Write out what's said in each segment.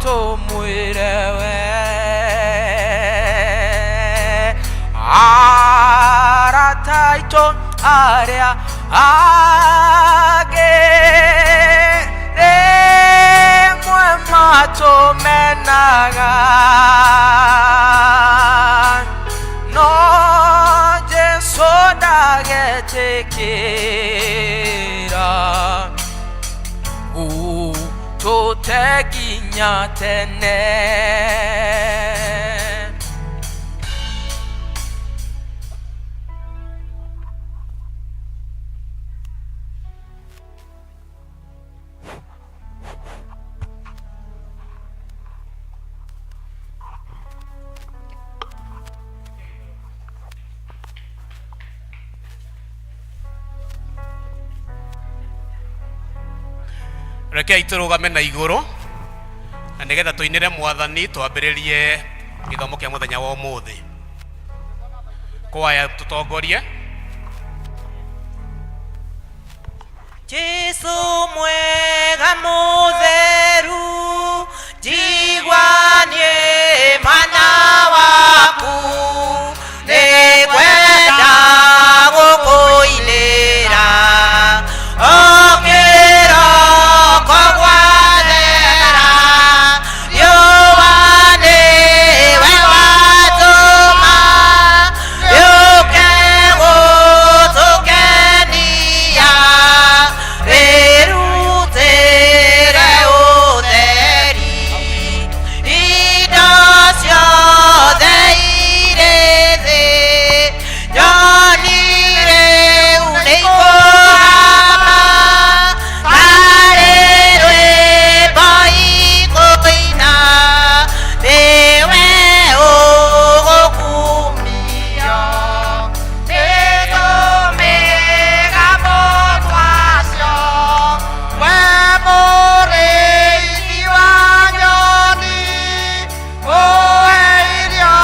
Tũmwĩre we arata aitũ arĩa angĩ rĩmwe matũmenaga, no Jesu ndagetĩkĩra gũtũte nginya tene. Rekei tũrũgame na igũrũ na nĩgetha tũinĩre Mwathani twambĩrĩrie gĩthomo kĩa mũthenya wa ũmũthĩ. Kwaya tũtongorie. Jesu mwega mũtheru, njigua niĩ mwana waku, nĩngwenda gũkũinĩra o kĩroko gwathera, riũa nĩwe watũma rĩũke gũtũkenia, rĩrutĩre ũtheri indo ciothe irĩ thĩ, nyoni rĩu nĩikũhamba harĩ rwĩmbo ikũina, nĩwe ũgũkumio nĩtũmĩgambo twacio, we mũrĩithi wa nyoni, ũhe irio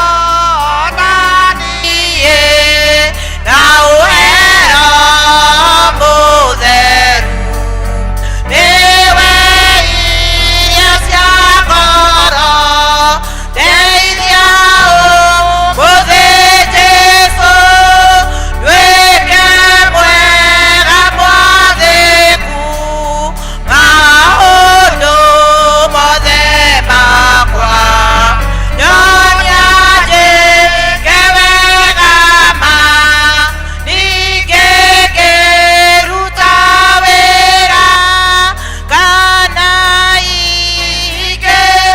na niĩ, na ũhe Roho Mũtheru, nĩwe irio cia ngoro, ndeithia ũmũthĩ Jesũ, nduĩke mwega mwathĩku maũndũ mothe makwa, nyonia njĩke wega ma, ningĩ ngĩruta wĩra kana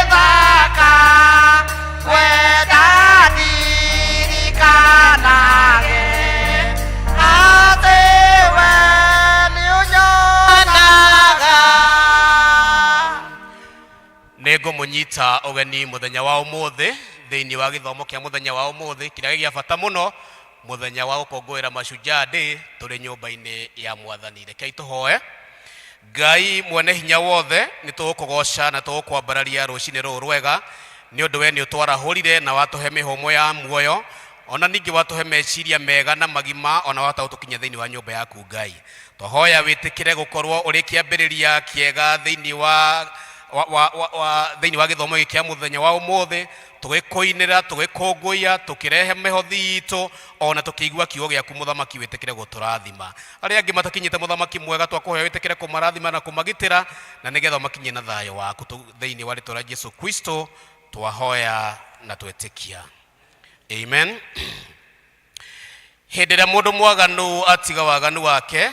ingĩthaka, wenda ndirikanage atĩ we nĩũnyonaga. Nĩ ngũmũnyita ũgeni mũthenya wa ũmũthĩ thĩinĩ wa gĩthomo kĩa mũthenya wa ũmũthĩ kĩrĩa gĩa bata mũno, mũthenya wa gũkũngũĩra Mashujaa Day tũrĩ nyũmba-inĩ ya Mwathani. Rekei tũhoe. Ngai mwene hinya wothe, nĩ tũgũkũgoca na tũgũkwambararia rũcinĩ rũrũ rwega, nĩ ũndũ we nĩ ũtwarahũrire na watũhe mĩhũmũ ya muoyo, ona ningĩ watũhe meciria mega na magima, ona wahota gũtũkinyia thĩinĩ wa nyũmba yaku. Ngai, twahoya wĩtĩkĩre gũkorwo ũrĩ kĩambĩrĩria kĩega thĩinĩ wa wa, wa, wa, wa, thĩinĩ wa gĩthomo gĩkĩ kĩa mũthenya wa ũmũthĩ, tũgĩkũinĩra, tũgĩkũngũiya, tũkĩrehe mĩhothi itũ, ona tũkĩigua kiugo gĩaku. Mũthamaki, wĩtĩkĩre gũtũrathima. Arĩa angĩ matakinyĩte, Mũthamaki mwega, twakũhoya wĩtĩkĩre kũmarathima na kũmagitĩra, na nĩgetha makinye na thayũ waku. Thĩinĩ wa rĩtwa rĩa Jesu Kristo twahoya na twetĩkia, amen. Hĩndĩ ĩrĩa mũndũ mwaganu atiga waganu wake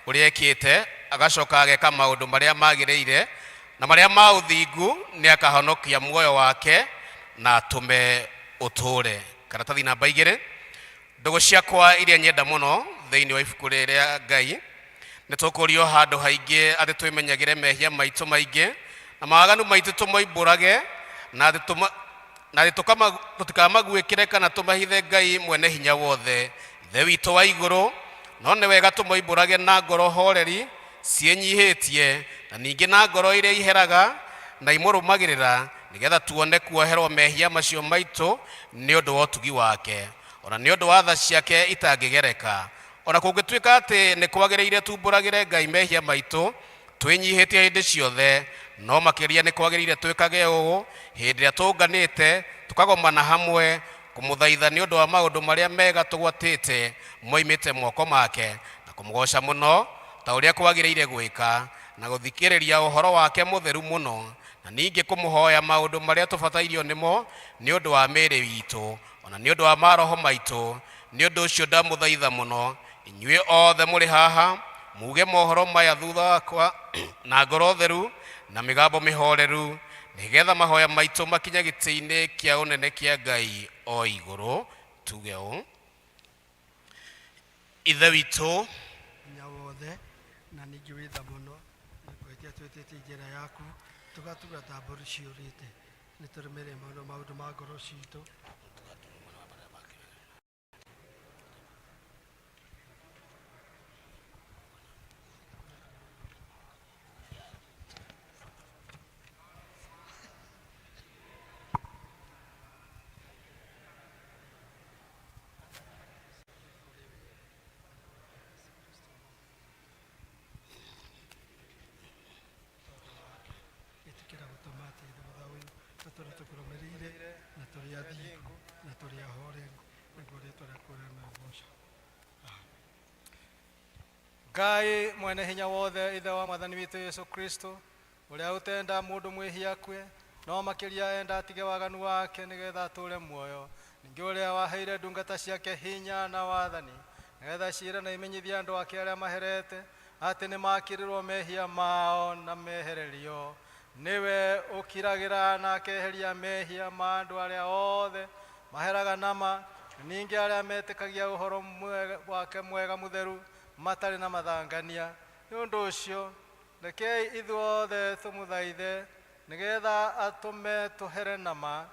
ũrĩa ekĩte, agacoka ageka maũndũ marĩa magĩrĩire na marĩa ma ũthingu, nĩ akahonokia muoyo wake na atũme ũtũũre. Karatathi namba 2. Ndũgũ ciakwa iria nyenda mũno thĩinĩ wa ibuku rĩrĩa Ngai, nĩ tũkũrio handũ haingĩ atĩ twĩmenyagĩre mehia maitũ maingĩ na mawaganu maitũ, tũmoimbũrage na atĩ na atĩ tũtikamaguĩkĩre kana tũmahithe Ngai mwene hinya wothe, Ithe witũ wa igũrũ. No nĩ wega tũmoimbũrage na ngoro horeri ciĩnyihĩtie, na ningĩ na ngoro iria iheraga na imũrũmagĩrĩra, nĩgetha tuone kuoherwo mehia macio maitũ nĩ ũndũ wa ũtugi wake, ona nĩ ũndũ wa tha ciake itangĩgereka. Ona kũngĩtuĩka atĩ nĩ kwagĩrĩire tumbũragĩre Ngai mehia maitũ twĩnyihĩtie hĩndĩ ciothe, No makĩria nĩ kwagĩrĩire twĩkage ũũ hĩndĩ ĩrĩa tũnganĩte tũkagomana hamwe kũmũthaitha nĩ ũndũ wa maũndũ marĩa mega tũgwatĩte moimĩte moko make, na kũmũgoca mũno ta ũrĩa kwagĩrĩire gwĩka, na gũthikĩrĩria ũhoro wake mũtheru mũno, na ningĩ kũmũhoya maũndũ marĩa tũbatairio nĩmo nĩ ũndũ wa mĩĩrĩ itũ ona nĩ ũndũ wa maroho maitũ. Nĩ ũndũ ũcio ndamũthaitha mũno inyuĩ othe mũrĩ haha muge mohoro maya thutha wakwa na ngoro theru na mĩgambo mĩhoreru, nĩgetha mahoya maitũ makinye gĩtĩ-inĩ kĩa ũnene kĩa Ngai o igũrũ. Tuge ũũ: Ithe witũ hinya wothe na ningĩ wĩ tha mũno, nĩ kwĩtia twĩtĩtie njĩra yaku tũgatuga ta mbũri ciũrĩte. Nĩ tũrĩmĩre mũno maũndũ ma ngoro citũ. Ĩtĩkĩra gũtũma atĩ thutha ũyũ tũtũre tũkũrũmĩrĩire na tũrĩ athingu na tũrĩ ahoreru, nĩguo rĩtwa rĩaku rĩone ũgoco. Ngai mwene hinya wothe, ithe wa mwathani witũ Yesu Kristo, ũrĩa ũtenda mũndũ mwĩhia akue, no makĩria enda atige waganu wake nĩgetha atũũre muoyo, ningĩ ũrĩa waheire ndungata ciake hinya na wathani nĩgetha ciĩre na imenyithie andũ ake arĩa maherete atĩ nĩmakĩrĩrwo mehia mao na mehererio, nĩwe ũkiragĩra na akeheria mehia ma andũ arĩa othe maheraga nama, ningĩ arĩa metĩkagia ũhoro wake mwega mũtheru matarĩ na mathangania. Nĩ ũndũ ũcio rekei ithuothe tũmũthaithe nĩgetha atũme tũhere nama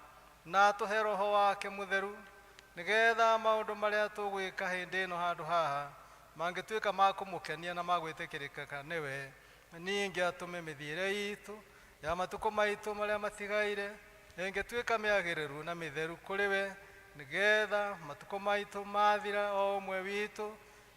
na atũhe roho wake mũtheru, nĩgetha maũndũ marĩa tũgwĩka hĩndĩ ĩno handũ haha mangĩtuĩka ma kũmũkenia na ma gwĩtĩkĩrĩka nĩwe, ningĩ atũme mĩthiĩre itũ ya matukũ maitũ marĩa matigaire ĩngĩtuĩka mĩagĩrĩru na mĩtheru kũrĩ we, nĩgetha matukũ maitũ mathira o ũmwe witũ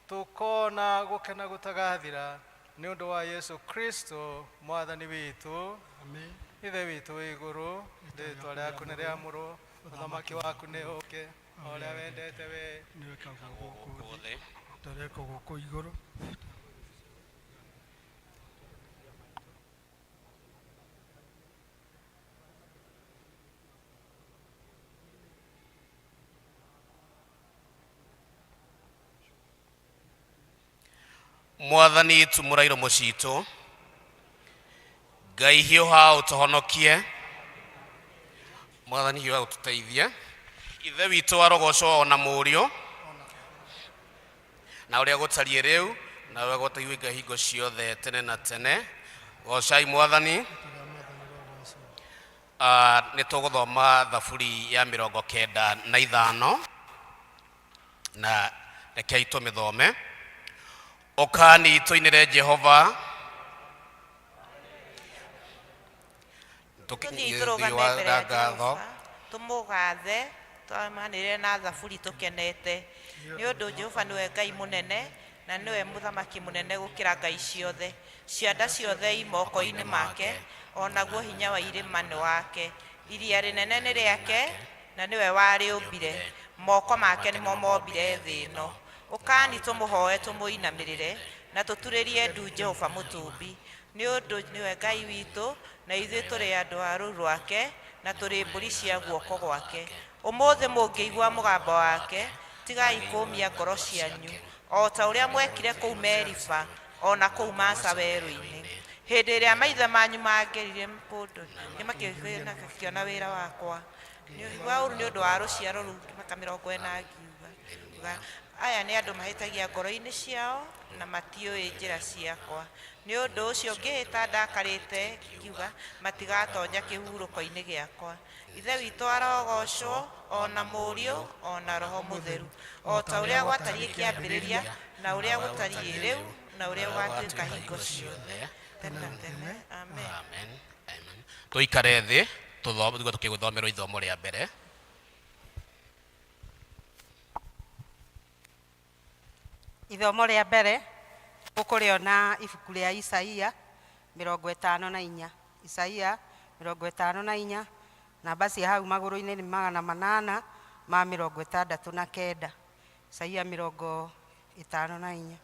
tũkona gũkena gũtagathira nĩ ũndũ wa Yesu Kristo mwathani witũ. Amen. Ithe witũ wĩ igũrũ, rĩtwa rĩaku nĩ rĩamũrwo, ũthamaki waku nĩ ũke, o ũrĩa wendete we nĩ wĩkagwo gũkũ gũkũ thĩ thĩ ta ũrĩa ĩkagwo gũkũ igũrũ. Mwathani, tumũra iromo citũ. Ngai, hiũha ũtũhonokie. Mwathani, hiũha ũtũteithie. Ithe witũ arogocwo ona Mũriũ na ũrĩa gũtariĩ rĩu na ũrĩa gũtaiguĩka hingo ciothe tene na tene. Gocai Mwathani. Rĩtwa rĩa mwathani rĩrogocwo. Nĩ tũgũthoma thaburi ya 95, na rekei tũmĩthome. Ũkani tũinĩre Jehova. Tũthiĩ tũrũgame mbere ya Jehova tũmũgathe, twamanĩrĩre na thaburi tũkenete, nĩ ũndũ Jehova nĩwe Ngai mũnene na nĩwe mũthamaki mũnene gũkĩra ngai ciothe. Cianda ciothe i moko-inĩ make, o naguo hinya wa irĩma nĩ wake. Iria rĩnene nĩ rĩake, na nĩwe warĩũmbire, moko make nĩmo mombire thĩ ĩno. Ũkani tũmũhoe tũmũinamĩrĩre na tũturĩrie ndu Jehova mũtũmbi, nĩ ũndũ nĩwe Ngai witũ na ithuĩ tũrĩ andũ a rũũru rwake na tũrĩ mbũri cia guoko gwake. Ũmũthĩ mũngĩigua mũgambo wake, tigai kũũmia ngoro cianyu o ta ũrĩa mwekire kũu Meriba o na kũu Masa werũ-inĩ, hĩndĩ ĩrĩa maithe manyu mangerire kũndũ nĩmakĩona wĩra wakwa. Nĩ ũru nĩ ũndũ wa rũciaro rũu mĩaka 40 ngiuga aya nĩ andũ mahĩtagia ngoro-inĩ ciao na matiũĩ njĩra ciakwa. Nĩ ũndũ ũcio ngĩhĩta ndakarĩte ngiuga matigatonya kĩhurũko-inĩ gĩakwa. Ithe witũ arogocwo o na Mũriũ o na Roho Mũtheru, o ta ũrĩa gwatariĩ kĩambĩrĩria na ũrĩa gũtariĩ rĩu na ũrĩa gũgatuĩka hingo ciothe tene na tene. Amen. Amen. Amen. Tũikare thĩ tũthome tũkĩgũthomerwo ithomo rĩa mbere. Ithomo rĩa mbere ũkũrĩona ibuku rĩa Isaia 54. Isaia 54, namba cia hau magũrũ-inĩ nĩ 869. Isaia 54.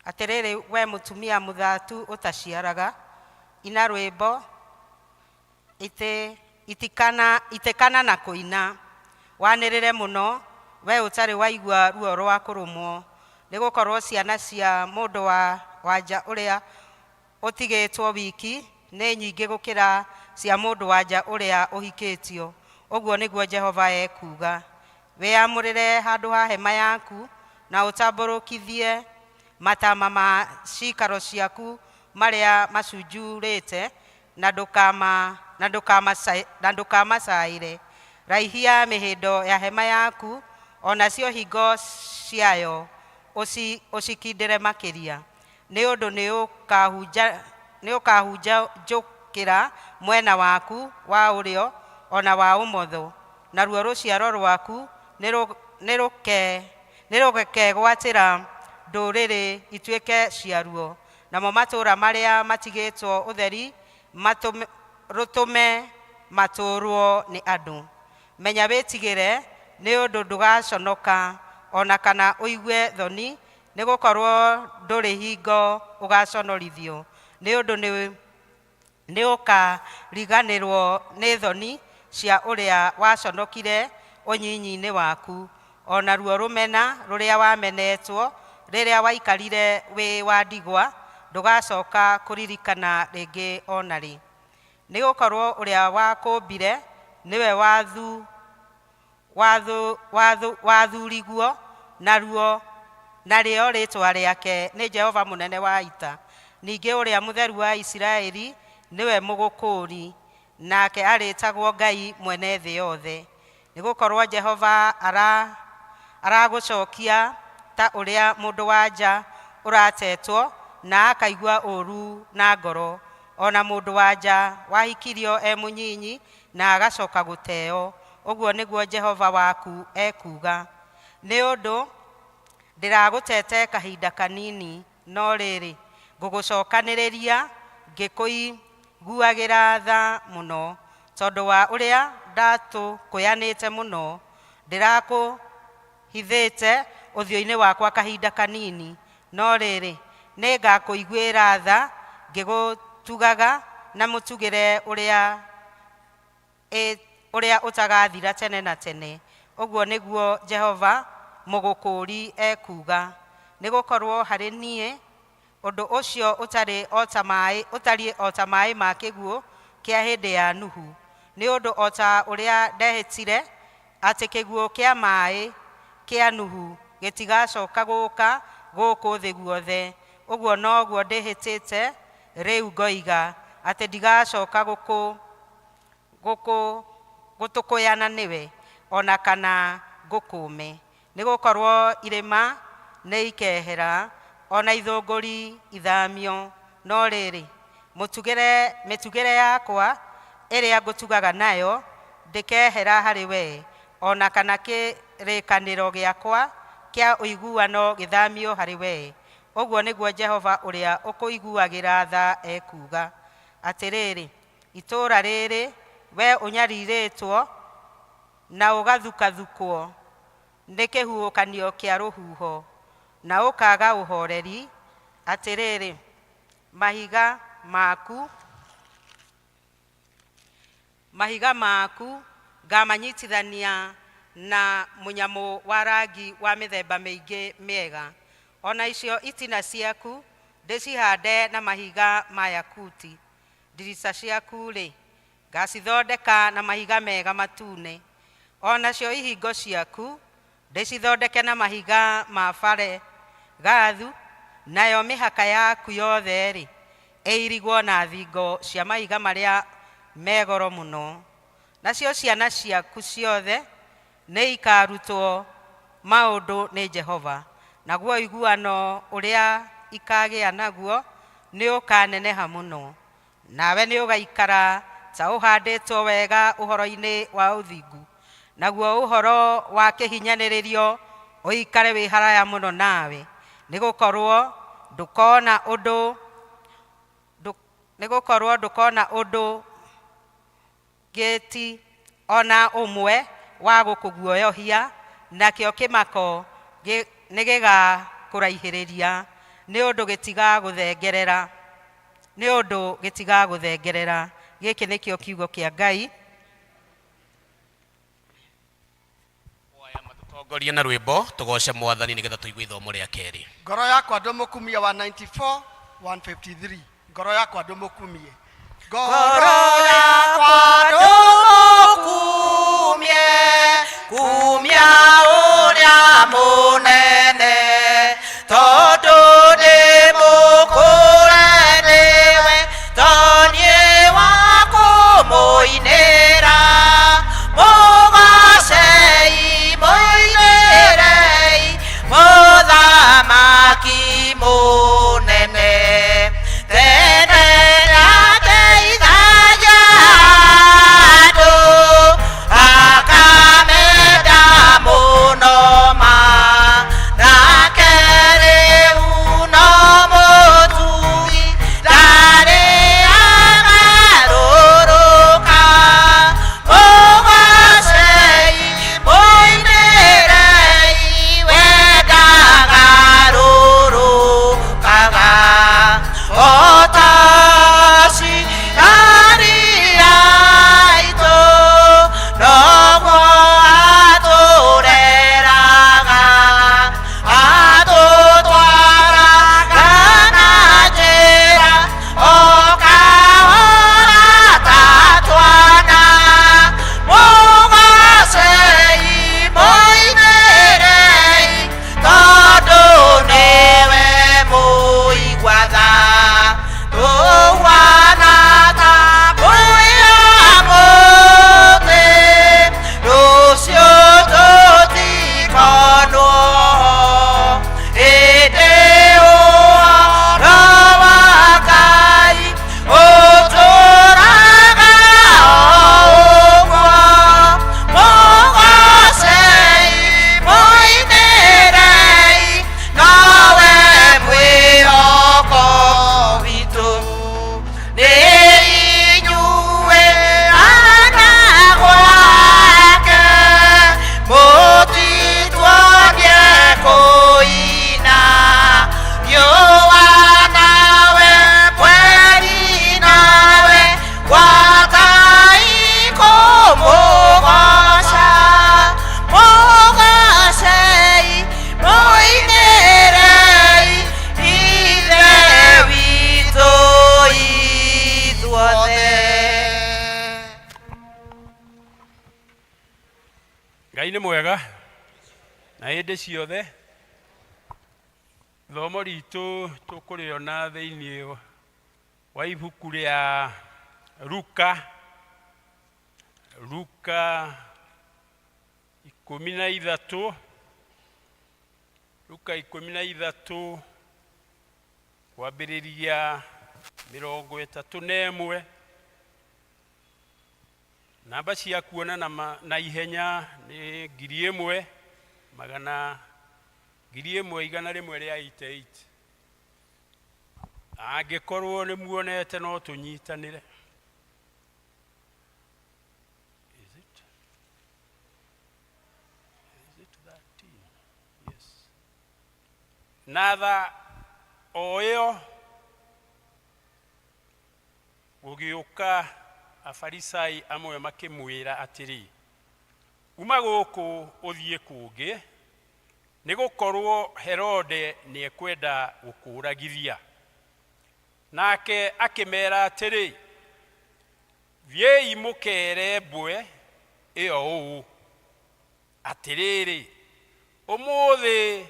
Atĩrĩrĩ we mũtumia mũthatu ũtaciaraga, ina rwĩmbo, itĩkana na kũina, wanĩrĩre mũno, we ũtarĩ waigua ruo rwa kũrũmwo, nĩ gũkorwo ciana cia mũndũ wa wanja ũrĩa ũtigĩtwo wiki nĩ nyingĩ gũkĩra cia mũndũ wanja ũrĩa ũhikĩtio. Ũguo nĩguo Jehova ekuuga. Wĩamũrĩre handũ ha hema yaku, na ũtambũrũkithie matama ma ciikaro ciaku marĩa macunjurĩte, na ndũkamacaĩre. Raihia mĩhĩndo ya hema yaku, o nacio hingo ciayo ũcikindĩre makĩria, nĩ ũndũ nĩũkahunjũkĩra mwena waku wa ũrĩo o na wa ũmotho, naruo rũciaro rwaku nĩrũkegwatĩra ndũrĩrĩ ituĩke ciaruo, namo matũũra marĩa matigĩtwo ũtheri rũtũme matũũrwo nĩ andũ. Menya wĩtigĩre, nĩ ũndũ ndũgaconoka o na kana ũigue thoni, nĩ gũkorwo ndũrĩ hingo ũgaconorithio, nĩ ũndũ nĩũkariganĩrwo nĩ thoni cia ũrĩa waconokire ũnyinyi-inĩ waku, o naruo rũmena rũrĩa wamenetwo rĩrĩa waikarire wĩ wa ndigwa ndũgacoka kũririkana rĩngĩ o na rĩ. Nĩ gũkorwo ũrĩa wakũmbire nĩwe wathuriguo, naruo narĩo rĩtwa rĩake nĩ Jehova mũnene wa ita. Ningĩ Ũrĩa Mũtheru wa Isiraeli nĩwe mũgũkũũri, nake arĩĩtagwo Ngai mwene thĩ yothe. Nĩ gũkorwo Jehova aragũcokia ta ũrĩa mũndũ wa nja ũratetwo na akaigua ũũru na ngoro, o na mũndũ wa nja wahikirio e mũnyinyi na agacoka gũteo. Ũguo nĩguo Jehova waku ekuuga. Nĩ ũndũ ndĩragũtete kahinda kanini, no rĩrĩ, ngũgũcokanĩrĩria ngĩkũiguagĩra tha mũno, tondũ wa ũrĩa ndatũkũyanĩte mũno. Ndĩrakũhithĩte ũthiũ-inĩ wakwa kahinda kanini, no rĩrĩ, nĩngakũiguĩra tha ngĩgũtugaga na mũtugĩre ũrĩa ũtagathira tene na tene. Ũguo nĩguo Jehova mũgũkũũri ekuuga. Nĩ gũkorwo harĩ niĩ ũndũ ũcio ũtariĩ o ta maĩ ma kĩguũ kĩa hĩndĩ ya Nuhu. Nĩ ũndũ o ta ũrĩa ndehĩtire atĩ kĩguũ kĩa maĩ kĩa Nuhu gĩtigacoka gũũka gũkũ thĩ guothe, ũguo noguo ndĩhĩtĩte rĩu ngoiga atĩ ndigacoka gũtũkũyana nĩwe, o na kana ngũkũũme. Nĩ gũkorwo irĩma nĩikehera, o na ithũngũri ithamio, no rĩrĩ, mĩtugĩre yakwa ĩrĩa ngũtugaga nayo ndĩkehera harĩ we, o na kana kĩrĩkanĩro gĩakwa kĩa ũiguano gĩthamio harĩ we. Ũguo nĩguo Jehova ũrĩa ũkũiguagĩra tha ekuuga. Atĩrĩrĩ, itũũra rĩrĩ, we ũnyarirĩtwo na ũgathukathukwo nĩ kĩhuhũkanio kĩa rũhuho, na ũkaaga ũhoreri, atĩrĩrĩ, mahiga maku ngamanyitithania na mũnyamũ wa rangi wa mĩthemba mĩingĩ mĩega, o na icio itina ciaku ndĩcihande na mahiga ma yakuti. Ndirica ciaku-rĩ, ngacithondeka na mahiga mega matune, o nacio ihingo ciaku ndĩcithondeke na mahiga ma bare gathu, nayo mĩhaka yaku yothe-rĩ, ĩirigwo na thingo cia mahiga marĩa me goro mũno. Nacio ciana ciaku ciothe nĩ ikarutwo maũndũ nĩ Jehova, naguo ũiguano ũrĩa ikagĩa naguo nĩ ũkaneneha mũno. Nawe nĩ ũgaikara ta ũhandĩtwo wega ũhoro-inĩ wa ũthingu, naguo ũhoro wa kĩhinyanĩrĩrio ũikare wĩ haraya mũno nawe, nĩ gũkorwo ndũkona ũndũ. Nĩ gũkorwo ndũkona ũndũ gĩti ona ũmwe wa gũkũguoyohia, nakĩo kĩmako nĩ gĩgakũraihĩrĩria, nĩ ũndũ gĩtigagũthengerera, nĩ ũndũ gĩtigagũthengerera. Gĩkĩ nĩkĩo kiugo kĩa Ngai. Tongoria na rwĩmbo tũgoce Mwathani nĩgetha tũigue ithomo rĩa kerĩ. Ngoro yakwa ndũmũkumie, 194 153, ngoro yakwa ndũmũkumie. Ngoro yakwa ndũmũkumie, kumia ũrĩa mũnene, tondũ ndĩ mũkũre nĩwe, toniĩ wa kũmũinĩra. Mũgocei, mũinĩrei mũthamaki mũnene. Tene nĩateithagia andũ, akamenda mũno ma, nake rĩu no mũtugi, ndarĩ agarũrũka. Mũgocei, mũinĩrei, we ndagarũrũkaga. O ta aciari aitũ, noguo atũreraga, atũtwaraga na njĩra o kahora ta twana. Mũgocei, mũinĩrei, tondũ nĩwe mũigua tha. Tũhuana ta mbũi ya mũtĩ, rũciũ tũtikonwo, ĩndĩ ũhoro wa Ngai ũtũũraga o ũguo. Mũgocei, mũinĩrei, nowe mwĩhoko witũ. Nĩ inyuĩ ana gwake, mũtituonie kũina. Riũa nawe, mweri nawe, gwatai kũmũgoca. Mũgocei, mũinĩrei Ithe witũ ithuothe. Ngai nĩ mwega na hĩndĩ ciothe. Ithomo ritũ tũkũrĩona thĩinĩ wa ibuku rĩa Luka, Luka 13, Luka 13, kwambĩrĩria 31. Namba cia kuona na ihenya nĩ 1100, 1188. Angĩkorwo nĩ muonete, no tũnyitanĩre. Is it 13? Yes. Na tha o ĩyo gũgĩũka Afarisai amwe makĩmwĩra atĩrĩ, "Uma gũkũ ũthiĩ kũngĩ, nĩ gũkorwo Herode nĩekwenda gũkũũragithia." Nake akĩmera atĩrĩ, "Thiĩi mũkere mbwe ĩyo ũũ, 'Atĩrĩrĩ, ũmũthĩ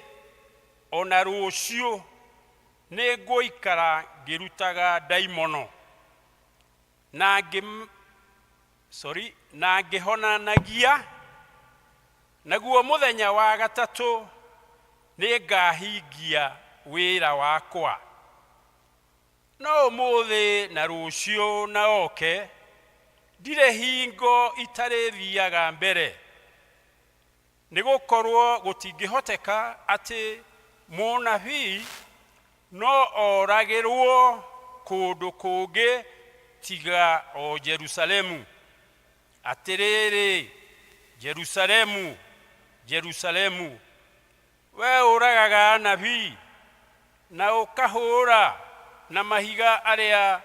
ona rũciũ nĩ ngũikara ngĩrutaga ndaimono na ngĩ sorry na ngĩhonanagia, naguo mũthenya wa gatatũ nĩ ngahingia wĩra wakwa. No ũmũthĩ na rũciũ na oke ndirĩ hingo itarĩthiaga mbere, nĩ gũkorwo gũtingĩhoteka atĩ mũnabii no oragĩrwo Kũndũ kũngĩ tiga o Jerusalemu. Atĩrĩrĩ, Jerusalemu, Jerusalemu, wee ũragaga anabii na ũkahũũra na mahiga arĩa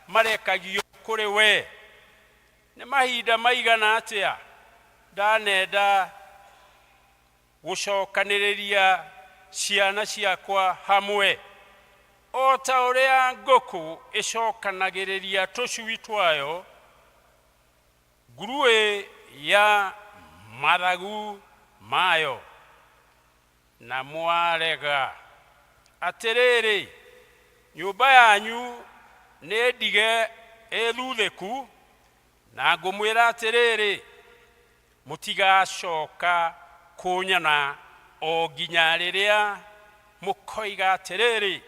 marekagio kũrĩ wee, nĩ mahinda maigana atĩa ndanenda gũcokanĩrĩria ciana ciakwa hamwe, o ta ũrĩa ngũkũ ĩcokanagĩrĩria tũcui twayo nguruĩ ya mathagu mayo, na mwarega. Atĩrĩrĩ, nyũmba yanyu nĩ ndige ĩthuthĩku, na ngũmwĩra atĩrĩrĩ, mũtigacoka kũnyona o nginya rĩrĩa mũkoiga atĩrĩrĩ,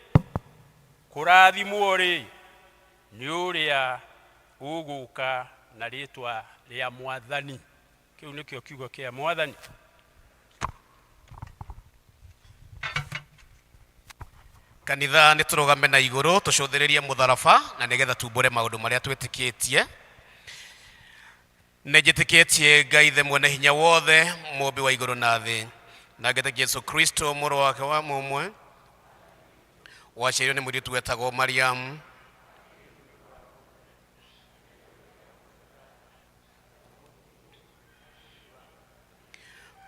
kũrathimwo-rĩ, nĩ ũrĩa ũgũka na rĩĩtwa rĩa Mwathani. Kĩu nĩkĩo kiugo kĩa Mwathani. Kanitha nĩ tũrũgame na igũrũ tũcũthĩrĩrie mũtharaba na nĩgetha tumbũre maũndũ marĩa twĩtĩkĩtie. Nĩ njĩtĩkĩtie Ngai Ithe mwene hinya wothe, mũmbi wa igũrũ na thĩ, na ngetĩkia Jesu Kristo mũrũ wake wa mũmwe, waciarirwo nĩ mũirĩtu wetagwo Mariamu,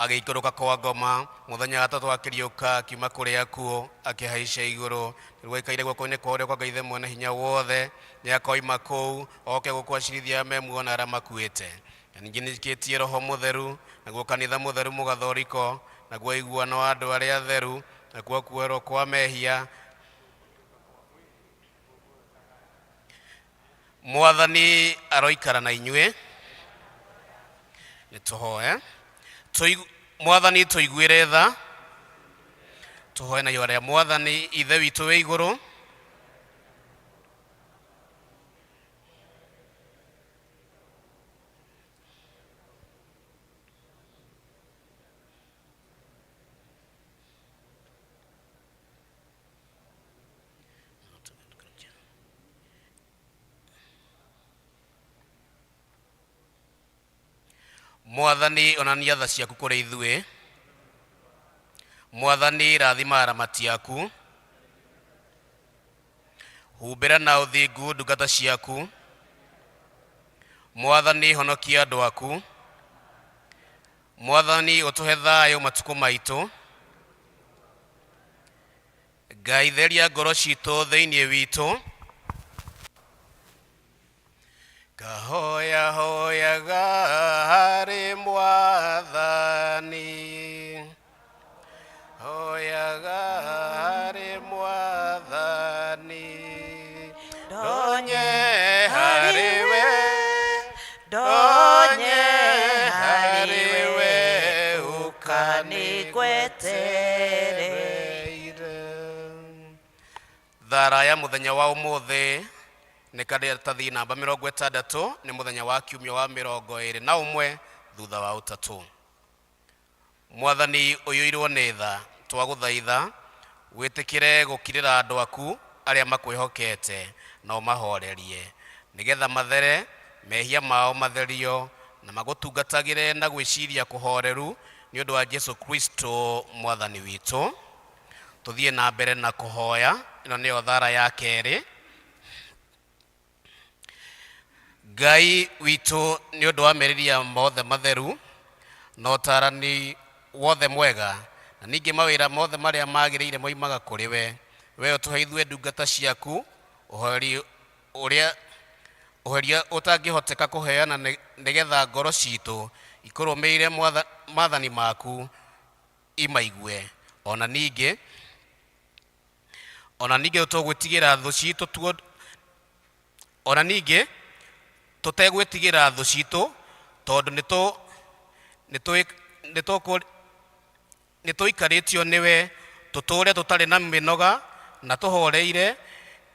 Agĩikũrũka kwa ngoma, mũthenya wa gatatũ akĩriũka akiuma kũrĩ akuũ, akĩhaica igũrũ. Nĩguo aikaire guoko-inĩ kwa ũrĩo kwa Ngai Ithe Mwene Hinya Wothe. Nĩakoima kũu, oke gũkũ acirithie arĩa me muoyo na arĩa makuĩte. Na ningĩ nĩnjĩtĩkĩtie Roho Mũtheru, naguo kanitha mũtheru mũgathoriko, naguo ũiguano wa andũ arĩa atheru, nakuo kuoherwo kwa mehia, Mwathani aroikara na inyuĩ. Nĩ tũhoe. Mwathani tũiguĩre tha. Tũhoe na ihoya rĩa Mwathani Ithe witũ wĩ igũrũ. Mwathani onania tha ciaku kũrĩ ithuĩ. Mwathani rathima aramati aku. Humbĩra na ũthingu ndungata ciaku. Mwathani honokia andũ aku. Mwathani ũtũhe thayũ matukũ maitũ. Ngai theria ngoro citũ thĩinĩ witũ. Ngahoya hoyaga harĩ Mwathani, hoyaga harĩ Mwathani, ndonye harĩ we, ndonye harĩ we, ũkanĩgwetereire. Thara ya mũthenya wa ũmũthĩ nĩ karatathi namba 60, nĩ mũthenya wa kiumia wa 21 thutha wa ũtatũ. Mwathani ũiyũirwo nĩ tha, twagũthaitha wĩtĩkĩre gũkirĩra andũ aku arĩa makwĩhokete na ũmahorerie, nĩgetha mathere mehia mao matherio na magũtungatagĩre na gwĩciria kũhoreru nĩ ũndũ wa Jesu Kristo Mwathani witũ. Tũthiĩ na mbere na kũhoya. Ĩno nĩyo thara ya kerĩ. Ngai witũ, nĩ ũndũ wa merirĩria mothe matheru na ũtaarani wothe mwega, na ningĩ mawĩra mothe marĩa magĩrĩire moimaga kũrĩ we, wee ũtũhe ithuĩ ndungata ciaku ũhoreri ũrĩa ũheria ũtangĩhoteka kũheana nĩgetha ngoro ciitũ ikũrũmĩrĩre maathani maku imaigue. O na ningĩ O na ningĩ tũgwĩtigĩra thũ citũ tuo o na ningĩ tũtegwĩtigĩra thũ citũ tondũ nĩtũ nĩtũ nĩtũikarĩtio nĩwe tũtũũre tũtarĩ na mĩnoga na tũhoreire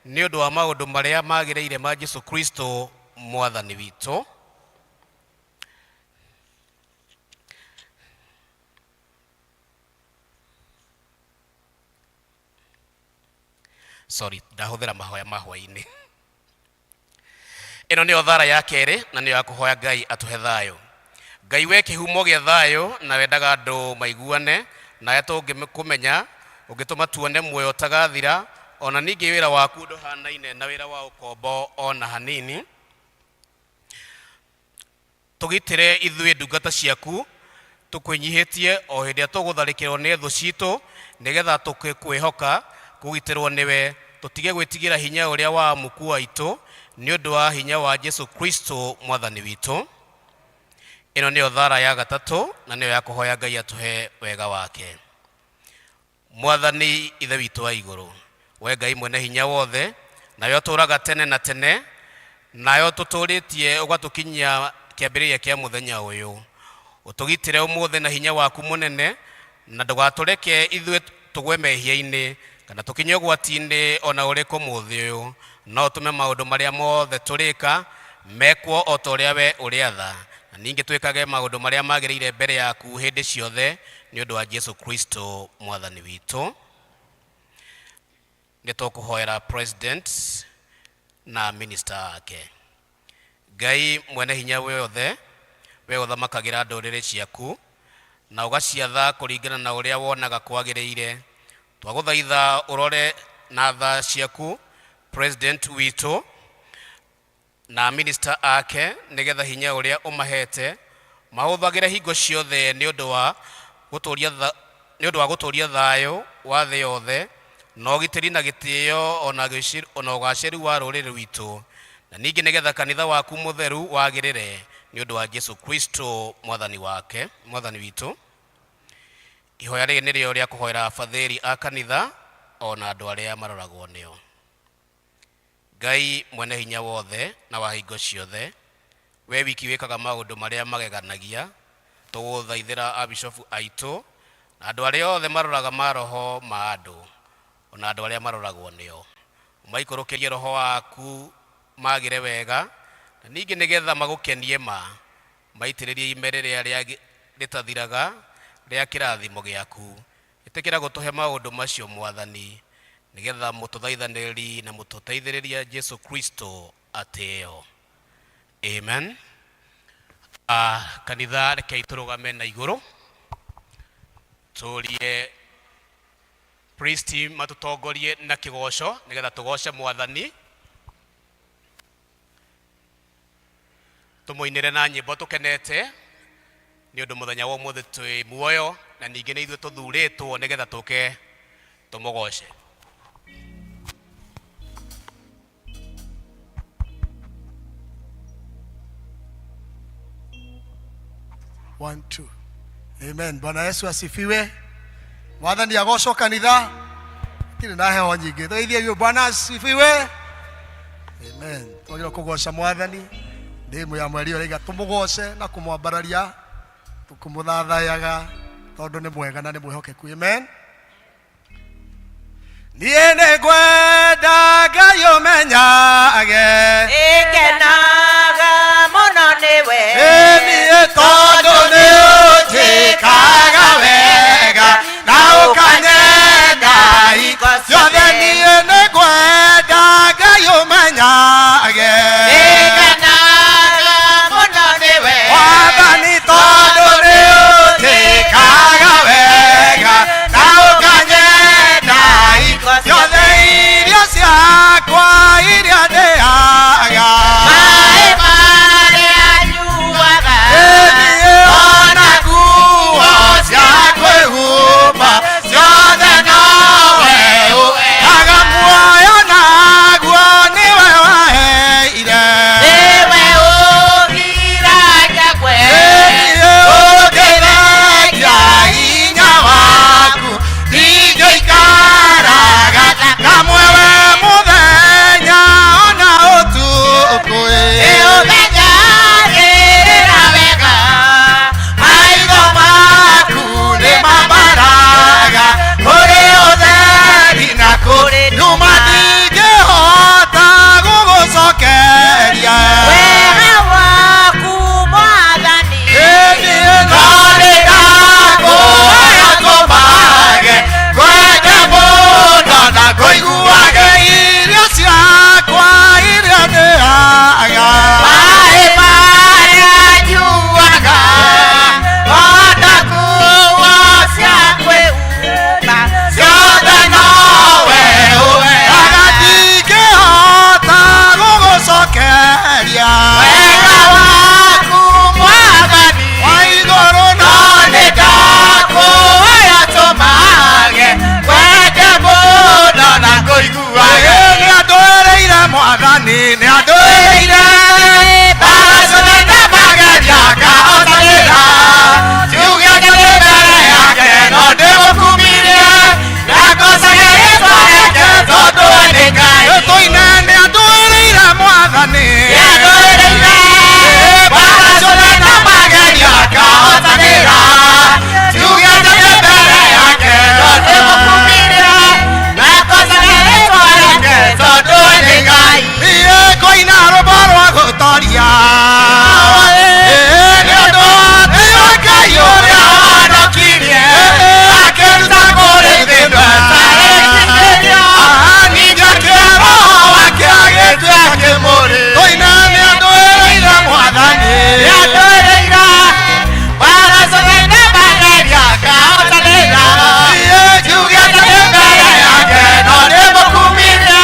nĩ ũndũ wa maũndũ marĩa magĩrĩire ma Jesu Kristo Mwathani witũ. Sorry, ndahũthĩra mahoya ma hwaĩ-inĩ. Ĩno nĩyo thara ya kerĩ na nĩyo ya kũhoya Ngai atũhe thayũ. Ngai we kĩhumo gĩa thayũ na wendaga andũ maiguane nawe tũngĩkũmenya ũngĩtũma tuone muoyo ũtagathira ona ningĩ wĩra waku ndũhanaine na wĩra wa ũkombo ona hanini. Tũgitĩre ithuĩ ndungata ciaku tũkwĩnyihĩtie o hĩndĩ ĩrĩa tũgũtharĩkĩrwo nĩ thũ citũ nĩgetha tũkwĩhoka kũgitĩrwo nĩwe tũtige gwĩtigĩra hinya ũrĩa wa amuku aitũ nĩ ũndũ wa hinya wa Jesu Kristo mwathani witũ. Ĩno nĩyo thara ya gatatũ na nĩyo ya kũhoya Ngai atũhe wega wake. Mwathani ithe witũ wa igũrũ, we Ngai mwene hinya wothe, nawe ũtũũraga tene na tene, nawe ũtũtũũrĩtie ũgatũkinyia kĩambĩrĩria kĩa mũthenya ũyũ. Ũtũgitĩre ũmũthĩ na hinya waku mũnene, na ndũgatũreke ithuĩ tũgwe mehia-inĩ kana tũkinye ũgwati-inĩ ona ũrĩkũ mũthĩ ũyũ, no ũtũme maũndũ marĩa mothe tũrĩka mekwo o ta ũrĩa we ũrĩatha, na ningĩ twĩkage maũndũ marĩa magĩrĩire mbere yaku hĩndĩ ciothe nĩ ũndũ wa Jesu Kristo mwathani witũ. Nĩ tũkũhoera president na minister wake. Ngai mwene hinya wothe, we ũthamakagĩra ndũrĩrĩ ciaku na ũgaciatha kũringana na ũrĩa wonaga kwagĩrĩire, twagũthaitha ũrore na tha ciaku president witũ na minister ake nĩgetha hinya ũrĩa ũmahete mahũthagĩre hingo ciothe nĩ ũndũ wa gũtũũria nĩ ũndũ wa gũtũũria thayũ wa thĩ yothe na ũgitĩri na gĩtĩo ona ũgacĩru wa rũrĩrĩ rwitũ, na ningĩ nĩgetha kanitha waku mũtheru wagĩrĩre nĩ ũndũ wa Jesu Kristo mwathani wake mwathani witũ. Ihoya rĩrĩ nĩrĩo rĩa kũhoera abathĩri a kanitha ona andũ arĩa maroragwo nĩo. Ngai mwene hinya wothe na wa hingo ciothe, we wiki wĩkaga maũndũ marĩa mageganagia, tũgũthaithĩra abishofu aitũ na andũ arĩa othe maroraga maroho ma andũ ona andũ arĩa maroragwo nĩo, ũmaikũrũkĩrie roho waku magĩre wega, na ningĩ nĩgetha magũkenie ma maitĩrĩrie ime rĩrĩa rĩtathiraga rĩa kĩrathimo gĩaku. Ĩtĩkĩra gũtũhe maũndũ macio mwathani, nĩgetha mũtũthaithanĩri na mũtũteithĩrĩria Jesu Kristo atĩo. Amen. Kanitha rekei tũrũgame na igũrũ tũrie priest matũtongorie na kĩgoco nĩgetha tũgoce mwathani, tũmũinĩre na nyĩmbo tũkenete nĩ ũndũ mũthenya wa ũmũthĩ twĩ muoyo na ningĩ nĩ ithuĩ tũthurĩtwo nĩgetha tũke tũmũgoce. One, two. Amen. Bwana Yesu asifiwe. Mwathani agocwo kanitha. Tirĩ na heho nyingĩ. Tũgeithie Bwana asifiwe. Amen. Twagĩrĩirwo kũgoca mwathani. Ndĩmũ ya mweri ũraiga tũmũgoce na kũmwambararia tũkũmũthathayaga tondũ nĩ mwega na nĩ mwĩhokeku. Amen. Niĩ nĩngwenda Ngai ũmenyage Nĩngenaga mũno nĩwe. Niĩ tondũ nĩ ũnjĩkaga wega na ũkanyenda hingo ciothe. Niĩ nĩngwenda Ngai ũmenyage Nĩngenaga mũno nĩwe. Mwathani tondũ nĩ ũnjĩkaga wega na ũkanyenda hingo ciothe. Irio ciakwa iria ndĩaga Nĩ andũĩrĩire mbaara ciothe na mageria ngahotanĩra. Njuge ndĩ mbere yake no ndĩmũkumirie na ngocage rĩĩtwa rĩake tondũ we nĩ Ngai. Tũine nĩ andũĩrĩire Mwathani. Nĩ andũĩrĩire mbaara ciothe na mageria ngahotanĩra. Njuge ndĩ mbere yake no ndĩmũkumirie na ngocage rĩĩtwa rĩake tondũ we nĩ Ngai. Niĩ ngũina rwĩmbo rwa gũtoria. Nĩ ũndũ wa Ngai ũrĩa wahonokirie akĩruta kũrĩ thĩna ĩtarĩkĩrĩrio. Ningĩ akĩoya roho wake agĩtua kĩmũrĩ. Tũina nĩ andũĩrĩire Mwathani. Nĩ andũĩrĩire mbaara ciothe na mageria ngahotanĩra. Niĩ njuge ndĩ mbere yake no ndĩmũkumirie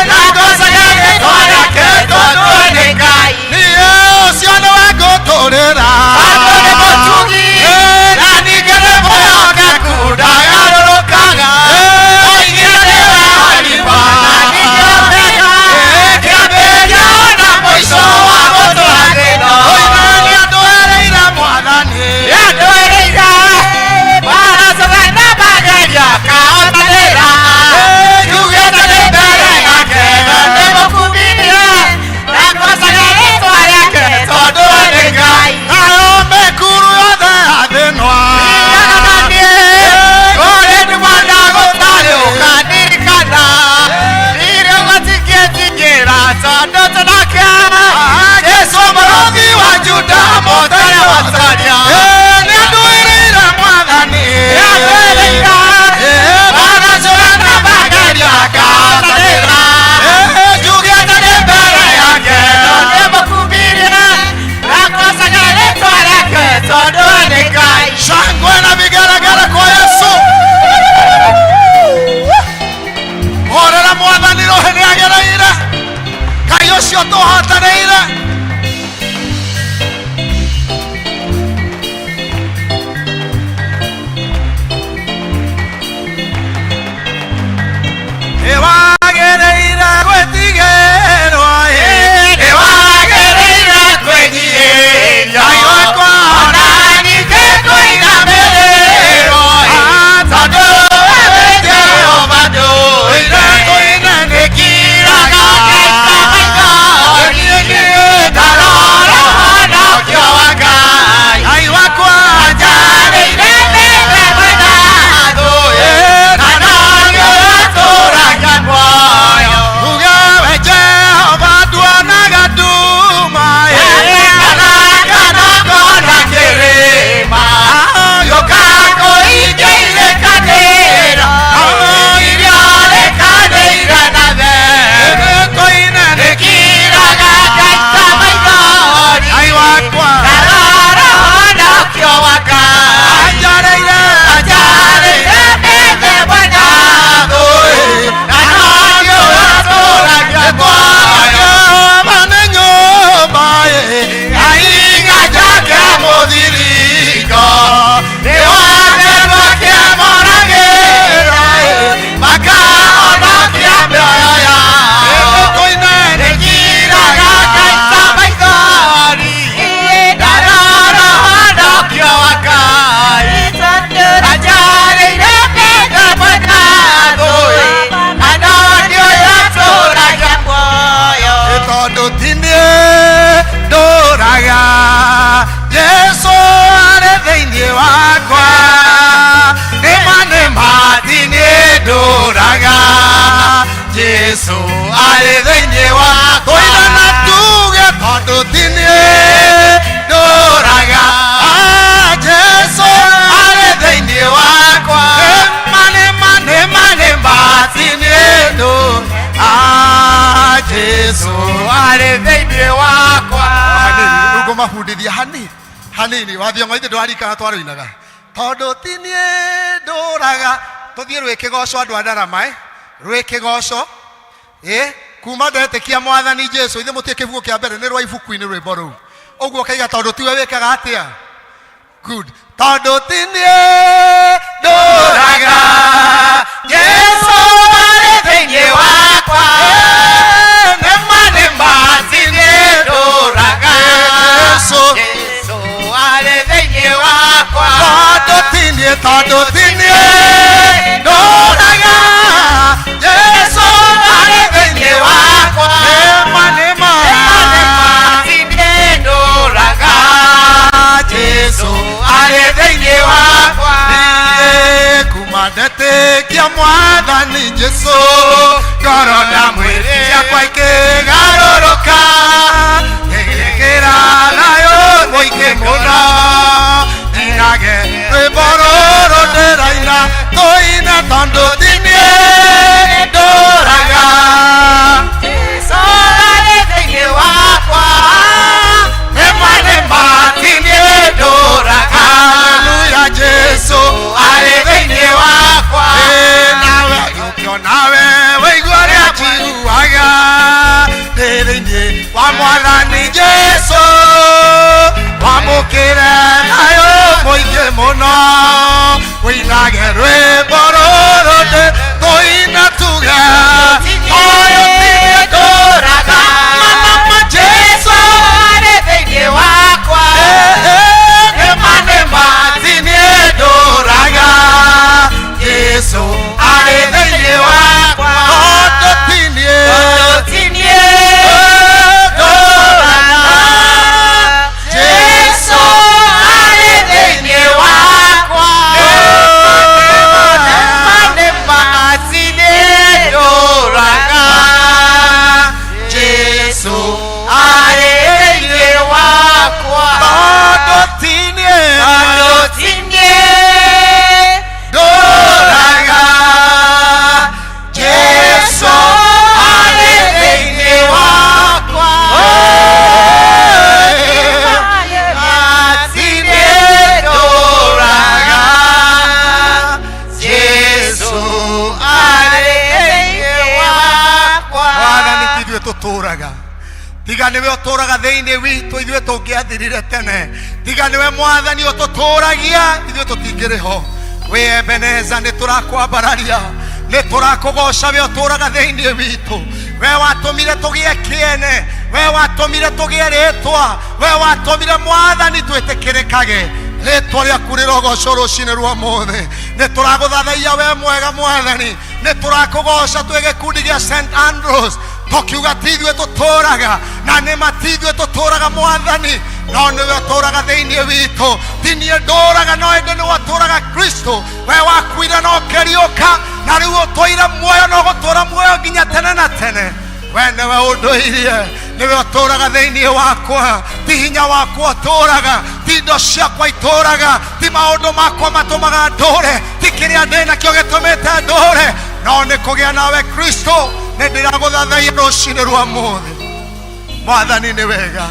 na ngocage rĩĩtwa rĩake tondũ we nĩ Ngai. Niĩ ũcio nĩwe ngũtũũrĩra. Tondũ nĩ mũtugi na ningĩ nĩ mwĩhokeku ndagarũrũkaga. Oigire nĩwe Alifa na ningĩ Omega, kĩambĩrĩria ona mũico wa gũtũũra thĩ ĩno. Oina nĩ andũĩrĩire Mwathani. Nĩ andũĩrĩire mbaara ciothe na mageria ngahotanĩra. Njugĩte ndĩ mbere yake na ndĩmũkumirie na ngocage rĩĩtwa rĩake tondũ we nĩ Ngai. Nayo mĩkuru yothe ya thĩ ĩno ririkana niĩ kũrĩ nduma gũtarĩ ũkandirikana ndirĩ ũgatingĩnjingĩra tondũ tũnake Jesũ mũrũthi wa Juda mũtare wa Saria. Nĩ andũĩrĩire Mwathani. Nĩ andũĩrĩire mbaara ciothe na mageria ngahotanĩra. Njugĩte ndĩ mbere yake no ndĩmũkumirie na ngocage rĩĩtwa rĩake tondũ we nĩ Ngai. Shangwe na vigeregere kwa Yesu. Horera Mwathani roho nĩ agereire. Ngai ũcio tũhotanĩire. Nĩwagĩrĩire gwĩtigĩrwo, nĩwagĩrĩire kwĩnyiihia. Ngai wakwa ona ningĩ kũinamĩrĩrwo, tondũ we wĩ Jehova ndũire. Tũine nĩngiraga ngaita maitho, ndarora ũhonokio wa Ngai. Ngai wakwa anjarĩire mĩthemba ĩtatũ, na nĩwe ũtũũragia muoyo. Uge we Jehova nduonaga nduma, kana ngona kĩrĩma. Gĩũka kũingĩrĩkanĩra, iria rĩkanĩire na therũ. Tũine nĩngiraga ngaita maithori, Ngai wakwa ndarora ũhonokio wa Ngai. Anjarĩire, anjarĩire mĩthemba ĩtatũ, na nĩwe ũtũũragia muoyo. Jehova nĩ nyũmba, aiga njake mũthiringo, nĩwatherwo kĩamũragĩra, makahonokia mĩoyo yao. Tũine nĩngiraga ngaita maithori, ndarora ũhonokio wa Ngai. Anjarĩire mĩthemba ĩtatũ, na nĩwe ũtũũragia muoyo. Tondũ ti niĩ ndũraga, Jesũ arĩ thĩinĩ wakwa. Nĩma nĩma ti niĩ ndũraga, Jesũ arĩ thĩinĩ wakwa. Tũine na tuge tondũ ti niĩ ndũraga, Jesũ arĩ thĩinĩ wakwa. Nĩma nĩma nĩma nĩma ti niĩ ndũraga, Jesũ arĩ thĩinĩ wakwa. Hanini rĩu ngũmabundithia hanini hanini wathiongo ithe ndwarikana twarũinaga tondũ ti niĩ ndũraga. Tũthiĩ rwĩ kĩgoco andũ a ndarama rwĩ kĩgoco kuma ndetĩkia Mwathani Jesũ. Ithe mũtiĩ kĩbuku kĩa mbere nĩ rwa ibuku-inĩ rwĩmbo rũu ũguo ũkaiga tondũ tiwe wĩkaga atĩa. Good. Tondũ ti niĩ ndũraga, Jesũ arĩ thĩinĩ wakwa. Nĩma nĩma Tondũ ti niĩ ndũraga, Jesũ arĩ thĩinĩ wakwa. Nĩma nĩma Ti niĩ ndũraga, Jesũ arĩ thĩinĩ wakwa. Niĩ kuma ndetĩkia Mwathani Jesũ, ngoro na mwĩrĩ ciakwa ikĩgarũrũka, ngĩgĩkĩra thayũ mũingĩ mũno. Nyinage rwĩmbo rũrũ ndĩraina, tũine tondũ ti niĩ ndũraga. Jesũ arĩ thĩinĩ wakwa. Nĩma nĩma ti niĩ ndũraga. Haleluya, Jesũ Arĩ thĩinĩ wakwa. Nawe ũkĩona we wĩigua ũrĩa njiguaga ndĩ thĩinĩ wa Mwathani Jesũ, wamũkĩre thayũ mũingĩ mũno, wĩinage rwĩmbo rũrũ ndĩ tũina tuge ũyũ ti niĩ ndũraga. Mama Jesũ Arĩ thĩinĩ wakwa. Nĩma nĩma ti niĩ ndũraga, Jesũ arĩ thĩinĩ wakwa. Tondũ ti niĩ Tondũ ti niĩ ndũraga, Jesũ arĩ thĩinĩ wakwa. Nĩma nĩma ti niĩ ndũraga, Jesũ arĩ thĩinĩ wakwa. Tondũ ti niĩ Tondũ ti niĩ ndũraga, Jesũ arĩ thĩinĩ wakwa. Ti niĩ ndũraga, Jesũ arĩ thĩinĩ wakwa. Mwathani ti ithuĩ tũtũraga, tiga nĩwe ũtũraga thĩinĩ witũ, ithuĩ tũngĩathirire tene. Tiga nĩwe Mwathani ũtũtũragia, ithuĩ tũtingĩrĩ ho. Wĩ Ebeneza, nĩ tũrakwambararia, nĩ tũrakũgoca, we ũtũraga thĩinĩ witũ. We watũmire tũgĩe kĩene, we watũmire tũgĩe rĩtwa, we watũmire Mwathani twĩtĩkĩrĩkage. Rĩtwa rĩaku rĩrogocwo rũcinĩ rwa mũthĩ. Nĩ tũragũthathaiya we mwega Mwathani, nĩ tũrakũgoca twĩ gĩkundi gĩa St Andrews, tũkiuga ti ithuĩ tũtũraga, na nĩma ti ithuĩ tũtũraga Mwathani, no nĩwe ũtũraga thĩinĩ witũ. Ti niĩ ndũraga, no ĩndĩ nĩwe ũtũraga Kristo. We wakuire na ũkĩriũka, na rĩu ũtũire muoyo na ũgũtũra muoyo nginya tene na tene. We nĩwe ũndũirie, nĩwe ũtũraga thĩinĩ wakwa. Ti hinya wakwa ũtũraga, ti indo ciakwa itũraga, ti maũndũ makwa matũmaga ndũre, ti kĩrĩa ndĩ nakĩo gĩtũmĩte ndũre, no nĩ kũgĩa nawe Kristo. Nĩ ndĩragũthathaiya rũcinĩ rwa mũthĩ. Mwathani nĩ wega,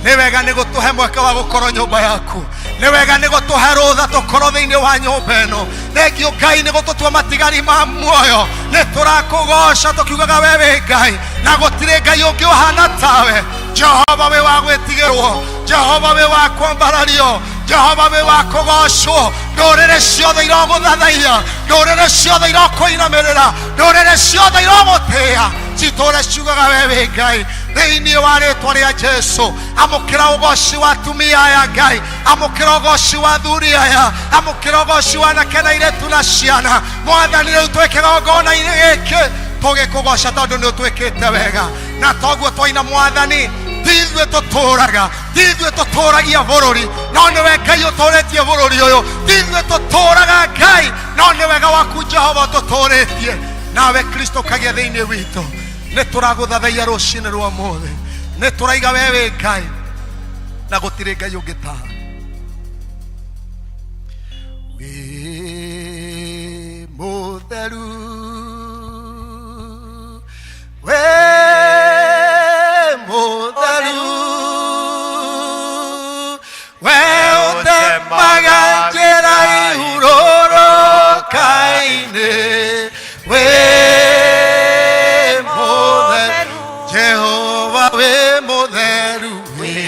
nĩ wega nĩ gũtũhe mweke wa gũkorwo nyũmba yaku, nĩ wega nĩ gũtũhe rũtha tũkorwo thĩinĩ wa nyũmba ĩno. Thengio Ngai nĩ gũtũtua matigari ma muoyo. Nĩ tũrakũgoca tũkiugaga we wĩ Ngai, na gũtirĩ Ngai ũngĩ ũhana tawe. Jehova wĩ wa gwĩtigĩrwo, Jehova wĩ wa kwambarario, Jehova wĩ wa kũgocwo. Ndũrĩrĩ ciothe irogũthathaiya, ndũrĩrĩ ciothe irokũinamĩrĩra, ndũrĩrĩ ciothe irogũtĩĩa, citũre ciugaga we wĩ Ngai. Thĩinĩ wa rĩtwa rĩa Jesũ, amũkĩra ũgoci wa atumia aya Ngai, amũkĩra ũgoci wa athuri aya, amũkĩra ũgoci wa anake na airĩtu na ciana. Mwathani, rĩu twĩ kĩgongona-inĩ gĩkĩ tũgĩkũgoca tondũ nĩ ũtwĩkĩte wega, na toguo twaina Mwathani, ti ithuĩ tũtũraga, ti ithuĩ tũtũragia bũrũri, no nĩwe Ngai ũtũrĩtie bũrũri ũyũ. Ti ithuĩ tũtũraga Ngai, no nĩ wega waku Jehova ũtũtũrĩtie, nawe Kristo ũkagĩa thĩinĩ witũ. Nĩ tũragũthathaiya rũcinĩ rwa mũthĩ, nĩ tũraiga we wĩ Ngai na gũtirĩ Ngai ũngĩ tawe. Wĩ mũtheru, wĩ mũtheru, we ũtemaga njĩra ihurũrũka-inĩ. Wĩ mũtheru Jehova, wĩ mũtheru, wĩ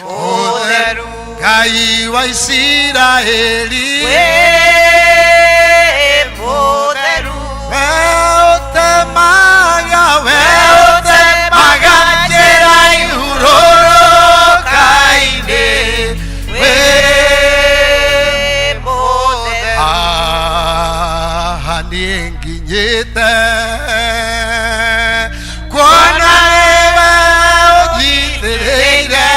mũtheru Ngai wa Isiraeli. Wĩ mũtheru, We ũtemaga, we ũtemaga njĩra ihurũrũka-inĩ. Wĩ Nginyĩte kuona nĩwe ũnjitĩrĩire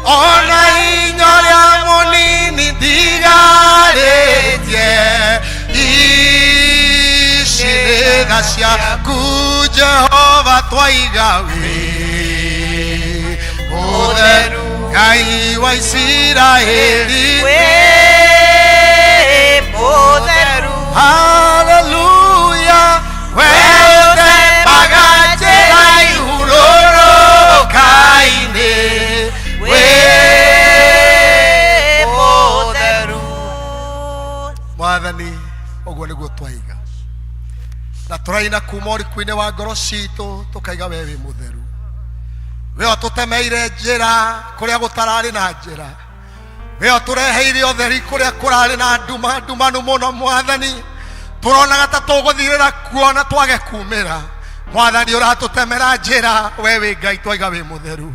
ona hinya ũrĩa mũnini ndigarĩtie ici nĩ tha ciaku Jehova twaiga wĩ mũtheru Ngai wa Isiraeli Wĩ mũtheru. Haleluya we ũtembaga njĩra ihurũrũka-inĩ Wĩ mũtheru. Mwathani ũguo nĩguo twaiga na tũraina kuma ũriku-inĩ wa ngoro citũ tũkaiga we wĩ mũtheru we ũtũtemeire njĩra kũrĩa gũtararĩ na njĩra we ũtũreheire ũtheri kũrĩa kũrarĩ na nduma ndumanu mũno mwathani tũronaga ta tũgũthirĩra kuo na twage kumĩra mwathani ũratũtemera njĩra we wĩ Ngai twaiga wĩ mũtheru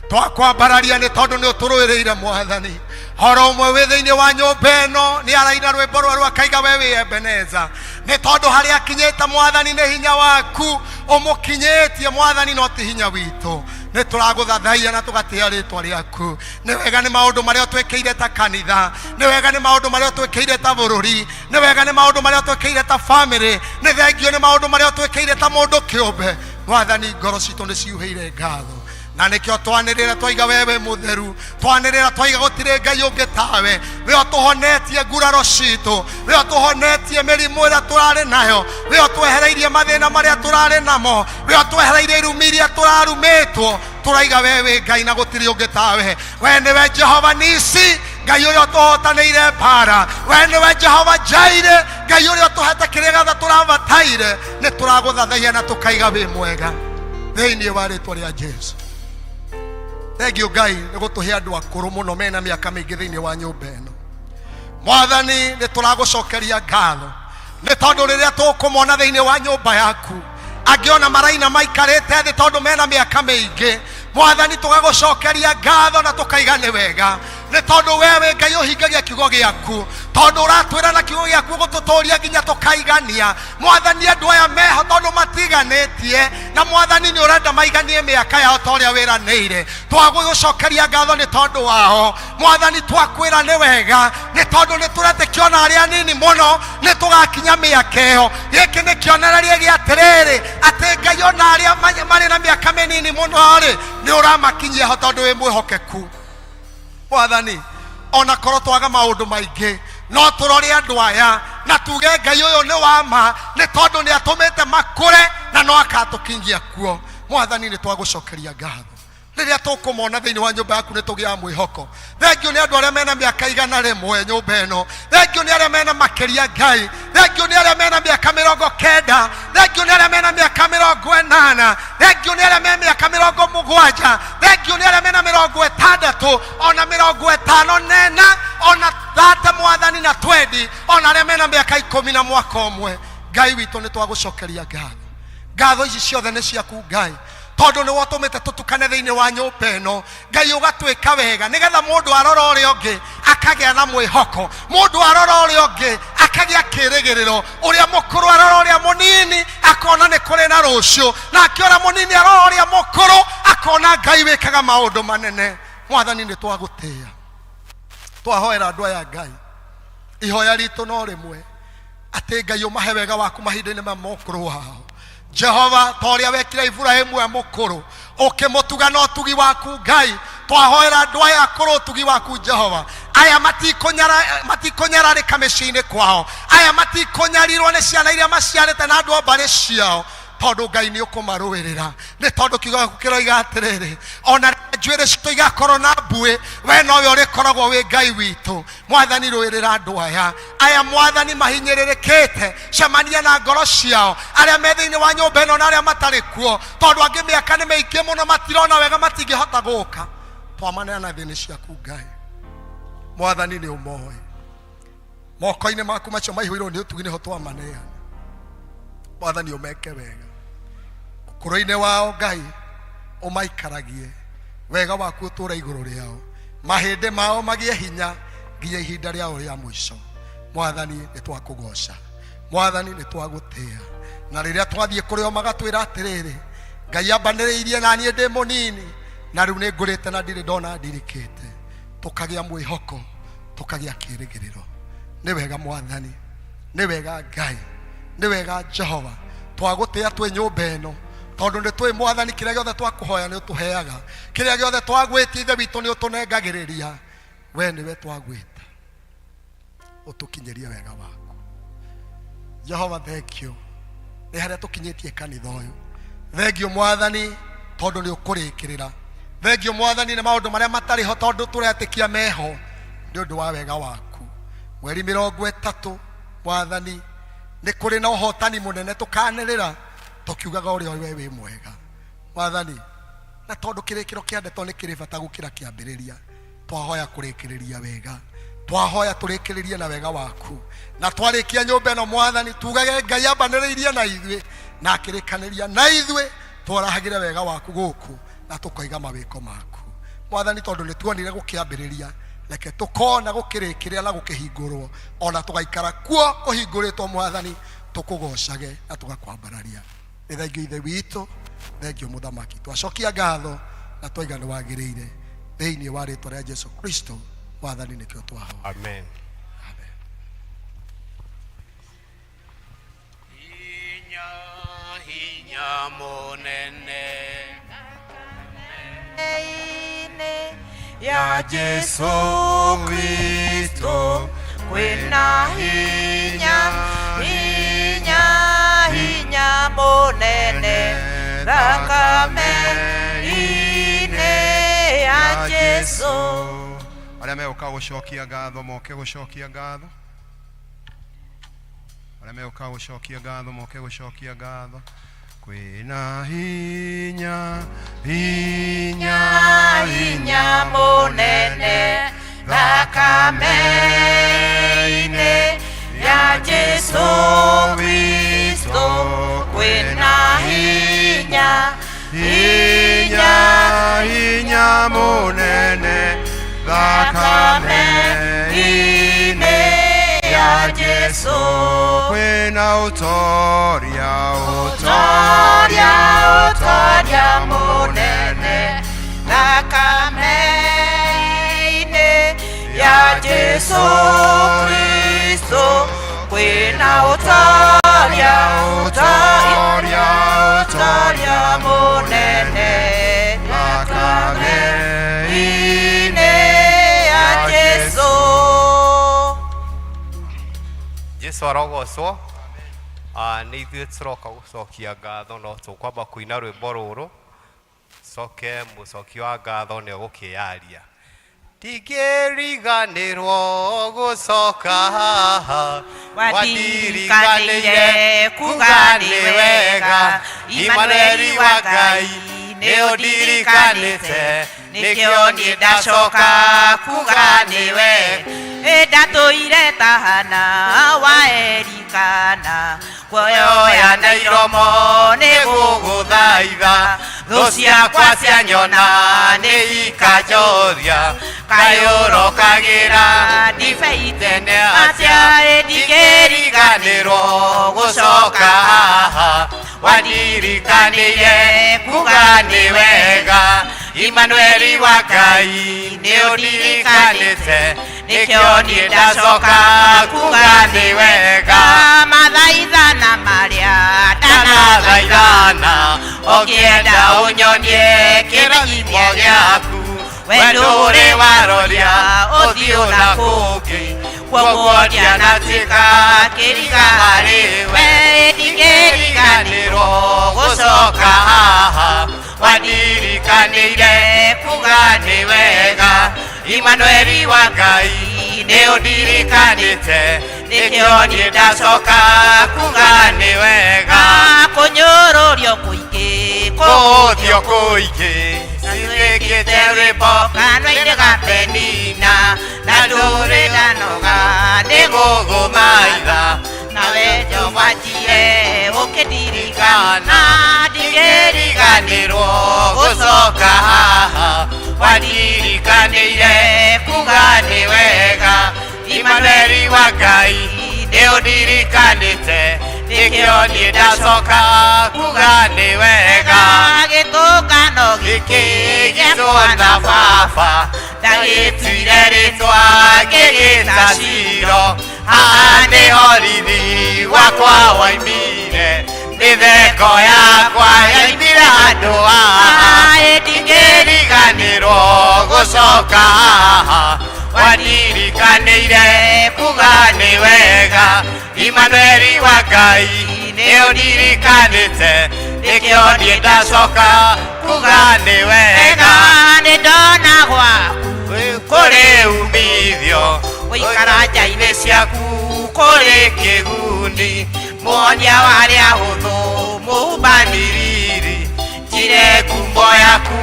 twakwambararia nĩ tondũ nĩ ũtũrũĩrĩire mwathani horo ũmwe wĩ thĩinĩ wa nyũmba ĩno nĩ araina rwĩmbo rwerũ akaiga we wĩ Ebeneza nĩ tondũ harĩa akinyĩte mwathani nĩ hinya waku ũmũkinyĩtie mwathani no ti hinya witũ nĩ tũragũthathaiya na tũgatĩa rĩtwa rĩaku nĩ wega nĩ maũndũ marĩa ũtwĩkĩire ta kanitha nĩ wega nĩ maũndũ marĩa ũtwĩkĩire ta bũrũri nĩ wega nĩ maũndũ marĩa ũtwĩkĩire ta bamĩrĩ nĩ thengio nĩ maũndũ marĩa ũtwĩkĩire ta mũndũ kĩũmbe mwathani ngoro citũ nĩ ciuhĩire ngatho na nĩkĩo twanĩrĩra twaiga we wĩ mũtheru twanĩrĩra twaiga gũtirĩ Ngai ũngĩ tawe we ũtũhonetie nguraro citũ we ũtũhonetie mĩrimũ ĩrĩa tũrarĩ nayo we ũtwehereirie mathĩna marĩa tũrarĩ namo we ũtwehereirie irumi iria tũrarumĩtwo tũraiga we wĩ Ngai na gũtirĩ ũngĩ tawe we nĩwe Jehova Nisi Ngai ũrĩa ũtũhotanĩire mbara we nĩwe Jehova Jaire Ngai ũrĩa ũtũhete kĩrĩa gĩothe tũrabataire nĩ tũragũthathaiya na tũkaiga wĩ mwega thĩinĩ wa rĩtwa rĩa Jesu thengio Ngai nĩ gũtũhe andũ akũrũ mũno mena mĩaka mĩingĩ thĩinĩ wa nyũmba ĩno mwathani nĩ tũragũcokeria ngatho nĩ tondũ rĩrĩa tũkũmona thĩinĩ wa nyũmba yaku angĩ ona maraina maikarĩte thĩ tondũ mena mĩaka mĩingĩ mwathani tũgagũcokeria ngatho na tũkaiga nĩ wega nĩ tondũ we wĩ Ngai ũhingagia kiugo gĩaku tondũ ũratwĩra na kiugo gĩaku gũtũtũria nginya tũkaigania mwathani andũ aya meho tondũ matiganĩtie na mwathani nĩ ũrenda maiganie mĩaka yao ta ũrĩa wĩranĩire twagũgũcokeria ngatho nĩ tondũ wao mwathani twakwĩra nĩ wega nĩ tondũ nĩ tũretĩkio ona arĩa anini mũno nĩ tũgakinya mĩaka ĩyo gĩkĩ nĩ kĩonereria gĩa atĩrĩrĩ atĩ Ngai ona arĩa marĩ na mĩaka mĩnini mũno rĩ nĩ ũramakinyia ho tondũ wĩ mwĩhokeku mwathani ona korwo twaga maũndũ maingĩ no tũrore andũ aya na tuge Ngai ũyũ nĩ wa ma nĩ tondũ nĩ atũmĩte makũre na no akatũkinyia kuo mwathani nĩ twagũcokeria ngatho rĩrĩa tũkũmona thĩinĩ wa nyũmba yaku nĩ tũgĩaga mwĩhoko thengio nĩ andũ arĩa mena mĩaka 100 nyũmba ĩno thengio nĩ arĩa mena makĩria Ngai thengio nĩ arĩa mena mĩaka 90 thengio nĩ arĩa mena mĩaka 80 thengio nĩ arĩa mena mĩaka 70 thengio nĩ arĩa mena 60 ona 54 ona 30 mwathani na 20 ona arĩa mena mĩaka 10 na mwaka ũmwe Ngai witũ nĩ twagũcokeria ngatho ngatho ici ciothe nĩ ciaku Ngai tondũ nĩ wotũmĩte tũtukane thĩinĩ wa nyũmba ĩno Ngai ũgatwĩka wega nĩgetha mũndũ arora ũrĩa ũngĩ akagĩa na mwĩhoko mũndũ arora ũrĩa ũngĩ akagĩa kĩrĩgĩrĩro ũrĩa mũkũrũ arora ũrĩa mũnini akona nĩ kũrĩ na rũciũ nake ũrĩa mũnini arora ũrĩa mũkũrũ akona Ngai wĩkaga maũndũ manene mwathani nĩ twagũtĩĩa twahoera andũ aya Ngai ihoya ritũ no rĩmwe atĩ Ngai ũmahe wega waku mahinda-inĩ ma mũkũrũ wao Jehova ta ũrĩa wekire Iburahĩmu e mũkũrũ ũkĩmũtuga na ũtugi waku Ngai twahoera andũ aya akũrũ ũtugi waku Jehova aya matikũnyararĩka mĩciĩ-inĩ kwao aya matikũnyarirwo nĩ ciana iria maciarĩte na andũ a mbarĩ ciao tondũ Ngai nĩ ũkũmarũĩrĩra nĩ tondũ kiugo gĩaku kĩroiga atĩrĩrĩ ona rĩrĩa njuĩrĩ citũ igakorwo na mbuĩ we nowe ũrĩkoragwo wĩ Ngai witũ mwathani rũĩrĩra andũ aya aya mwathani mahinyĩrĩrĩkĩte cemania na ngoro ciao arĩa me thĩinĩ wa nyũmba ĩno na arĩa matarĩ kuo tondũ angĩ mĩaka nĩ mĩingĩ mũno matirona wega matingĩhota gũka twamaneana thĩinĩ ciaku Ngai mwathani nĩ ũmoĩ moko-inĩ maku macio maihũirwo nĩ ũtugi nĩho twamaneana mwathani ũmeke wega ũkũrũ-inĩ wao Ngai ũmaikaragie wega waku ũtũũre igũrũ rĩao mahĩndĩ mao magĩe hinya nginya ihinda rĩao rĩa mũico Mwathani nĩ twakũgoca, Mwathani nĩ twagũtĩa. Na rĩrĩa twathiĩ kũrĩ o magatwĩra atĩrĩrĩ, Ngai ambanĩrĩirie na niĩ ndĩ mũnini, na rĩu nĩ ngũrĩte na ndirĩ ndona ndirikĩte. Tũkagĩa mwĩhoko, tũkagĩa kĩĩrĩgĩrĩro. Nĩ wega Mwathani, nĩ wega Ngai, nĩ wega Jehova. Twagũtĩa twĩ nyũmba ĩno, tondũ nĩ twĩ Mwathani, kĩrĩa gĩothe twakũhoya nĩ ũtũheaga, kĩrĩa gĩothe twagwĩtia Ithe witũ nĩ ũtũnengagĩrĩria. We nĩwe twagwĩta, ũtũkinyĩrie wega waku. Jehova, thank you nĩ harĩa tũkinyĩtie kanitha ũyũ. Thengio Mwathani tondũ nĩ ũkũrĩkĩrĩra. Thengio Mwathani nĩ maũndũ marĩa matarĩ ho tondũ tũretĩkia meho nĩ ũndũ wa wega waku. Mweri 30 Mwathani nĩ kũrĩ na ũhotani mũnene tũkanĩrĩra tũkiugaga ũrĩa we wĩ mwega Mwathani, na tondũ kĩrĩkĩro kĩa ndeto nĩ kĩrĩ bata gũkĩra kĩambĩrĩria, twahoya kũrĩkĩrĩria wega, twahoya tũrĩkĩrĩrie na wega waku, na twarĩkia nyũmba ĩno Mwathani tugage Ngai ambanĩrĩirie na ithuĩ na akĩrĩkanĩria na ithuĩ, twarahagĩre wega waku gũkũ na tũkoiga mawĩko maku Mwathani, tondũ nĩ tuonire gũkĩambĩrĩria, reke tũkona gũkĩrĩkĩrĩra na gũkĩhingũrwo, ona tũgaikara kuo kũhingũrĩtwo Mwathani, tũkũgocage na tũgakwambararia. Nĩ thengio Ithe witũ, thengio Mũthamaki. Twacokia ngatho na twaiga nĩ wagĩrĩire, thĩinĩ wa rĩtwa rĩa Jesu Kristo Mwathani nĩkĩo twahoya. Amen. Amen. Hinya, hinya mũnene ya Jesu Kristo, kwĩna hinya, hinya, hinya mũnene thakame-inĩ ya Jesu. Arĩa megũka gũcokia ngatho moke gũcokia ngatho, arĩa megũka gũcokia ngatho moke gũcokia ngatho. Kwĩna hinya, hinya, hinya mũnene thakame-inĩ ya Jesu Kristo, kwĩna hinya, hinya, hinya mũnene thakame-inĩ ya Jesu. Kwĩna ũtoria, ũtoria, ũtoria mũnene thakame-inĩ ya Jesu Kristo, kwĩna ũtoria, ũtoria, ũtoria mũnene thakame-inĩ ya Jesu. Jesu arogocwo. Nĩ ithuĩ tũroka gũcokia ngatho, no tũkwamba kũina rwĩmbo rũrũ, coke mũcoki wa ngatho nĩ ũgũkĩyaria. Ndingĩriganĩrwo gũcoka haha, wandirikanĩire kuga nĩ wega, Imanueli wa Ngai nĩ ũndirikanĩte, nĩkĩo niĩ ndacoka kuga nĩ wega. Ndatũire tahana wa Elikana, kuoya na iromo nĩ gũgũthaitha, thũ ciakwa cianyona nĩ ikanjoria, kaĩ ũrokagĩra ndibei tene atĩa, atĩa, ndingĩriganĩrwo gũcoka haha, wandirikanĩire kuga nĩ wega, Imanueli wa Ngai nĩ ũndirikanĩte, nĩkĩo niĩ ndacoka kuga nĩ wega. Mathaithana marĩa Ndanathaithana, ũngĩenda ũnyonie kĩrathimo gĩaku, we ndũrĩ waroria ũthiũ na kũngĩ, kwoguo ndianatuĩka kĩriga harĩ we, ndingĩriganĩrwo gũcoka haha, wandirikanĩire kuga nĩ wega, Imanueli wa Ngai nĩ ũndirikanĩte, nĩkĩo niĩ ndacoka kuga nĩ wega. Kũnyũrũrio kũingĩ, kũũthio kũingĩ, ciĩkĩte rwĩmbo kanua-inĩ ga Penina, na ndũrĩ ndanoga nĩ gũgũthaitha, nawe Jehova njire ũkĩndirikana, ndingĩriganĩrwo gũcoka haha, wandirikanĩire kuga nĩ wega, Imanueli wa Ngai nĩ ũndirikanĩte nĩkĩo niĩ ndacoka kuga nĩ wega gĩtũngano gĩkĩ gĩtwo na baba ndagĩtuire rĩtwa ngĩgĩta Shilo haha nĩho riri wakwa waimire mĩtheko yakwa yaimire handũ haha ndingĩriganĩrwo gũcoka haha wandirikanĩire kuga nĩ wega Imanueli wa Ngai nĩ ũndirikanĩte nĩkĩo niĩ ndacoka kuga nĩ wega nĩ ndona gwaku kũrĩ umithio gũikara nja-inĩ ciaku kũrĩ kĩguni muonia wa arĩa ahũthũ mũhubanĩriri njire ngumo yaku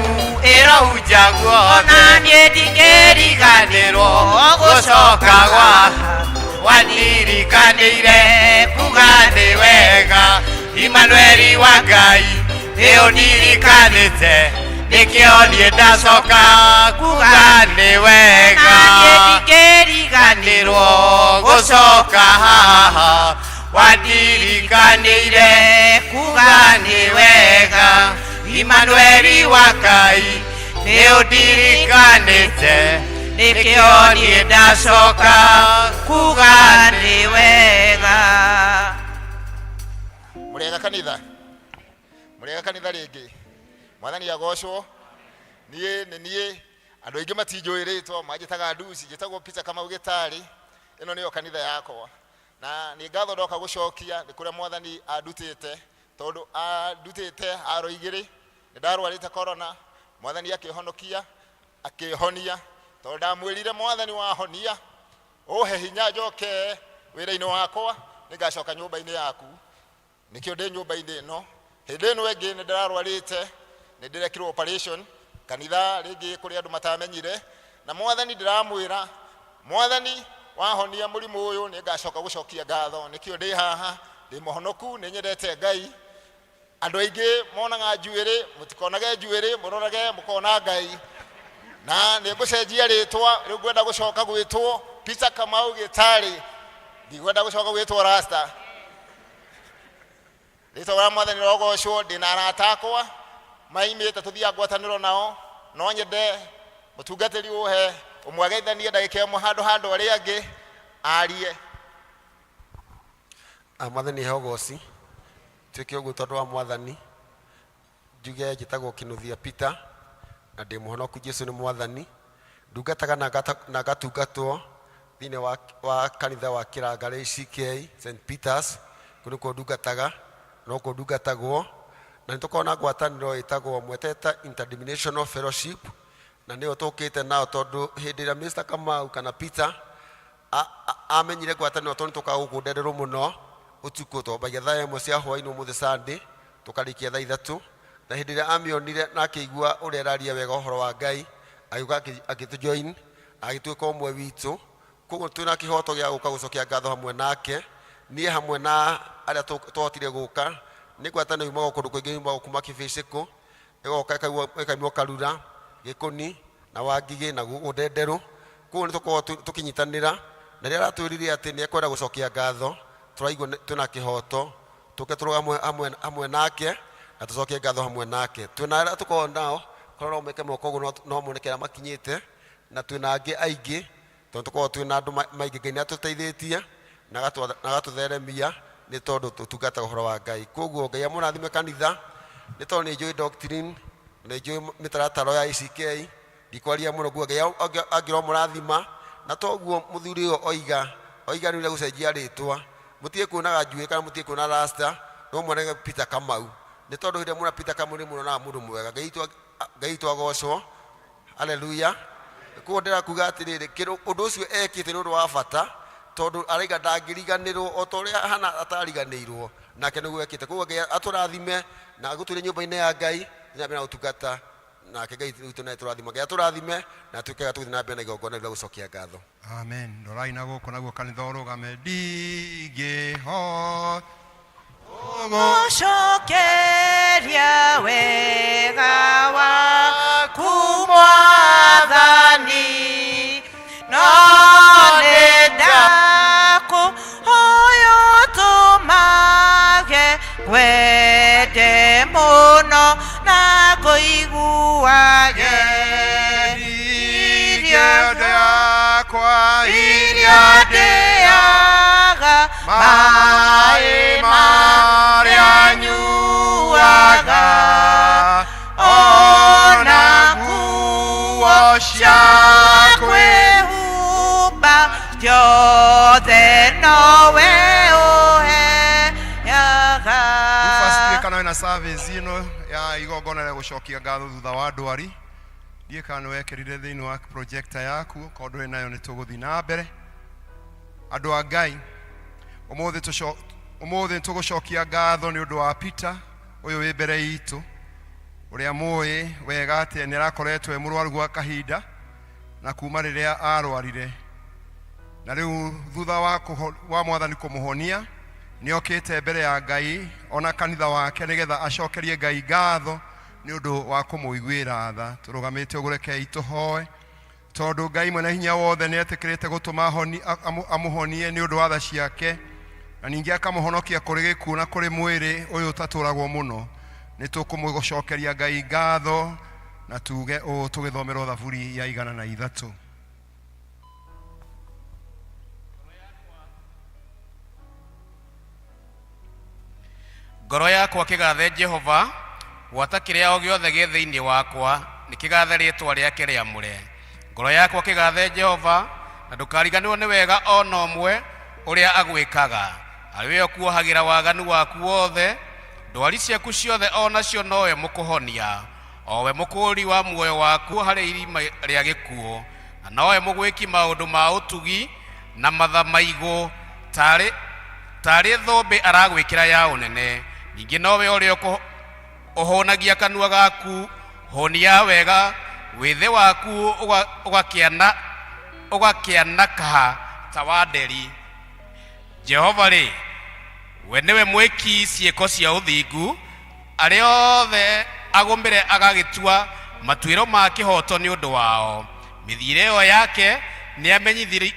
ĩrohunja guothe ona niĩ ndingĩriganĩrwo gũcoka gwaku wandirikanĩire kuga nĩ wega Imanueli wa Ngai nĩ ũndirikanĩte nĩkĩo niĩ ndacoka kuga nĩ wega ndingĩriganĩrwo gũcoka haha wandirikanĩire kuga nĩ wega Imanueli wa Ngai nĩ ũndirikanĩte nĩkĩo niĩ ndacoka kuga nĩ wega. Mũrĩega kanitha, mũrĩega kanitha rĩngĩ. Mwathani agocwo. Niĩ nĩ niĩ andũ aingĩ matinjũĩ rĩtwa, manjĩtaga Nduci, njĩtagwo Peter Kamau Gĩtarĩ. Ĩno nĩyo kanitha yakwa na nĩ ngatho ndoka gũcokia nĩ kũrĩa mwathani andutĩte, tondũ andutĩte haro igĩrĩ. Nĩ ndarwarĩte corona, mwathani akĩhonokia akĩhonia, tondũ ndamwĩrire mwathani wahonia ũhe hinya njoke wĩra-inĩ wakwa, nĩngacoka nyũmba-inĩ yaku. Nĩkĩo ndĩ nyũmba-inĩ ĩno. Hĩndĩ ĩno ĩngĩ nĩ ndĩrarwarĩte, nĩ ndĩrekirwo operation kanitha rĩngĩ kũrĩ andũ matamenyire, na mwathani ndĩramwĩra mwathani wahonia mũrimũ ũyũ nĩngacoka gũcokia ngatho. Nĩkĩo ndĩ haha, ndĩ mũhonoku, nĩ nyendete Ngai. Andũ aingĩ monaga njuĩrĩ, mũtikonage njuĩrĩ, mũrorage mũkona Ngai. Na nĩ ngũcenjia rĩtwa, rĩu ngwenda gũcoka gwĩtwo Peter Kamau Gĩtarĩ, ndigwenda gũcoka gwĩtwo Rasta. Rĩtwa rĩa mwathani rogocwo. Ndĩna arata akwa maimĩte tũthiaga ngwatanĩro nao, no nyende mũtungatĩri ũhe ũmwageithanie ndagĩka ĩmwe handũ ha andũ arĩa angĩ arie. Mwathani he ũgoci, tuĩke ũguo tondũ wa mwathani. Njuge njĩtagwo Kĩnuthia Peter na ndĩ mũhonoku, Jesu nĩ mwathani. Ndungataga na ngatungatwo thĩinĩ wa kanitha wa Kĩrangarĩ CK St Peters, kũu nĩkuo ndungataga no kuo ndungatagwo, na nĩ tũkoragwo na ngwatanĩro ĩtagwo Mweteta Interdenominational Fellowship, na nĩyo tũkĩte nao tondũ hĩndĩ ĩrĩa Mr Kamau kana Peter amenyire ngwatanĩro, tondũ nĩ tũkaga gũkũ ndenderũ mũno ũtukũ, twambagia thaa 1 cia hwaĩ-inĩ ũmũthĩ Sunday, tũkarĩkia thaa 3. Na hĩndĩ ĩrĩa amĩonire na akĩigua ũrĩa ĩraria wega ũhoro wa Ngai, agĩũka agĩtũjoin, agĩtuĩka ũmwe witũ. Koguo twĩna kĩhoto gĩa gũka gũcokia ngatho hamwe nake, niĩ hamwe na arĩa twahotire gũka. Nĩ ngwatanĩro yumaga kũndũ kũingĩ, yumaga kuma Kĩbĩcĩkũ, ĩgoka ĩkaimwo Karura, Gĩkũni na Wangigĩ na gũkũ Ndenderũ. Koguo nĩ tũkoragwo tũkĩnyitanĩra, na rĩrĩa aratwĩrire atĩ nĩ ekwenda gũcokia ngatho, tũraigua twĩna kĩhoto tũke tũrũgame hamwe nake na tũcokie ngatho hamwe nake. Twĩna arĩa tũkoragwo nao, korwo no meke moko ũguo no moneke arĩa makinyĩte, na twĩna angĩ aingĩ tondũ tũkoragwo twĩna andũ maingĩ. Ngai nĩ atũteithĩtie na agatũtheremia nĩ tondũ tũtungataga ũhoro wa Ngai. Koguo Ngai amũrathime kanitha, nĩ tondũ nĩ njũĩ doctrine, nĩ njũĩ mĩtaratara ya ACK, ndikwaria mũno. Nguo Ngai angĩromũrathima, na toguo mũthuri ũyũ oiga nĩ ũrĩa gũcenjia rĩtwa, mũtige kuonaga njuĩ kana mũtige kuona rasta, no muonage Peter Kamau, nĩ tondũ hĩndĩ ĩrĩa muona Peter Kamau nĩ muonaga mũndũ mwega. Ngai witũ agocwo, haleluya. Koguo ndĩrakuga atĩrĩrĩ, ũndũ ũcio ekĩte nĩ ũndũ wa bata, tondũ araiga ndangĩriganĩrwo o ta ũrĩa Hana atariganĩirwo, nake nĩguo ekĩte. Koguo Ngai atũrathime na agũtũrie nyũmba-inĩ ya Ngai na mbere na ũtungata nake. Ngai witũ naye tũrathima, Ngai atũrathime na tuĩke ga tũgĩthiĩ na mbere na igongona rĩu rĩa gũcokia ngatho. Amen. Rorai na gũkũ naguo kanitha ũrũgame. Ndingĩhota gũcokeria wega waku mwathani, no nĩ Ngwende mũno na ngũiguage irio yakwa iria ndĩaga maĩ marĩa nyuaga ona nguo cia kwĩhumba ciothe nowe ũheaga. Rufus ndiũĩ kana wĩna service ĩno ya igongona rĩa gũcokia ngatho thutha wa ndwari. Ndiũĩ kana nĩ wekĩrire thĩinĩ wa projector yaku, korwo ndũrĩ nayo nĩ tũgũthiĩ na mbere. Andũ a Ngai, ũmũthĩ ũmũthĩ nĩ tũgũcokia ngatho nĩ ũndũ wa Peter ũyũ wĩ mbere itũ, ũrĩa mũĩ wega atĩ nĩ arakoretwo e mũrwaru gwa kahinda na kuma rĩrĩa arwarire, na rĩu thutha wa, wa mwathani kũmũhonia nĩ okĩte mbere ya Ngai ona kanitha wake nĩgetha acokerie Ngai ngatho nĩ ũndũ wa kũmũiguĩra tha. Tũrũgamĩte ũguo, rekei tũhoe, tondũ Ngai mwene hinya wothe nĩ etĩkĩrĩte gũtũma amũhonie nĩ ũndũ wa tha ciake, na ningĩ akamũhonokia kũrĩ gĩkuũ na kũrĩ mwĩrĩ ũyũ ũtatũragwo mũno. Nĩ tũkũmũcokeria Ngai ngatho na tuge ũũ tũgĩthomerwo thaburi ya 103. Ngoro yakwa kĩgathe Jehova, gwata kĩrĩa o gĩothe gĩ thĩinĩ wakwa nĩ kĩgathe rĩĩtwa rĩake rĩamũre. Ngoro yakwa kĩgathe Jehova, na ndũkariganĩrwo nĩ wega o na ũmwe ũrĩa agwĩkaga, arĩ we ũkuohagĩra waganu waku wothe, ndwari ciaku ciothe o nacio nowe mũkũhonia, o we mũkũũri wa muoyo waku harĩ irima rĩa gĩkuũ, na nowe mũgwĩki maũndũ ma ũtugi na matha maigũ, tarĩ tarĩ thũmbĩ aragwĩkĩra ya ũnene. Ningĩ nowe ũrĩa ũhũnagia kanua gaku hũni ya wega, wĩthĩ waku ũgakĩana ũgakĩanakaha ta wa nderi. Jehova rĩ, we nĩwe mwĩki ciĩko cia ũthingu, arĩa othe agũmĩre agagĩtua matuĩro ma kĩhooto nĩ ũndũ wao. Mĩthiĩre ĩyo yake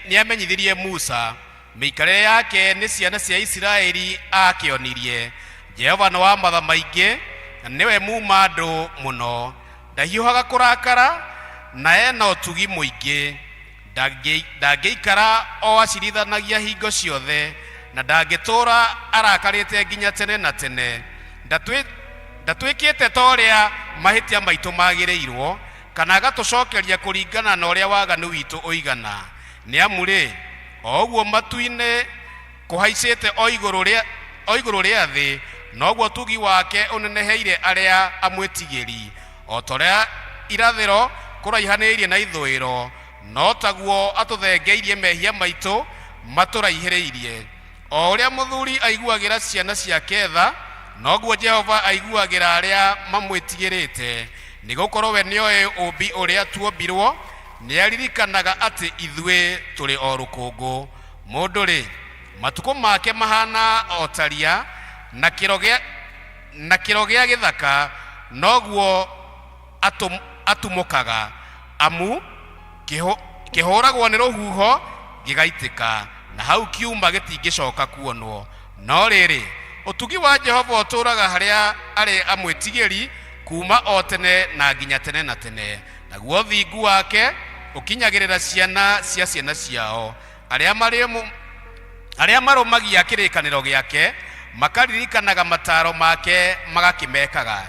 nĩamenyithirie Musa, mĩikarĩre yake nĩ ciana cia Isiraeli aakĩonirie. Jehova nĩ wa matha maingĩ na nĩwe muuma andũ mũno, ndahiũhaga kũrakara na ena ũtugi mũingĩ. Ndangĩikara o acirithanagia hingo ciothe, na ndangĩtũũra arakarĩte nginya tene na tene. Ndatwĩkĩte ta ũrĩa mahĩtia maitũ magĩrĩirwo, kana agatũcokeria kũringana na ũrĩa waganu witũ ũigana. Nĩ amu rĩ, o ũguo matu-inĩ kũhaicĩte o igũrũ rĩa thĩ, noguo ũtugi wake ũneneheire arĩa amwĩtigĩri. O ta ũrĩa irathĩro kũraihanĩrĩirie na ithũĩro, no taguo atũthengeirie mehia maitũ matũraihĩrĩirie. O ũrĩa mũthuri aiguagĩra ciana ciake tha, noguo Jehova aiguagĩra arĩa mamwĩtigĩrĩte. Nĩgũkorwo we nĩoĩ ũũmbi ũrĩa tuombirwo, nĩaririkanaga atĩ ithuĩ tũrĩ o rũkũngũ. Mũndũ rĩ, matukũ make mahana o ta ria, na kĩro gĩa na kĩro gĩa gĩthaka noguo atumũkaga, amu kĩhũragwo nĩ rũhuho gĩgaitĩka, na hau kiuma gĩtingĩcoka kuonwo. No rĩrĩ, ũtugi wa Jehova ũtũũraga harĩa arĩ amwĩtigĩri kuma o tene na nginya tene na tene, naguo ũthingu wake ũkinyagĩrĩra ciana cia ciana ciao, arĩa marĩ arĩa marũmagia kĩrĩkanĩro gĩake, makaririkanaga mataro make magakĩmekaga.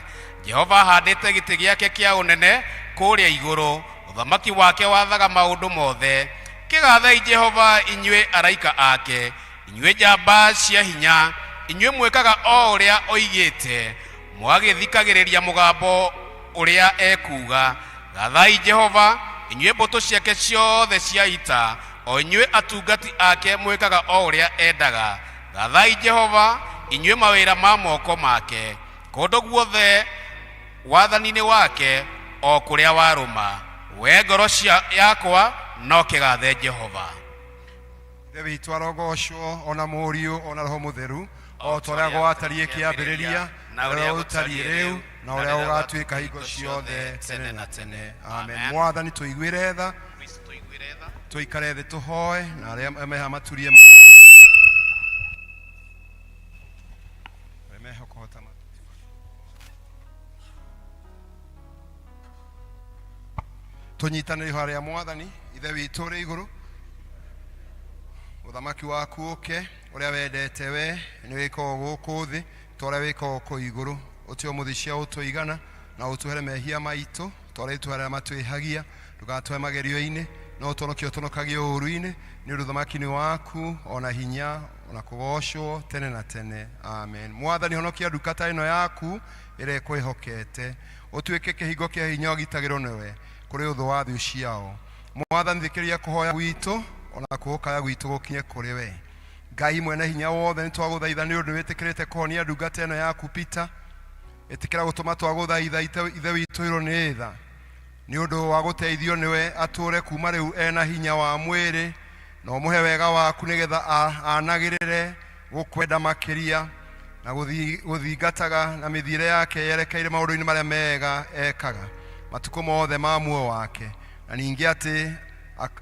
Jehova ahandĩte gĩtĩ gĩake kĩa ũnene kũrĩa igũrũ, ũthamaki wake wathaga maũndũ mothe. Kĩgathei Jehova inyuĩ araika ake, inyuĩ njamba cia hinya, inyuĩ mwĩkaga o ũrĩa oigĩte, mwagĩthikagĩrĩria mũgambo ũrĩa ekuuga. Gathai Jehova inyuĩ mbũtũ ciake ciothe cia ita, o inyuĩ atungati ake mwĩkaga o ũrĩa endaga. Gathai Jehova inyuĩ mawĩra ma moko make, kũndũ guothe wathani-inĩ wake o kũrĩa warũma. We ngoro cia yakwa no kĩgathe Jehova. Ithe witũ arogocwo, ona Mũriũ, ona Roho Mũtheru, o ta ũrĩa gwatariĩ kĩambĩrĩria, na ũrĩa ũtariĩ rĩu, na ũrĩa ũgatuĩka hingo ciothe tene na tene. Amen. Mwathani tũiguĩre tha, tũikare thĩ tũhoe, na arĩa meha maturie maru tũhoe. Mehũkũhota tũnyitanĩre ihoya rĩa mwathani. Ithe witũ ũrĩ igũrũ, ũthamaki waku ũke, ũrĩa wendete we nĩ wĩkagwo gũkũ thĩ ta ũrĩa wĩkagwo kũu igũrũ. Ũtue mũthĩ cia ũtũigana, na ũtuhere mehia maitũ ta ũrĩa itũherera matwĩhagia. Ndũgatũhe magerio-inĩ, no ũtũhonokie ũtũhonokagie ũũru-inĩ, nĩ ũndũ ũthamaki nĩ waku, ona hinya, ona kũgocwo tene na tene. Amen. Mwathani, honokia ndungata ĩno yaku ĩrĩa ĩkwĩhokete, ũtuĩke kĩhingo kĩa hinya ũgitagĩrwo nĩwe kũrĩ ũthũ wa thũ ciao. Mwathani, thikĩrĩria kũhoya gwitũ, ona gũkaya gwitũ gũkinye kũrĩ we. Ngai mwene hinya wothe, nĩ twagũthaitha nĩ ũndũ wĩtĩkĩrĩte kũhonia ndungata ĩno yaku Peter. Ĩtĩkĩra gũtũma twagũthaitha Ithe witũ ĩrwo nĩ tha, nĩ ũndũ wa gũteithio nĩwe atũũre kuma rĩu ena hinya wa mwĩrĩ, na ũmũhe wega waku nĩgetha anagĩrĩre gũkwenda makĩria na gũthingataga na mĩthiĩre yake yerekeire maũndũ-inĩ marĩa mega ekaga matukũ mothe ma muoyo wake, na ningĩ atĩ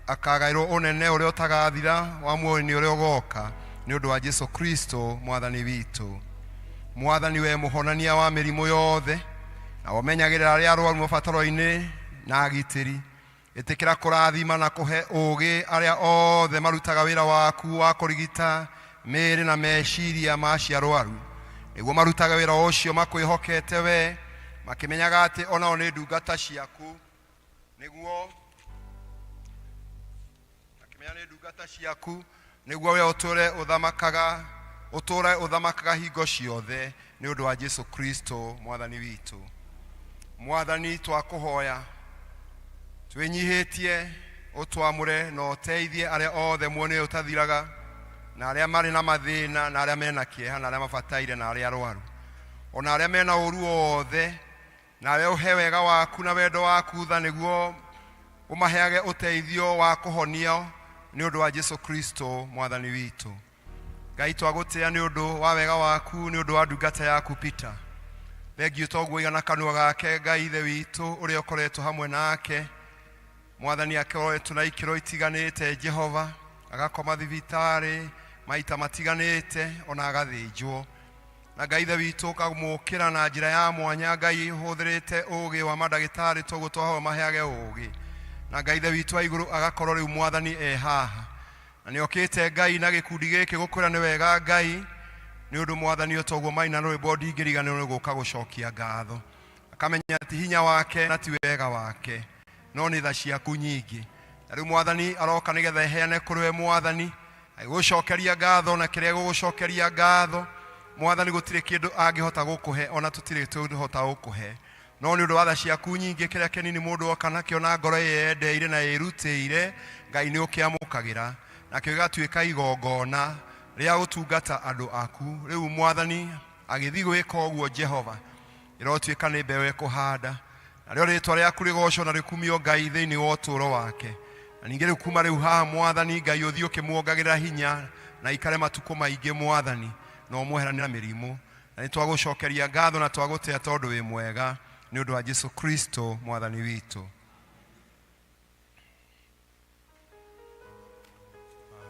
akagaĩrwo ũnene ũrĩa ũtagathira wa muoyo-inĩ ũrĩa ũgoka, nĩ ũndũ wa Jesu Kristo mwathani witũ. Mwathani, we mũhonania wa mĩrimũ yothe, na ũmenyagĩrĩra arĩa arwaru mabataro-inĩ na agitĩri, ĩtĩkĩra kũrathima na kũhe ũũgĩ arĩa othe marutaga wĩra waku wa kũrigita mĩĩrĩ na meciria ma acio arwaru, nĩguo marutage wĩra ũcio makwĩhokete we, makĩmenyaga atĩ onao nĩ ndungata ciaku, nĩguo makĩmenya nĩ ndungata ciaku, nĩguo we ũtũre ũthamakaga, ũtũre ũthamakaga hingo ciothe, nĩ ũndũ wa Jesu Kristo mwathani witũ. Mwathani, twakũhoya twĩnyihĩtie ũtwamũre na ũteithie arĩa othe muoyo ũyũ ũtathiraga, na arĩa marĩ na mathĩna, na arĩa mena kĩeha, na arĩa mabataire, na arĩa arwaru, ona arĩa mena ũru wothe, nawe ũhe wega waku na wendo waku tha, nĩguo ũmaheage ũteithio wa kũhonio, nĩ ũndũ wa Jesu Kristo mwathani witũ. Ngai, twagũtĩa nĩ ũndũ wa wega waku, nĩ ũndũ wa ndungata yaku Peter. Thengiũ toguo igana kanua gake, Ngai Ithe witũ ũrĩa ũkoretwo hamwe nake. Mwathani, akoretwo na ikĩro itiganĩte, Jehova, agakoma thibitarĩ maita matiganĩte, ona agathĩnjwo, na Ngai Ithe witũ ũkamũkĩra na njĩra ya mwanya. Ngai, ũhũthĩrĩte ũũgĩ wa mandagĩtarĩ, toguo twahoya maheage ũũgĩ, na Ngai Ithe witũ wa igũrũ agakorwo rĩu Mwathani e haha, na nĩ okĩte, Ngai, na gĩkundi gĩkĩ gũkwĩra nĩ wega, Ngai, nĩ ũndũ Mwathani o toguo maina rwĩmbo ndingĩriganĩrwo nĩ gũka gũcokia ngatho, akamenya ti hinya wake na ti wega wake, no nĩ tha ciaku nyingĩ. Na rĩu Mwathani aroka nĩgetha eheane kũrĩ we, Mwathani, agĩgũcokeria ngatho, na kĩrĩa gũgũcokeria ngatho, Mwathani, gũtirĩ kĩndũ angĩhota gũkũhe, ona tũtirĩ tũhota gũkũhe, no nĩ ũndũ wa tha ciaku nyingĩ, kĩrĩa kĩnini mũndũ oka nakĩo na ngoro ĩyendeire na ĩrutĩire, Ngai, nĩ ũkĩamũkagĩra, nakĩo gĩgatuĩka igongona rĩa gũtungata andũ aku. Rĩu Mwathani agĩthiĩ gwĩka ũguo, Jehova, ĩrotuĩka nĩ mbeũ ĩkũhanda, narĩo rĩtwa rĩaku rĩgocwo na rĩkumio, Ngai, thĩinĩ wa ũtũũro wake. Na ningĩ rĩu kuma rĩu haha, Mwathani Ngai, ũthiĩ ũkĩmuongagĩrĩra hinya na ikare matukũ maingĩ, Mwathani, na ũmweheranĩra mĩrimũ. Na nĩ twagũcokeria ngatho na twagũtĩa tondũ wĩ mwega, nĩ ũndũ wa Jesu Kristo mwathani witũ.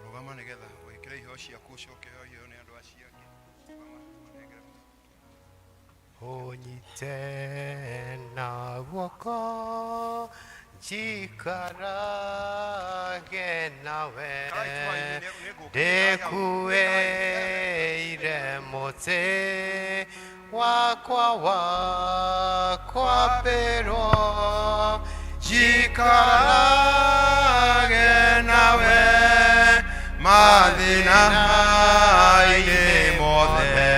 Rũgama nĩgetha wĩkĩre iheo ciaku, ũcoke ũheo iheo nĩ andũ acio angĩ. Rũgama, ũnengere. Ũnyite na guoko njikarage nawe, ndĩkuĩire mũtĩ wakwa wa kwambĩrwo, njikarage nawe mathĩna-inĩ mothe,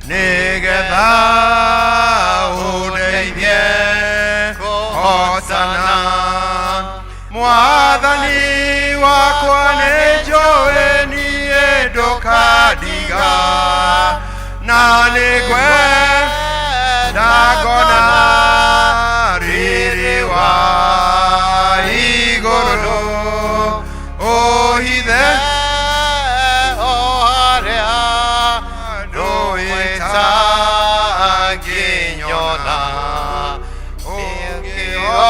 nĩgetha ũndeithie kũhotana. Mwathani wakwa, nĩ njũĩ niĩ ndũkandiga, na nĩ ngwenda ngona riri wa igũrũ, ũhithe o harĩa ndũĩtangĩnyona,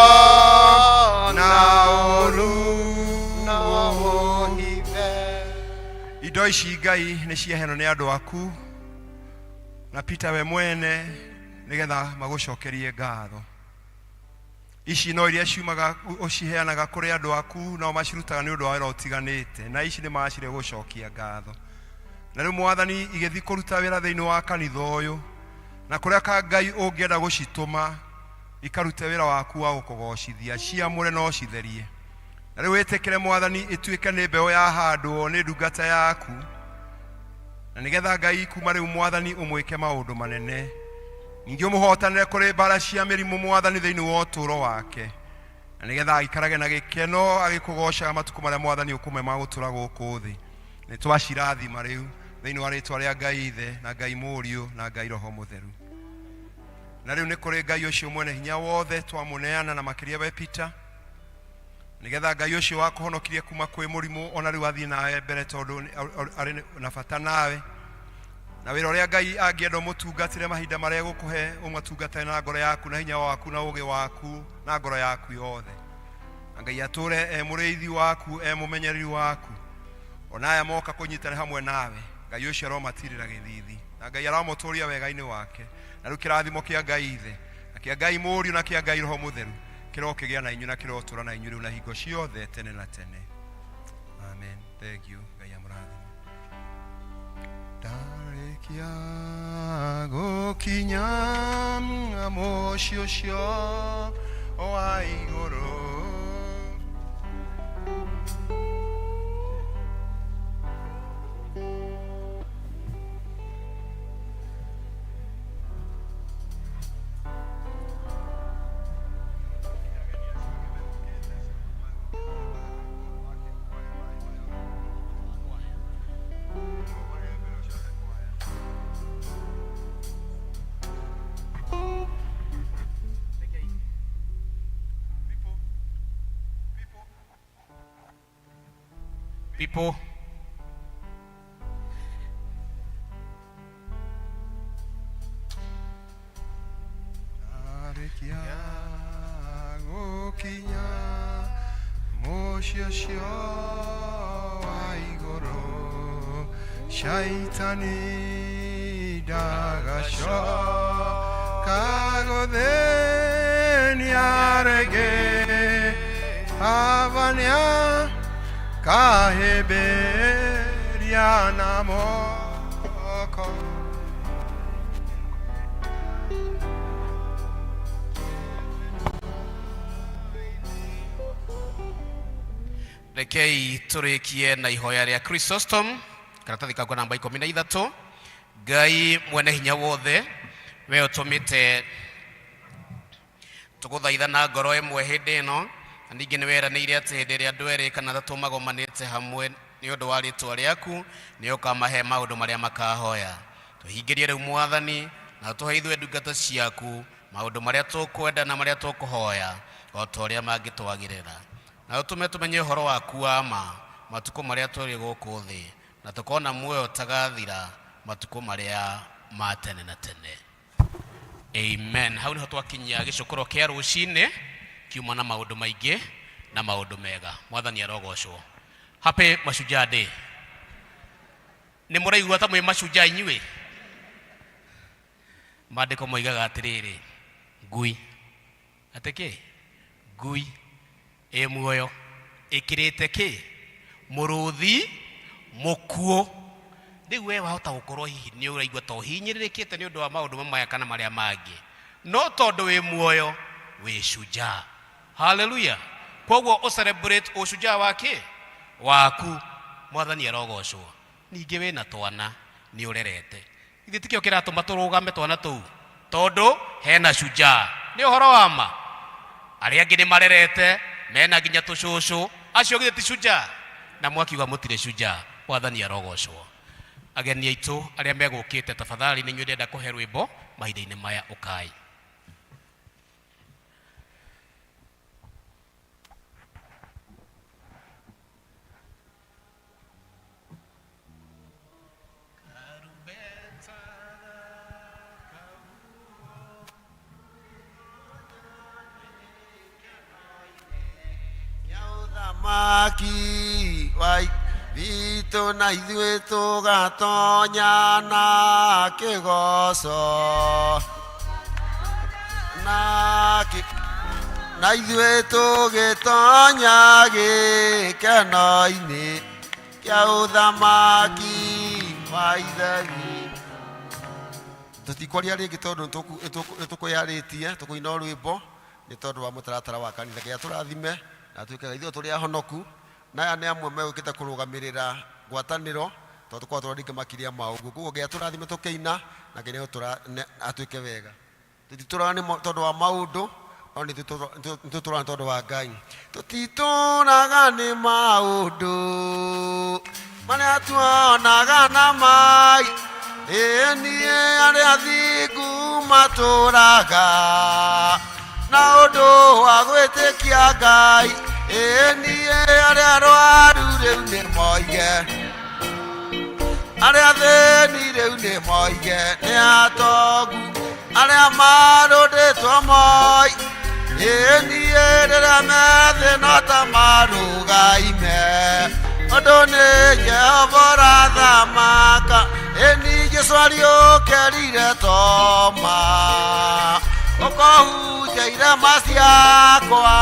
ũngĩona ũru no ũhithe. Indo ici, Ngai, nĩ ciaheanwo nĩ andũ aku. Na Peter we mwene nĩgetha magũcokerie ngatho. Ici no iria ciumaga ũciheanaga kũrĩ andũ aku, nao macirutaga nĩ ũndũ wa wĩra ũtiganĩte, na ici nĩ macire gũcokia ngatho. Na rĩu Mwathani, igĩthiĩ kũruta wĩra thĩinĩ wa kanitha ũyũ na kũrĩa ka Ngai ũngĩenda gũcitũma ikarute wĩra waku wa gũkũgocithia, ciamũre na ũcitherie. Na rĩu wĩtĩkĩre Mwathani ĩtuĩke nĩ mbeũ yahandwo nĩ ndungata yaku, na nĩgetha Ngai kuma rĩu Mwathani ũmwĩke maũndũ manene, ningĩ ũmũhotanĩre kũrĩ mbara cia mĩrimũ Mwathani thĩinĩ wa ũtũũro wake, na nĩgetha aikarage na gĩkeno agĩkũgocaga matukũ marĩa Mwathani ũkũmwe ma gũtũũra gũkũ thĩ. Nĩ twacirathima rĩu thĩinĩ wa rĩtwa rĩa Ngai Ithe na Ngai Mũriũ na Ngai Roho Mũtheru. Na rĩu nĩ kũrĩ Ngai ũcio mwene hinya wothe twamũneana, na makĩria we Peter, nĩgetha Ngai ũcio wakũhonokirie kuma kwĩ mũrimũ ona rĩu athiĩ nawe mbere, tondũ arĩ na bata nawe na wĩra ũrĩa Ngai angĩenda ũmũtungatĩre mahinda marĩa egũkũhe, ũmatungatĩre na ngoro yaku na hinya waku na ũũgĩ waku na ngoro yaku yothe. Na Ngai atũre e mũrĩithi waku, e mũmenyereri waku, ona aya moka kũnyitana hamwe nawe, Ngai ũcio aromatirĩra gĩthithi, na Ngai aromũtũria wega-inĩ wake. Na rĩu kĩrathimo kĩa Ngai Ithe na kĩa Ngai Mũriũ na kĩa Ngai Roho Mũtheru kĩrokĩgĩa na inyuĩ na kĩrotũra na inyuĩ rĩu na hingo ciothe tene na tene. Amen. Thank you. Ngai amũrathime. Ndarĩkia gũkinya mũciĩ ũcio wa igũrũ, People. Ndarĩkia gũkinya mũciĩ ũcio wa igũrũ, Shaitani ndagacoka gũthĩnia rĩngĩ, Baba nĩakahĩmbĩria na moko. Rekei tũrĩkie na ihoya rĩa Chrysostom, karatathi kakwa namba 13. Ngai mwene hinya wothe, we ũtũmĩte tũgũthaitha na ngoro ĩmwe hĩndĩ ĩno, na ningĩ nĩ weranĩire atĩ hĩndĩ ĩrĩa andũ erĩ kana atatũ magomanĩte hamwe nĩ ũndũ wa rĩtwa rĩaku, nĩ ũkamahe maũndũ marĩa makahoya. Tũhingĩrie rĩu Mwathani, na ũtũhe ithuĩ ndungata ciaku maũndũ marĩa tũkwenda na marĩa tũkũhoya o ta ũrĩa mangĩtwagĩrĩra, na ũtũme tũmenye ũhoro waku wa ma matukũ marĩa tũrĩ gũkũ thĩ, na tũkona muoyo ũtagathira matukũ marĩa ma tene na tene. Amen. Hau niho twakinyia gĩcũkũro kĩa rũcinĩ, kiuma na maũndũ maingĩ na maũndũ mega. Mwathani arogocwo. Happy Mashujaa Day. Nĩ mũraigua ta mwĩ mashujaa inyuĩ? Maandĩko moigaga atĩrĩrĩ, ngui atĩ kĩ? Ngui ĩ muoyo ĩkĩrĩte kĩ? Mũrũthi mũkuũ. Rĩu we wahota gũkorwo hihi nĩ ũraigua ta ũhinyĩrĩrĩkĩte nĩ ũndũ wa maũndũ maya kana marĩa mangĩ, no tondũ wĩ muoyo wĩ shujaa. Haleluya. Koguo ũ celebrate ũshujaa wa kĩ? Waku. Mwathani arogocwo. Ningĩ wĩna twana nĩ ũrerete, ithuĩ tikĩo kĩratũma tũrũgame twana tũu, tondũ hena shujaa. Nĩ ũhoro wa ma, arĩa angĩ nĩ marerete mena nginya tũcũcũ, acio githĩ ti shujaa? Na mwakiuga mũtirĩ shujaa. Mwathani arogocwo. Ageni aitũ arĩa megũkĩte, tafadhali nĩ inyuĩ ndĩrenda kũhe rwĩmbo mahinda-inĩ maya, ũkai. Ũthamaki wa witũ na ithuĩ tũgatonya na kĩgoco na kĩ na ithuĩ tũgĩtonya gĩkeno-inĩ kĩa ũthamaki wa Ithe witũ. Tũtikwaria rĩngĩ tondũ nĩ tũkwĩyarĩtie tũkũina o rwĩmbo nĩ tondũ wa mũtaratara wa kanitha. Ngai atũrathime na atuĩke ithuĩ tũrĩ ahonoku, na aya nĩ amwe megũkĩte kũrũgamĩrĩra ngwatanĩro tondũ tũkoragwo tũrĩ aingĩ makĩria ma ũguo. Koguo Ngai atũrathime tũkĩina na Ngai atuĩke wega. Tũtitũraga nĩ tondũ wa maũndũ, no nĩ tũtũraga nĩ tondũ wa Ngai. Tũtitũraga nĩ maũndũ marĩa tuonaga na mai, ĩĩ niĩ arĩa athingu matũraga na ũndũ wa gwĩtĩkia Ngai, ĩĩ niĩ arĩa arwaru rĩu nĩ moige, arĩa athĩni rĩu nĩ moige nĩ atongu, arĩa marũndĩtwo moi, ĩĩ niĩ rĩrĩa methĩ no ta marũgaime, ũndũ nĩ Jehova ũrathamaka, ĩĩ niĩ Jesũ ariũkĩrire Toma, ũkũhunjia irema ciakwa,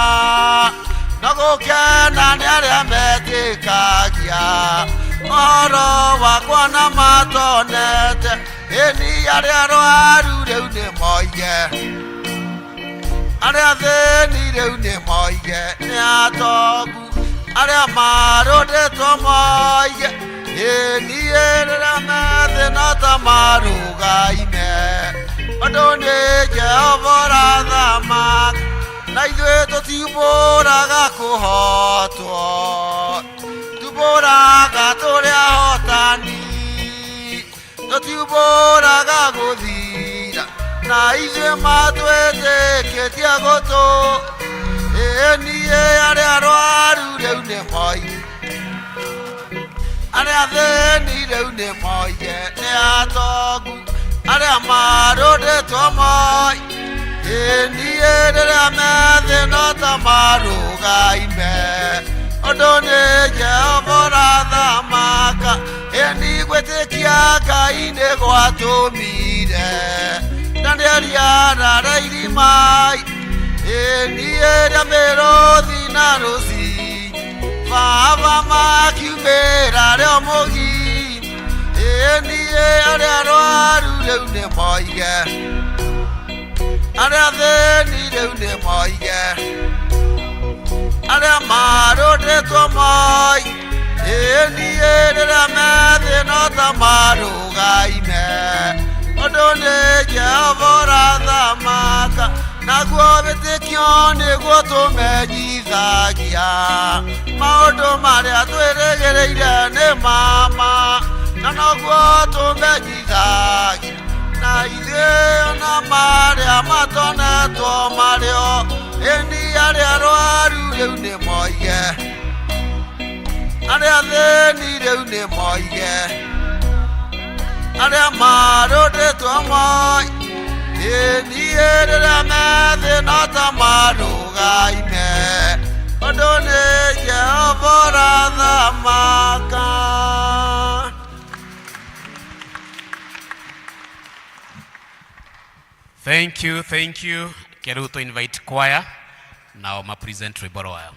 na gũkena nĩ arĩa metĩkagia ũhoro wakwa na matonete, ĩni arĩa arwaru rĩu nĩ moige, arĩa athĩni rĩu nĩ moige nĩ atongu, arĩa marũndĩtwo moige, ĩni rĩrĩa methĩ no ta marũgaime, ũndũ nĩ Jehova ũrathamaka, na ithuĩ tũtimbũraga kũhotwo, tumbũraga tũrĩ ahotani, tũtiumbũraga gũthira, na ithuĩ matwĩtĩkĩtie gũtũ, ĩĩ niĩ arĩa arwaru rĩu nĩ moige, arĩa athĩni rĩu nĩ moige nĩ atongu, arĩa marũndĩtwo moi, ĩĩ niĩ rĩrĩa methĩ no ta marũgaime, ũndũ nĩ Jehova ũrathamaka, ĩni gwĩtĩkia Ngai nĩ gwatũmire Danieli arare irima, ĩni ĩrĩa mĩrũthi na rũci, baba makiumĩra rĩo mũgi, ĩni arĩa arwaru rĩu nĩ moige, arĩa athĩni rĩu nĩ moige, arĩa marũndĩtwo moi, ĩni rĩrĩa methĩ no ta marũgaime, ũndũ nĩ Jehova ũrathamaka, naguo wĩtĩkio nĩguo tũmenyithagia maũndũ marĩa twĩrĩgĩrĩire nĩ mama, na noguo tũmenyithagia na ithuĩ ona marĩa matonetwo marĩo, ĩni arĩa arwaru rĩu nĩ moige, arĩa athĩni rĩu nĩ moige, arĩa marũndĩtwo moi, ĩni rĩrĩa methĩ no ta marũgaime, ũndũ nĩ Jehova ũrathamaka. Thank you, thank you. Kĩrĩu to invite choir nao ma present rwĩmbo rwao.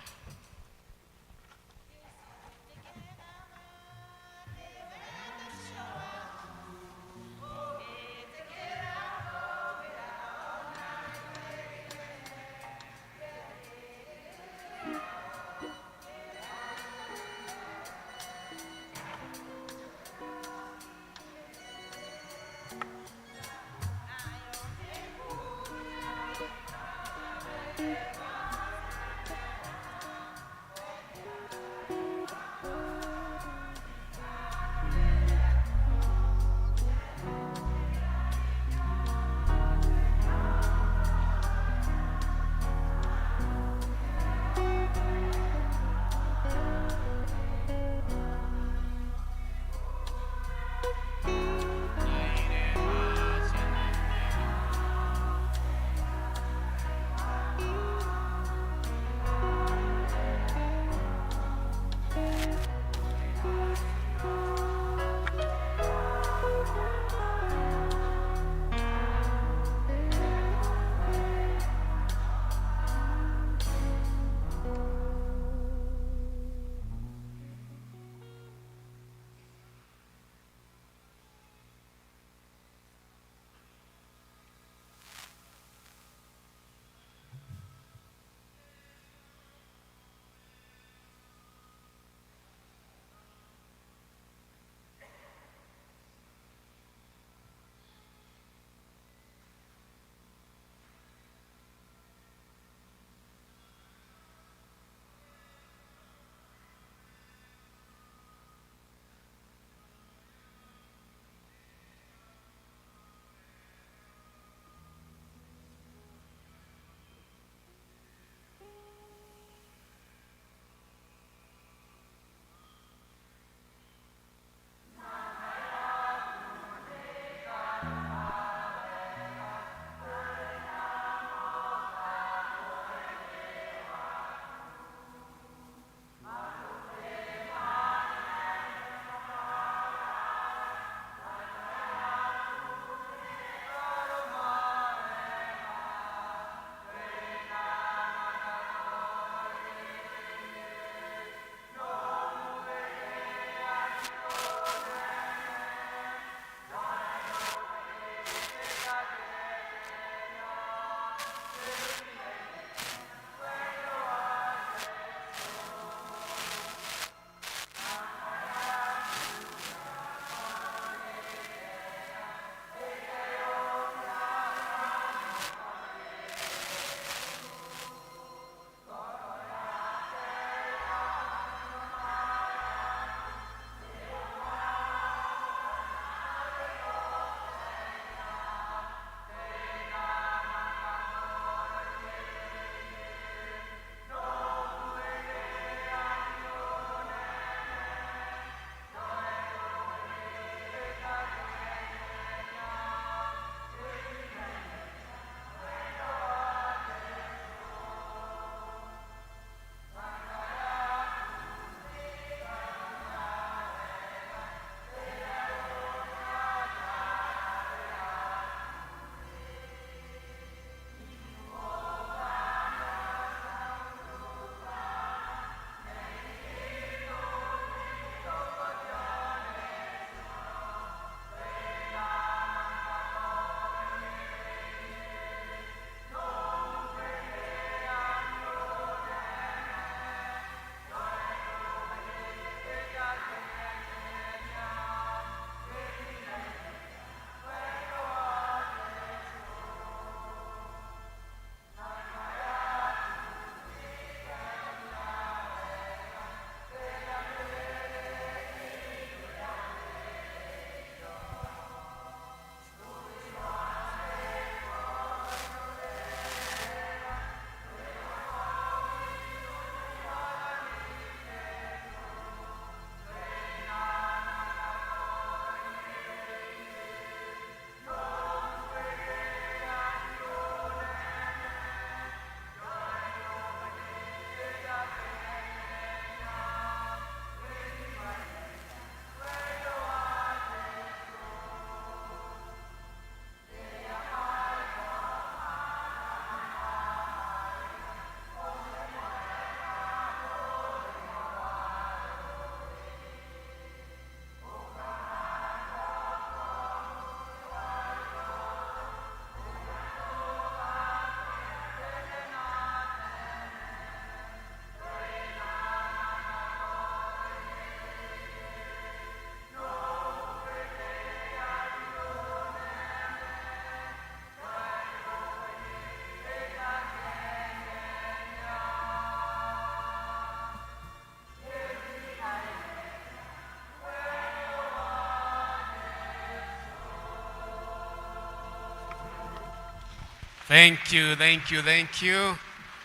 Thank you, thank you, thank you.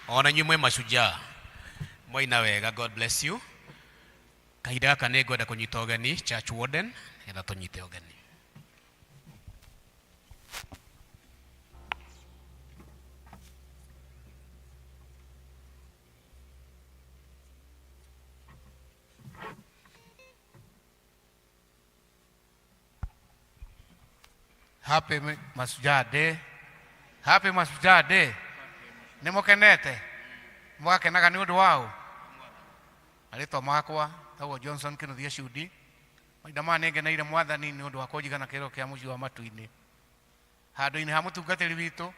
Ona inyuĩ mwĩ mashujaa. Mwaina wega, God bless you. Kahinda gaka nĩ ngwenda kũnyita ũgeni church warden nĩgetha tũnyite ũgeni. Happy Mashujaa Day. Happy Mashujaa Day. Nĩ mũkenete? Mũgakenaga nĩ ũndũ waũ? Marĩtwa makwa tagwo Johnson Kĩnuthia Cudi. Mahinda maya nĩ ngeneire Mwathani nĩ ũndũ wa kũnjiga na kĩrĩro kĩa mũciĩ wa matu-inĩ. Handũ-inĩ ha mũtungatĩri witũ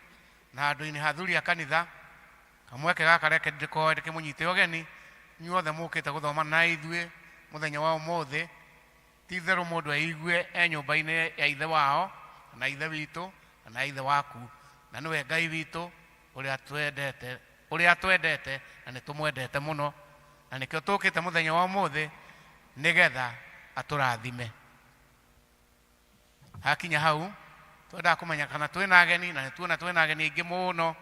na handũ-inĩ ha athuri a kanitha, kamweke gaka reke ndĩkoe ndĩkĩmũnyite ũgeni inyuothe mũkĩte gũthoma na ithuĩ mũthenya wa ũmũthĩ. Ti itherũ mũndũ eigue e nyũmba-inĩ ya ithe wao na ithe witũ na ithe waku, na nĩwe Ngai witũ ũrĩa twendete, ũrĩa twendete na nĩ tũmwendete mũno, na nĩkĩo tũkĩte mũthenya wa ũmũthĩ nĩgetha atũrathime. Hakinya hau twendaga kũmenya kana twĩna ageni, na nĩtuona twĩna ageni aingĩ mũno,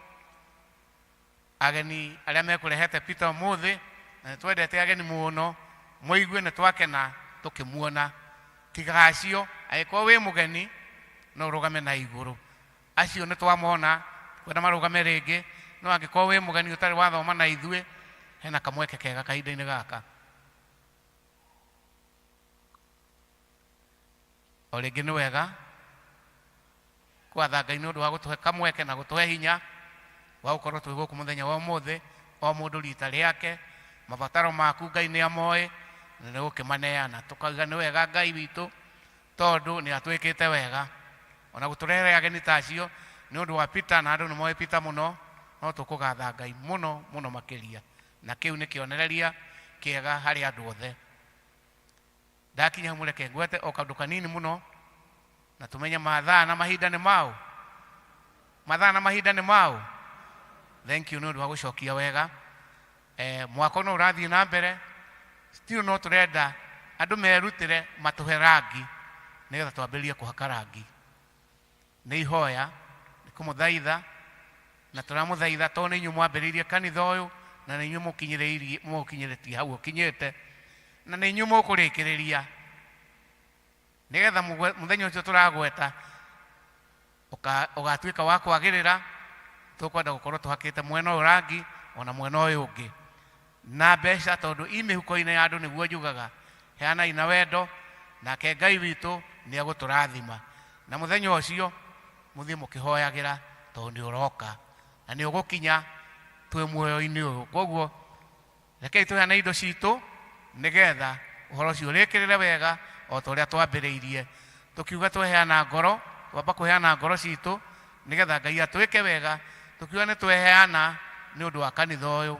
ageni arĩa mekũrehete Peter ũmũthĩ, na nĩtwendete ageni mũno, mũigue nĩ twakena tũkĩmuona. Tiga acio, angĩkorwo wĩ mũgeni no ũrũgame na igũrũ, acio nĩ twamona kwenda marũgame rĩngĩ, no angĩkorwo wĩ mũgeni ũtarĩ wathoma na ithuĩ, hena kamweke kega kahinda-inĩ gaka. O rĩngĩ nĩ wega kwatha Ngai nĩ ũndũ wa gũtũhe kamweke na gũtũhe hinya wa gũkorwo twĩ gũkũ mũthenya wa ũmũthĩ, o mũndũ rita rĩake, mabataro maku Ngai nĩ amoĩ na nĩ gũkĩmaneana. Tũkauga nĩ wega Ngai witũ tondũ nĩ atwĩkĩte wega ona gũtũrehere ageni ta acio nĩ ũndũ wa Peter, na andũ nĩ moĩ Peter mũno, no tũkũgatha Ngai mũno mũno makĩria, na kĩu nĩ kĩonereria kĩega harĩ andũ othe. Ndakinya hau mũreke ngwete o kaũndũ kanini mũno, na tũmenye mathaa na mahinda nĩ maũ, mathaa na mahinda nĩ maũ. Thank you nĩ ũndũ wa gũcokia wega. Mwako no ũrathiĩ na mbere, still no tũrenda andũ merutĩre matũhe rangi nĩgetha twambĩrĩrie kũhaka rangi. Nĩ ihoya, nĩ kũmũthaitha, na tũramũthaitha tondũ nĩ inyuĩ mwambĩrĩirie kanitha ũyũ, na nĩ inyuĩ mũkinyĩrĩirie, mũkinyĩrĩtie hau ũkinyĩte, na nĩ inyuĩ mũkũrĩkĩrĩria nĩgetha mũthenya ũcio tũragweta ũgatuĩka wa kwagĩrĩra. Tũkwenda gũkorwo tũhakĩte mwena ũyũ rangi ona mwena ũyũ ũngĩ na mbeca, tondũ i mĩhuko-inĩ ya andũ nĩguo njugaga, heanai na wendo, nake Ngai witũ nĩ egũtũrathima. Na mũthenya ũcio mũthiĩ mũkĩhoyagĩra tondũ nĩ ũroka na nĩ ũgũkinya twĩ muoyo-inĩ ũyũ. Koguo rekei tũheane indo citũ nĩgetha ũhoro ũcio ũrĩkĩrĩre wega o ta ũrĩa twambĩrĩirie. Tũkiuga tweheana ngoro, twamba kũheana ngoro citũ nĩgetha Ngai atwĩke wega. Tũkiuga nĩ tweheana nĩ ũndũ wa kanitha ũyũ,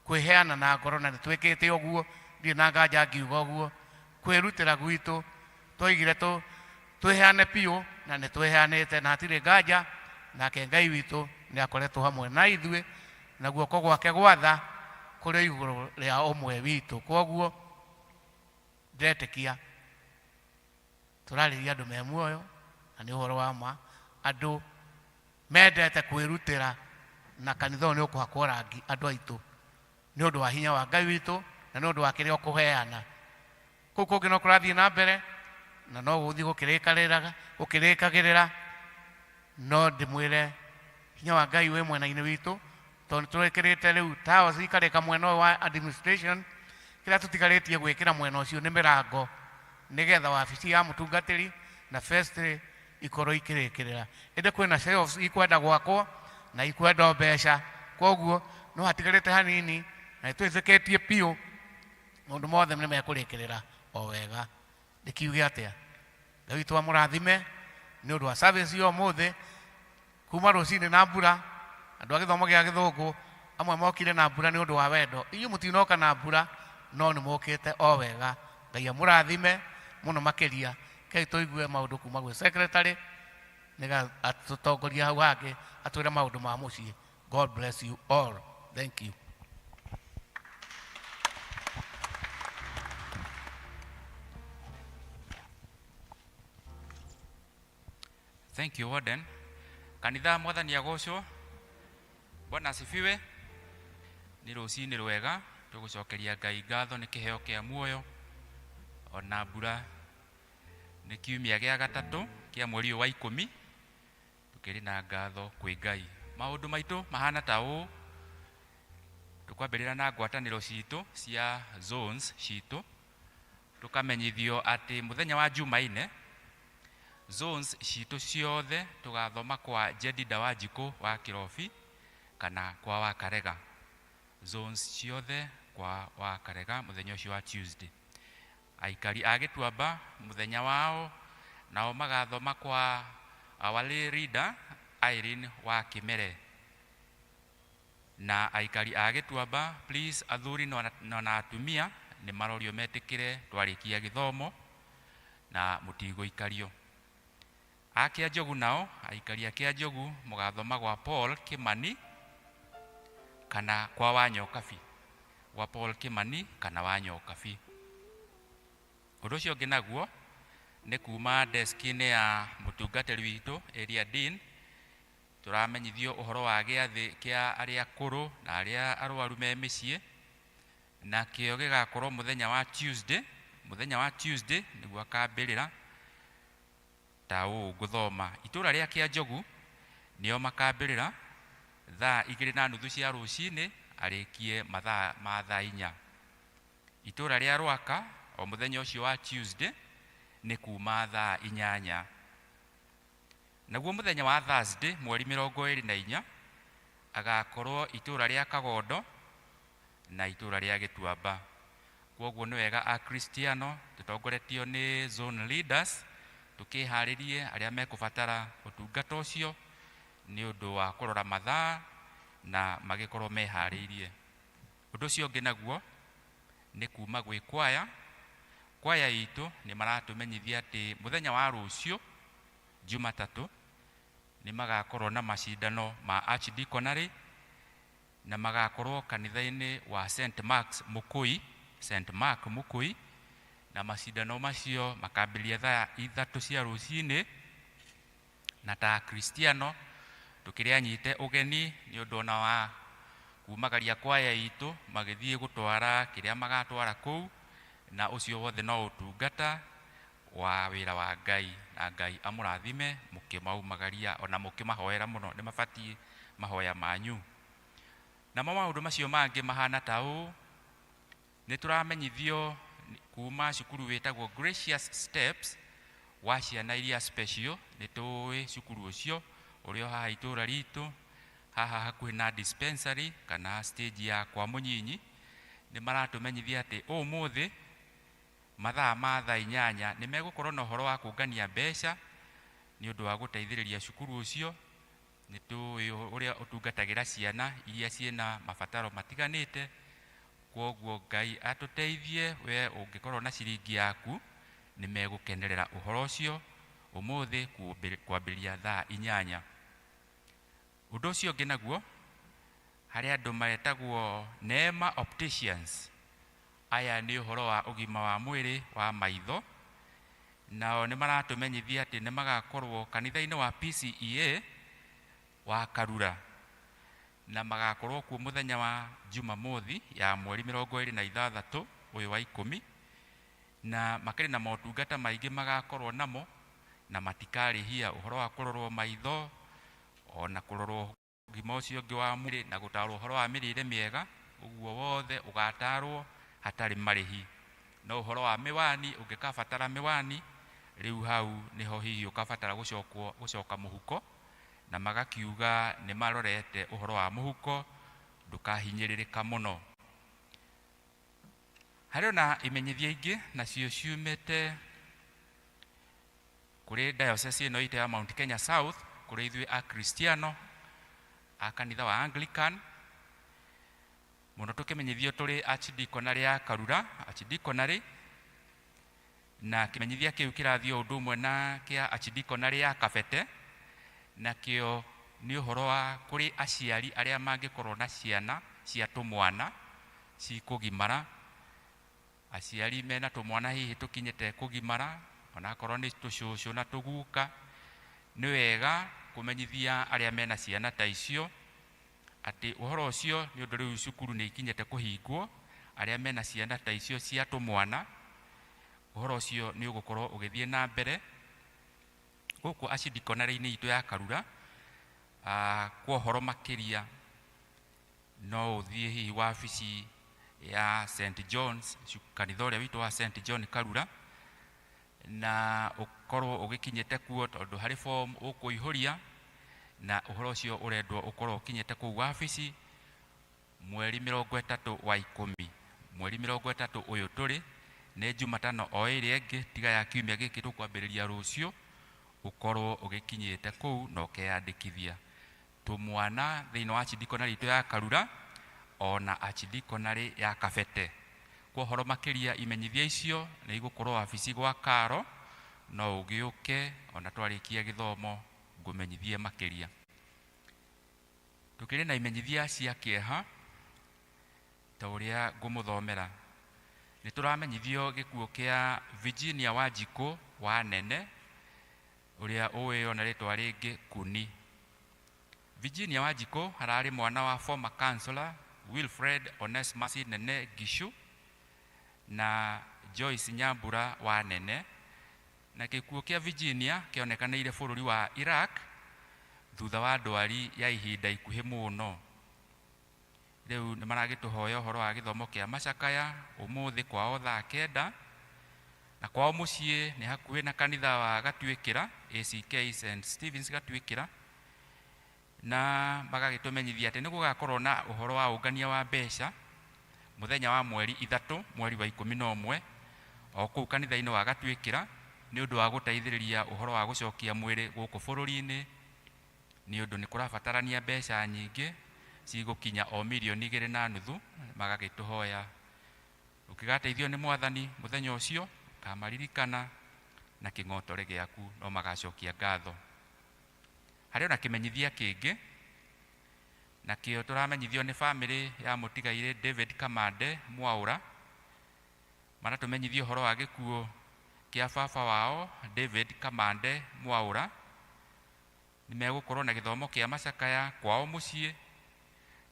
kwĩheana na ngoro, na nĩ twĩkĩte ũguo, ndirĩ na nganja ngiuga ũguo. Kwĩrutĩra gwitũ twoigire twĩheane biũ, na nĩ twĩheanĩte na hatirĩ nganja, nake Ngai witũ nĩ akoretwo hamwe na ithuĩ, na guoko gwake gwatha kũrĩ igũrũ rĩa ũmwe witũ. Koguo ndĩretĩkia tũrarĩria andũ me muoyo, na nĩ ũhoro wa ma, andũ mendete kwĩrutĩra, na kanitha ũyũ nĩ ũkũhakwo rangi andũ aitũ nĩ ũndũ wa hinya wa Ngai witũ na nĩ ũndũ wa kĩrĩa ũkũheana. Kũu kũngĩ no kũrathiĩ na mbere na no gũthiĩ gũkĩrĩkagĩrĩra, no ndĩmwĩre hinya wa Ngai wĩ mwena-inĩ witũ, tondũ nĩ tũrekĩrĩte rĩu tiles ikarĩka mwena ũyũ wa administration. Kĩrĩa tũtigarĩtie gwĩkĩra mwena ũcio nĩ mĩrango, nĩgetha wabici ya mũtungatĩri na vestry ikorwo ikĩrĩkĩrĩra. Ĩndĩ kwĩna shelves ikwenda gwakwo na ikwenda mbeca, koguo no hatigarĩte hanini na nĩtwĩtĩkĩtie biũ maũndũ mothe nĩ mekũrĩkĩrĩra o wega. Ndĩkiuge atĩa, Ngai witũ amũrathime nĩ ũndũ wa service ya ũmũthĩ. Kuma rũcinĩ na mbura, andũ a gĩthomo gĩa gĩthũngũ amwe mokire na mbura nĩ ũndũ wa wendo, inyuĩ mũtinoka na mbura no nĩ mokĩte o wega. Ngai amũrathime mũno makĩria. Kei tũigue maũndũ kuma gwĩ secretary nĩgetha atũtongorie hau hangĩ, atwĩre maũndũ ma mũciĩ. God bless you all. Thank you. Thank you, Warden. Kanitha mwathani agocwo. Bwana asifiwe. Nĩ rũcinĩ rwega tũgũcokeria Ngai ngatho nĩ kĩheo kĩa muoyo ona mbura. Nĩ kiumia gĩa gatatũ kĩa mweri ũyũ wa 10, tũkĩrĩ na ngatho kwĩ Ngai. Maũndũ maitũ mahana ta ũũ: tũkwambĩrĩra na ngwatanĩro citũ cia zones citũ, tũkamenyithio atĩ mũthenya wa Jumaine zones citũ ciothe tũgathoma kwa Jedida Wanjikũ wa Kĩrobi kana kwa Wakarega. Zones ciothe kwa Wakarega mũthenya ũcio wa Tuesday. Aikari a Gĩtuamba mũthenya wao nao magathoma kwa our lay reader Irene wa Kĩmere. Na aikari a Gĩtuamba, please, athuri na atumia nĩ marorio metĩkĩre twarĩkia gĩthomo na mũtigũikario. A Kĩanjogu nao, aikari a Kĩanjogu mũgathoma gwa Paul Kimani kana kwa Wanyokabi. Gwa Paul Kimani kana Wanyokabi. Ũndũ ũcio ũngĩ naguo nĩ kuma deski-inĩ ya mũtungatĩri witũ area dean, tũramenyithio ũhoro wa gĩathĩ kĩa arĩa akũrũ na arĩa arwaru me mĩciĩ, na kĩo gĩgakorwo mũthenya wa Tuesday. Mũthenya wa Tuesday nĩguo akambĩrĩra ta ũũ ngũthoma. Itũra rĩa Kĩanjogu nĩo makambĩrĩra thaa 2:30 cia rũcinĩ arĩkie mathaa ma thaa 4. Itũra rĩa Rwaka o mũthenya ũcio wa Tuesday nĩ kuma thaa 8. Naguo mũthenya wa Thursday mweri 24 agakorwo itũra rĩa Kagondo na itũra rĩa Gĩtuamba. Kwoguo nĩ wega Akristiano tũtongoretio nĩ zone leaders tũkĩharĩrie arĩa mekũbatara ũtungata ũcio nĩ ũndũ wa kũrora mathaa na magĩkorwo meharĩirie. Ũndũ ũcio ũngĩ naguo nĩ kuma gwĩ kwaya. Kwaya itũ nĩ maratũmenyithia atĩ mũthenya wa rũciũ Jumatatũ nĩ magakorwo na macindano ma Archdeaconry na magakorwo kanitha-inĩ wa St Mark's Mukui, St Mark Mukui, na macindano macio makambĩrĩria thaa 3 cia rũcinĩ. Na ta Akristiano tũkĩrĩ anyite ũgeni nĩ ũndũ ona wa kumagaria kwaya itũ magĩthiĩ gũtwara kĩrĩa magatwara kũu, na ũcio wothe no ũtungata wa wĩra wa Ngai, na Ngai amũrathime mũkĩmaumagaria ona mũkĩmahoera mũno, nĩ mabatiĩ mahoya manyu. Namo maũndũ macio mangĩ mahana ta ũũ: nĩ tũramenyithio kuma cukuru wĩtagwo Gracious Steps wa ciana iria special. Nĩ tũĩ cukuru ũcio ũrĩa o haha itũra ritũ, haha hakuhĩ na dispensary kana stage ya kwa Mũnyinyi. Nĩ maratũmenyithia atĩ ũmũthĩ mathaa ma thaa 8 nĩ megũkorwo na ũhoro wa kũngania mbeca nĩ ũndũ wa gũteithĩrĩria cukuru ũcio. Nĩ tũĩ ũrĩa ũtungatagĩra ciana iria ciĩna mabataro matiganĩte. Kwoguo Ngai atũteithie, we ũngĩkorwo na ciringi yaku nĩ megũkenerera ũhoro ũcio ũmũthĩ kwambĩrĩria thaa 8. Ũndũ ũcio ũngĩ naguo, harĩ andũ metagwo Neema Opticians. Aya nĩ ũhoro wa ũgima wa mwĩrĩ wa maitho, nao nĩ maratũmenyithia atĩ nĩ magakorwo kanitha-inĩ wa PCEA wa Karura, na magakorwo kuo mũthenya wa Jumamothi ya mweri 26 ũyũ wa 10, na makĩrĩ na motungata maingĩ magakorwo namo, na matikarĩhia ũhoro wa kũrorwo maitho ona kũrorwo ũgima ũcio ũngĩ wa mwĩrĩ na gũtarwo ũhoro wa mĩrĩre mĩega. Ũguo wothe ũgatarwo hatarĩ marĩhi. No ũhoro wa mĩwani, ũngĩkabatara mĩwani rĩu hau nĩho hihi ũkabatara gũcoka mũhuko, na magakiuga nĩ marorete ũhoro wa mũhuko ndũkahinyĩrĩrĩka mũno. Harĩ ona imenyithia ingĩ nacio ciumĩte kũrĩ diocese ĩno itũ ya Mount Kenya South, kũrĩ ithuĩ Akristiano a kanitha wa Anglican, mũno tũkĩmenyithio tũrĩ Archdeaconry ya Karura, Archdeaconry, na kĩmenyithia kĩu kĩrathiĩ o ũndũ ũmwe na kĩa Archdeaconry ya Kabete, nakĩo nĩ ũhoro wa kũrĩ aciari arĩa mangĩkorwo na ciana cia tũmwana cikũgimara. Aciari mena tũmwana hihi tũkinyĩte kũgimara, onakorwo nĩ tũcũcũ na tũguka, nĩ wega Kũmenyithia arĩa mena ciana ta icio atĩ ũhoro ũcio nĩ ũndũ rĩu cukuru nĩ ikinyĩte kũhingwo, arĩa mena ciana ta icio cia tũmwana, ũhoro ũcio nĩ ũgũkorwo ũgĩthiĩ na mbere gũkũ acidikonarĩ-inĩ itũ ya Karura. Kwa ũhoro makĩria no ũthiĩ hihi wabici ya St John's, kanitha ũrĩa witũ wa St John Karura, na ũkorwo ũgĩkinyĩte kuo tondũ harĩ form ũkũihũria, na ũhoro ũcio ũrendwo ũkorwo ũkinyĩte kũu wabici mweri 30 wa 10, mweri 30 ũyũ tũrĩ, nĩ Jumatano o ĩrĩa ĩngĩ tiga ya kiumia gĩkĩ tũkwambĩrĩria rũciũ, ũkorwo ũgĩkinyĩte kũu na ũkeyandĩkithia tũmwana thĩinĩ wa archidiconary itũ ya Karura ona archidiconary ya Kabete. Kwa ũhoro makĩria, imenyithia icio nĩ igũkorwo wabici gwa Karo, no ũgĩũke ona twarĩkia gĩthomo ngũmenyithie makĩria. Tũkĩrĩ na imenyithia cia kĩeha ta ũrĩa ngũmũthomera. Nĩ tũramenyithio gĩkuũ kĩa Virginia Wanjikũ wa Nene, ũrĩa ũĩyo na rĩtwa rĩngĩ Kuni. Virginia Wanjikũ ararĩ mwana wa former councillor Wilfred Onesmus Nene Gishu na Joyce Nyambura wa Nene, na gĩkuũ kĩa Virginia kĩonekanĩire bũrũri wa Iraq thutha wa ndwari ya ihinda ikuhĩ mũno. Rĩu nĩ maragĩtũhoya ũhoro wa gĩthomo kĩa macakaya ũmũthĩ kwao thaa 9, na kwao mũciĩ nĩ hakuhĩ na kanitha wa Gatuĩkĩra, ACK St Stevens Gatuĩkĩra, na magagĩtũmenyithia atĩ nĩ gũgakorwo na ũhoro wa ũngania wa mbeca mũthenya wa mweri 3 mweri wa 11 o kũu kanitha-inĩ wa Gatuĩkĩra, nĩ ũndũ wa gũteithĩrĩria ũhoro wa gũcokia mwĩrĩ gũkũ bũrũri-inĩ, nĩ ũndũ nĩ kũrabatarania mbeca nyingĩ cigũkinya o mirioni 2.5. Magagĩtũhoya ũkĩgateithio nĩ Mwathani mũthenya ũcio kamaririkana na kĩng'otore gĩaku no magacokia ngatho. Harĩ ona kĩmenyithia kĩngĩ, nakĩo tũramenyithio nĩ bamĩrĩ ya mũtigairĩ David Kamande Mwaũra. Maratũmenyithia ũhoro wa gĩkuũ kĩa baba wao David Kamande Mwaũra. Nĩ megũkorwo na gĩthomo kĩa macakaya kwao mũciĩ,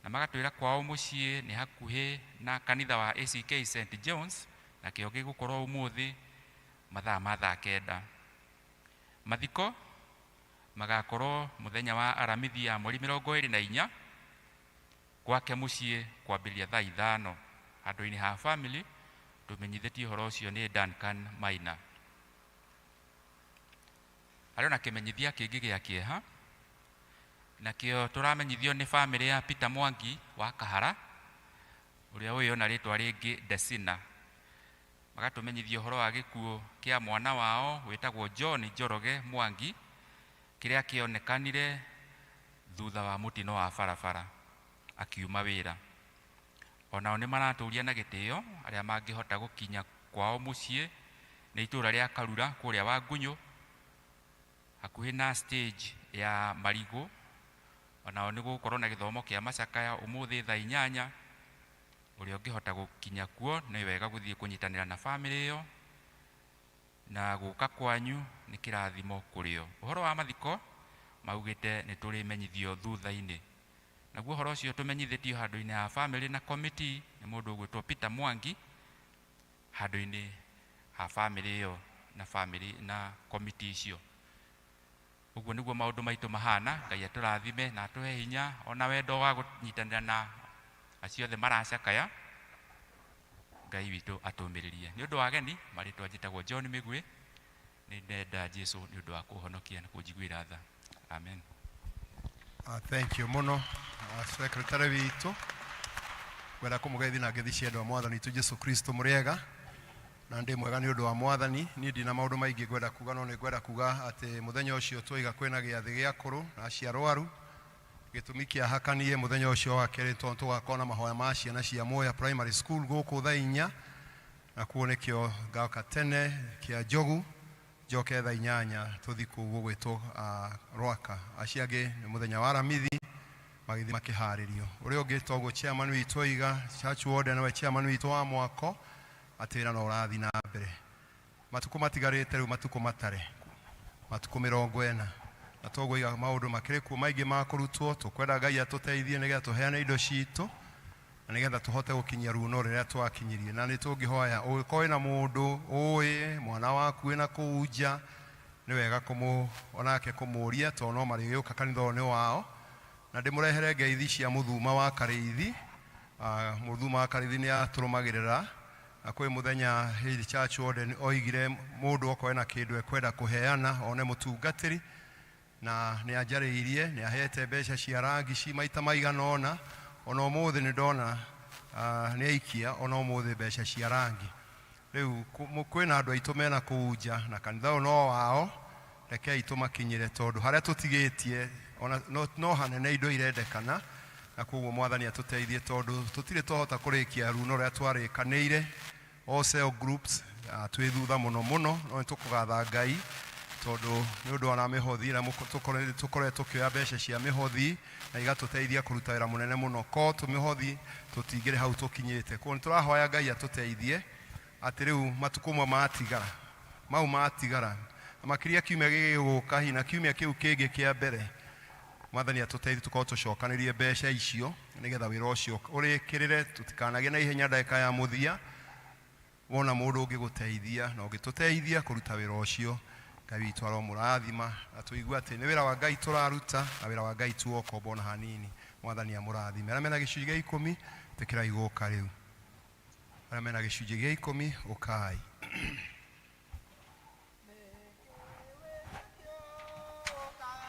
na magatwĩra kwao mũciĩ nĩ hakuhĩ na kanitha wa ACK St John's, nakĩo gĩgũkorwo ũmũthĩ mathaa ma thaa 9. Mathiko magakorwo mũthenya wa Aramithi ya mweri 24 gwake mũciĩ kwambĩrĩria thaa 5. Handũ-inĩ ha family tũmenyithĩtie ũhoro ũcio nĩ Duncan Maina. Harĩ ona kĩmenyithia kĩngĩ gĩa kĩeha, nakĩo tũramenyithio nĩ bamĩrĩ ya Peter Mwangi wa Kahara, ũrĩa ũĩyo na rĩtwa rĩngĩ Desina. Magatũmenyithia ũhoro wa gĩkuũ kĩa mwana wao wĩtagwo John Njoroge Mwangi, kĩrĩa kĩonekanire thutha wa mũtino wa barabara akiuma wĩra. Onao nĩ maratũria na gĩtĩo arĩa mangĩhota gũkinya kwao mũciĩ nĩ itũra rĩa Karura kũrĩa Wangunyũ, hakuhĩ na stage ya Marigũ. Onao nĩ gũgũkorwo na gĩthomo kĩa macakaya ũmũthĩ thaa 8. Ũrĩa ũngĩhota gũkinya kuo nĩ wega gũthiĩ kũnyitanĩra na bamĩrĩ ĩyo, na gũka kwanyu nĩ kĩrathimo kũrĩo. Ũhoro wa mathiko maugĩte nĩ tũrĩmenyithio thutha-inĩ. Naguo ũhoro ũcio tũmenyithĩtio handũ-inĩ ha bamĩrĩ na committee nĩ mũndũ ũgwĩtwo Peter Mwangi, handũ-inĩ ha bamĩrĩ ĩyo na bamĩrĩ na committee icio. Ũguo nĩguo maũndũ maitũ mahana. Ngai atũrathime na atũhe hinya ona wendo wa kũnyitanĩra na acio othe maracakaya. Ngai witũ atũmĩrĩrie. Nĩ ũndũ wa ageni, marĩtwa njĩtagwo John Mĩgwĩ. Nĩ ndenda Jesu nĩ ũndũ wa kũhonokia na kũnjiguĩra tha. Amen. Thank you mũno, secretary witũ. Ngwenda kũmũgeithia na ngeithi cia andũ a Mwathani witũ Jesu Kristo. Mũrĩega? Na ndĩ mwega nĩ ũndũ wa Mwathani. Niĩ ndina maũndũ maingĩ ngwenda kuga, no nĩ ngwenda kuga atĩ mũthenya ũcio twaiga kwĩna gĩathĩ gĩa kũrũ na acio arwaru. Gĩtũmi kĩa hakanie mũthenya ũcio wa kerĩ tondũ tũgakorwo na mahoya ma ciana cia Moya Primary School gũkũ thaa 4, na kuo nĩkĩo ngoka tene kĩa njogu njoke thaa 8 tũthi kũu gũgwĩtwo Rwaka. Acio angĩ nĩ mũthenya wa Aramithi magĩthiĩ makĩharĩrio. Ũrĩa ũngĩ toguo chairman witũ oiga, church warden nĩwe chairman witũ wa mwako, atĩ wĩra no ũrathiĩ na mbere. Matukũ matigarĩte rĩu, matukũ matare, matukũ 40, na Toguo iga maũndũ makĩrĩ kuo maingĩ ma kũrutwo. Tũkwenda Ngai atũteithie nĩgetha tũheane indo citũ na nĩgetha tũhote gũkinyia runo rĩrĩa twakinyirie. Na nĩ tũngĩhoya ũngĩkorwo wĩna mũndũ ũĩ mwana waku wĩna kũu nja, nĩ wega kũmũ onake kũmũria, tondũ no marĩgĩũka kanitha ũyũ nĩ wao. Na ndĩmũrehere ngeithi cia Mũthuma wa Karĩithi. Mũthuma wa Karĩithi nĩ atũrũmagĩrĩra, na kwĩ mũthenya Hill Church Warden oigire mũndũ okorwo ena kĩndũ ekwenda kũheana one mũtungatĩri, na nĩ anjarĩirie, nĩ ahete mbeca cia rangi ci maita maigana ũna. Ona ũmũthĩ nĩ ndona nĩ aikia ona ũmũthĩ mbeca cia rangi. Rĩu kwĩna andũ aitũ mena kũu nja, na kanitha ũyũ no wao. Rekei tũmakinyĩre, tondũ harĩa tũtigĩtie ona no hanene indo irendekana. Na koguo Mwathani atũteithie, tondũ tũtirĩ twahota kũrĩkia runo rũrĩa twarĩkanĩire all cell groups. Twĩ thutha mũno mũno, no nĩ tũkũgatha Ngai tondũ nĩ ũndũ wa na mĩhothi ĩrĩa tũkoretwo tũkĩoya mbeca cia mĩhothi, na igatũteithia kũruta wĩra mũnene mũno. Ko tũmĩhothi tũtingĩrĩ hau tũkinyĩte. Koguo nĩ tũrahoya Ngai atũteithie atĩ rĩu matukũ mamwe matigara mau matigara, na makĩria kiumia gĩgũka hihi na kiumia kĩu kĩngĩ kĩa mbere, Mwathani atũteithie tũkorwo tũcokanĩrie mbeca icio nĩgetha wĩra ũcio ũrĩkĩrĩre, tũtikanagĩe na ihenya ndagĩka ya mũthia. Wona mũndũ ũngĩgũteithia na ũngĩtũteithia kũruta wĩra ũcio, Ngai witũ aromũrathima. Na tũigue atĩ nĩ wĩra wa Ngai tũraruta, na wĩra wa Ngai ti wa ũkombo ona hanini. Mwathani amũrathime. Arĩa mena gĩcunjĩ gĩa ikũmi, ĩtĩkĩrai gũka rĩu. Arĩa mena gĩcunjĩ gĩa ikũmi, ũkai.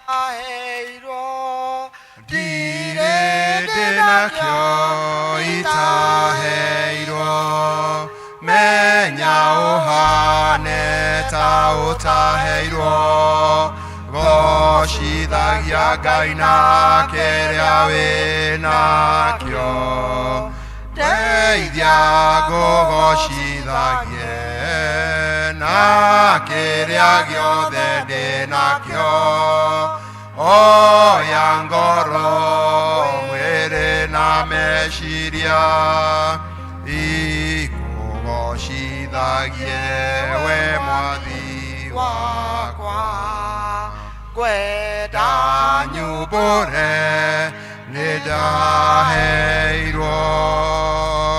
Aheirwo ndirĩ ndĩnakĩo itaheirwo, menya ũhane ta ũtaheirwo, gocithagia Ngai na kĩrĩa wĩnakĩo, ndeithia ngũgocithagie na kĩrĩa gĩothe ndĩnakĩo, oya ngoro, mwĩrĩ na meciria, ikũgocithagie we Mwathi wakwa. Ngwenda nyumbũre nĩ ndaheirwo,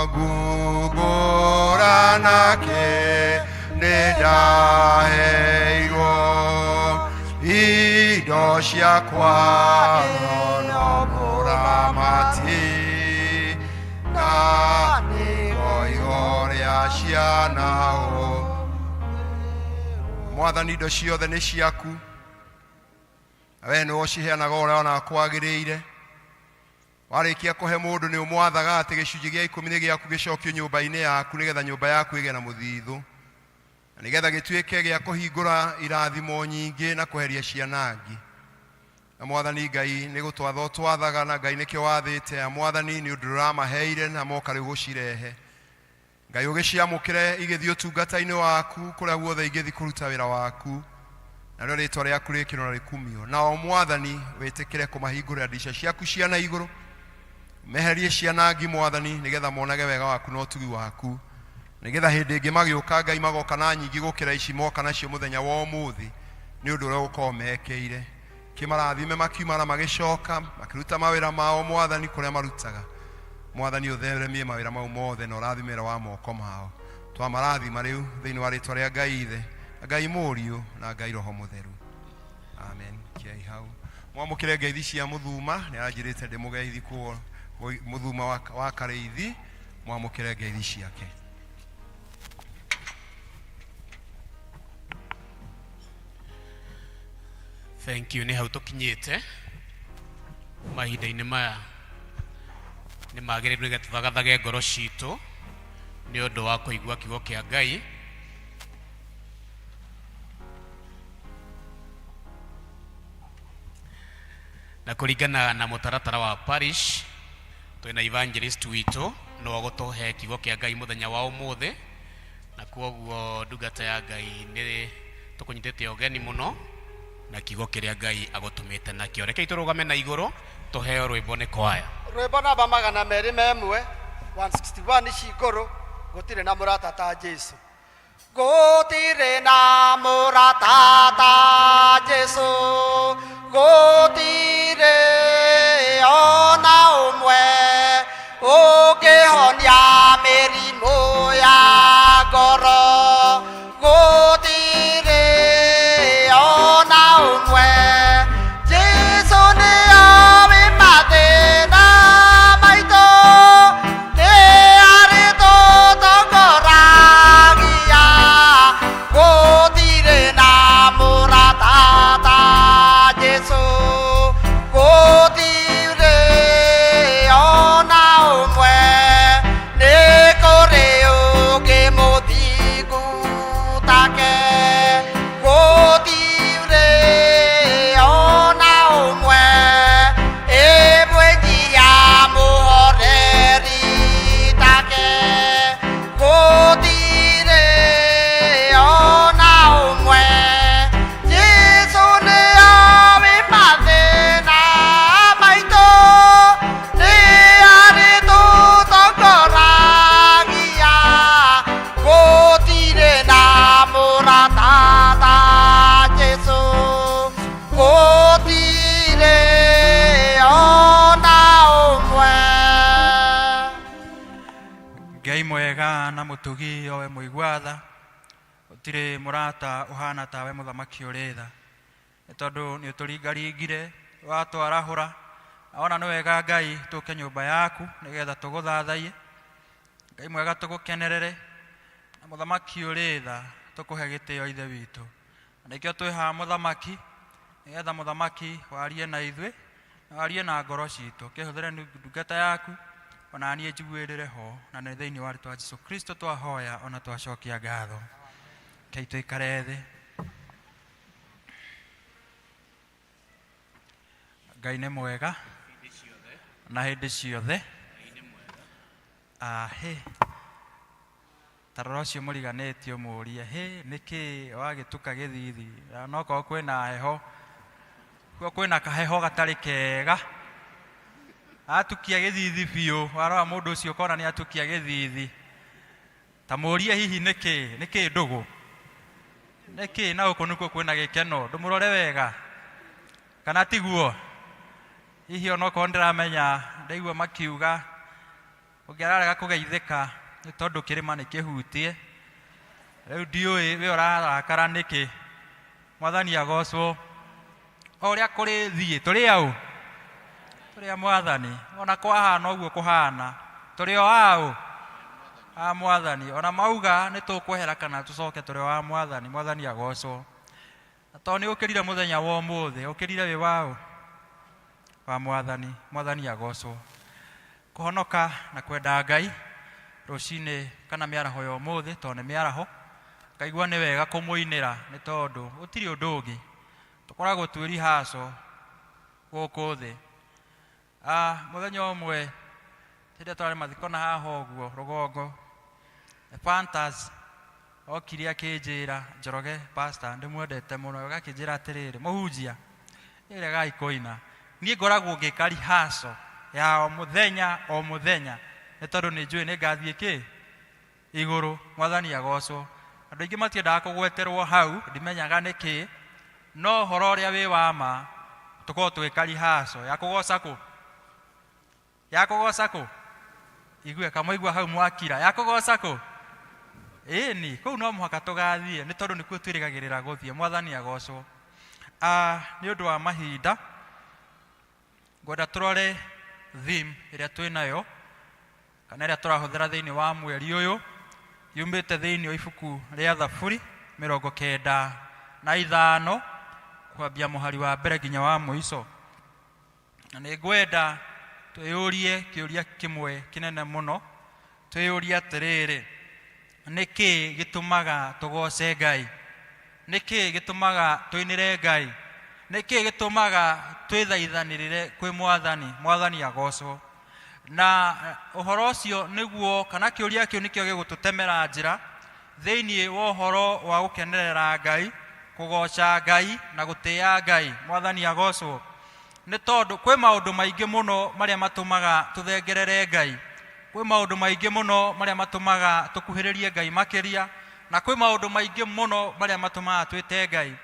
ngumbũra nake nĩ ndaheirwo, indo ciakwa no mũramati, na nĩngoigo rĩa ciana ũ. Mwathani, indo ciothe nĩ ciaku, na wee nĩwe ũciheanaga ũrĩa ona kwagĩrĩire. Warĩkia kũhe mũndũ, nĩ ũmwathaga atĩ gĩcunjĩ gĩa ikũmi nĩ gĩaku, gĩcokio nyũmba-inĩ yaku, nĩgetha nyũmba yaku ĩgĩe na mũthithũ, na nĩgetha gĩtuĩke gĩa kũhingũra irathimo nyingĩ na kweheria cianangi. Na Mwathani Ngai, nĩ gũtwatha ũtwathaga, na Ngai nĩkĩo wathĩte a Mwathani, nĩ ũndũ ũramaheire na moka rĩu gũcirehe. Ngai, ũgĩciamũkĩre igĩthiĩ ũtungata-inĩ waku kũrĩa guothe ingĩthiĩ kũruta wĩra waku, narĩo rĩtwa rĩaku rĩkĩrwo na rĩkumio. Nao Mwathani, wĩtĩkĩre kũmahingũrĩra ndica ciaku cia na igũrũ, meherie cianangi Mwathani, nĩgetha monage wega waku na ũtugi waku, nĩgetha hĩndĩ ĩngĩ magĩũka Ngai magoka na nyingĩ gũkĩra ici moka nacio mũthenya wa ũmũthĩ, nĩ ũndũ ũrĩa ũgũkorwo mekĩire. Kĩmarathime makiuma na magĩcoka makĩruta mawĩra mao Mwathani kũrĩa marutaga. Mwathani, ũtheremie mawĩra mau mothe na ũrathime wĩra wa moko mao. Twamarathima rĩu thĩinĩ wa rĩtwa rĩa Ngai Ithe na Ngai Mũriũ na Ngai Roho Mũtheru, amen. Kiai hau mwamũkĩre ngeithi cia Mũthuma, nĩ aranjĩrĩte ndĩmũgeithi kuo Mũthuma wa Karĩithi. Mwamũkĩre ngeithi ciake. Thank you. Nĩ hau tũkinyĩte mahinda-inĩ maya, nĩ magĩrĩru nĩgetha tũthagathage ngoro citũ nĩ ũndũ wa kũigua kiugo kĩa Ngai. Na kũringana na mũtaratara wa parish, twĩna evangelist witũ no agũtũhe kiugo kĩa Ngai mũthenya wa ũmũthĩ, na kwoguo ndungata ya Ngai, nĩ tũkũnyitĩte ũgeni mũno na kiugo kĩrĩa Ngai agũtũmĩte nakĩo. Rekei tũrũgame na igũrũ tũheo rwĩmbo nĩ kwaya. Rwĩmbo namba 201, 161, cingũrũ, gũtirĩ na mũrata ta Jesu. Gũtirĩ na mũrata ta Jesu. Ngai mwega na mũtugi owe mũigua tha, gũtirĩ mũrata ũhana tawe mũthamaki ũrĩ tha, nĩ tondũ nĩ ũtũringaringire watwarahũra, na wona nĩ wega Ngai tũke nyũmba yaku nĩgetha tũgũthathaiye. Ngai mwega tũgũkenerere, na mũthamaki ũrĩ tha tũkũhe gĩtĩo Ithe witũ. Na nĩkĩo twĩ haha mũthamaki, nĩgetha mũthamaki warie na ithuĩ, na warie na ngoro citũ. Kĩhũthĩre ndungata yaku, ona niĩ njiguĩrĩre ho, na nĩ thĩinĩ wa rĩtwa Jesu Kristo twahoya ona twacokia ngatho. Rekei tũikare thĩ. Ngai nĩ mwega na hĩndĩ ciothe. Ahĩ. Ta rora ũcio mũriganĩtie ũmũrie, hĩ, nĩkĩ wagĩtuka gĩthithi? Na nokorwo kwĩna heho, kuo kwĩna kaheho gatarĩ kega. Atukia gĩthithi biũ, warora mũndũ ũcio ũkona nĩ atukia gĩthithi. Ta mũrie hihi nĩkĩ, nĩkĩ ndũgũ? Nĩkĩ na gũkũ nĩkuo kwĩna gĩkeno? Ndũmũrore wega. Kana tiguo? Hihi onokorwo ndĩramenya, ndaigua makiuga, Ũngĩ ararega kũgeithĩka nĩ tondũ kĩrĩma nĩ kĩhutie. Rĩu ndiũĩ we ũrarakara nĩkĩ. Mwathani agocwo. O ũrĩa kũrĩthiĩ, tũrĩ aũ? Tũrĩ a Mwathani. Ona kwahana ũguo kũhana, tũrĩ o aũ? A Mwathani. Ona mauga nĩ tũkwehera kana tũcoke, tũrĩ o a Mwathani. Mwathani agocwo. Na tondũ nĩ ũkĩrire mũthenya wa ũmũthĩ, ũkĩrire wĩ waũ? Wa Mwathani. Mwathani agocwo. Kũhonoka na kwenda Ngai rũcinĩ kana mĩaraho ya ũmũthĩ, tondũ nĩ mĩaraho, ngaigua nĩ wega kũmũinĩra nĩ tondũ gũtirĩ ũndũ ũngĩ. Tũkoragwo twĩ rehearsal gũkũ thĩ. Mũthenya ũmwe hĩndĩ ĩrĩa tũrarĩ mathiko na haha ũguo rũgongo, Fantas okire akĩnjĩra, Njoroge pastor ndĩmwendete mũno, agakĩnjĩra atĩrĩrĩ, mũhunjia, regai kũina. Niĩ ngoragwo ngĩka rehearsal ya o mũthenya o mũthenya, nĩ tondũ nĩ njũĩ nĩ ngathiĩ kĩ? Igũrũ. Mwathani agocwo. Andũ aingĩ matiendaga kũgweterwo hau, ndimenyaga nĩkĩ, no ũhoro ũrĩa wĩ wa ma, tũkoragwo tũgĩka rehearsal ya kũgoca kũ? Ya kũgoca kũ? Igue, kamũigua hau mwakira. Ya kũgoca kũ? Ĩni, kũu no mũhaka tũgathiĩ, nĩ tondũ nĩkuo twĩrĩgagĩrĩra gũthiĩ. Mwathani agocwo. Nĩ ũndũ wa mahinda, ngwenda tũrore theme ĩrĩa twĩ nayo, kana ĩrĩa tũrahũthĩra thĩinĩ wa mweri ũyũ, yumĩte thĩinĩ wa ibuku rĩa Thaburi 95, kwambia mũhari wa mbere nginya wa mũico. Na nĩ ngwenda twĩyũrie kĩũria kĩmwe kĩnene mũno, twĩyũrie atĩrĩrĩ, nĩ kĩĩ gĩtũmaga tũgoce Ngai? Nĩ kĩĩ gĩtũmaga tũinĩre Ngai? Nĩ kĩĩ gĩtũmaga twĩthaithanĩrĩre kwĩ Mwathani? Mwathani agocwo. Na ũhoro ũcio nĩguo, kana kĩũria kĩu nĩkĩo gĩgũtũtemera njĩra thĩinĩ wa ũhoro wa gũkenerera Ngai, kũgoca Ngai na gũtĩa Ngai. Mwathani agocwo. Nĩ tondũ kwĩ maũndũ maingĩ mũno marĩa matũmaga tũthengerere Ngai, kwĩ maũndũ maingĩ mũno marĩa matũmaga tũkuhĩrĩrie Ngai makĩria, na kwĩ maũndũ maingĩ mũno marĩa matũmaga twĩte Ngai.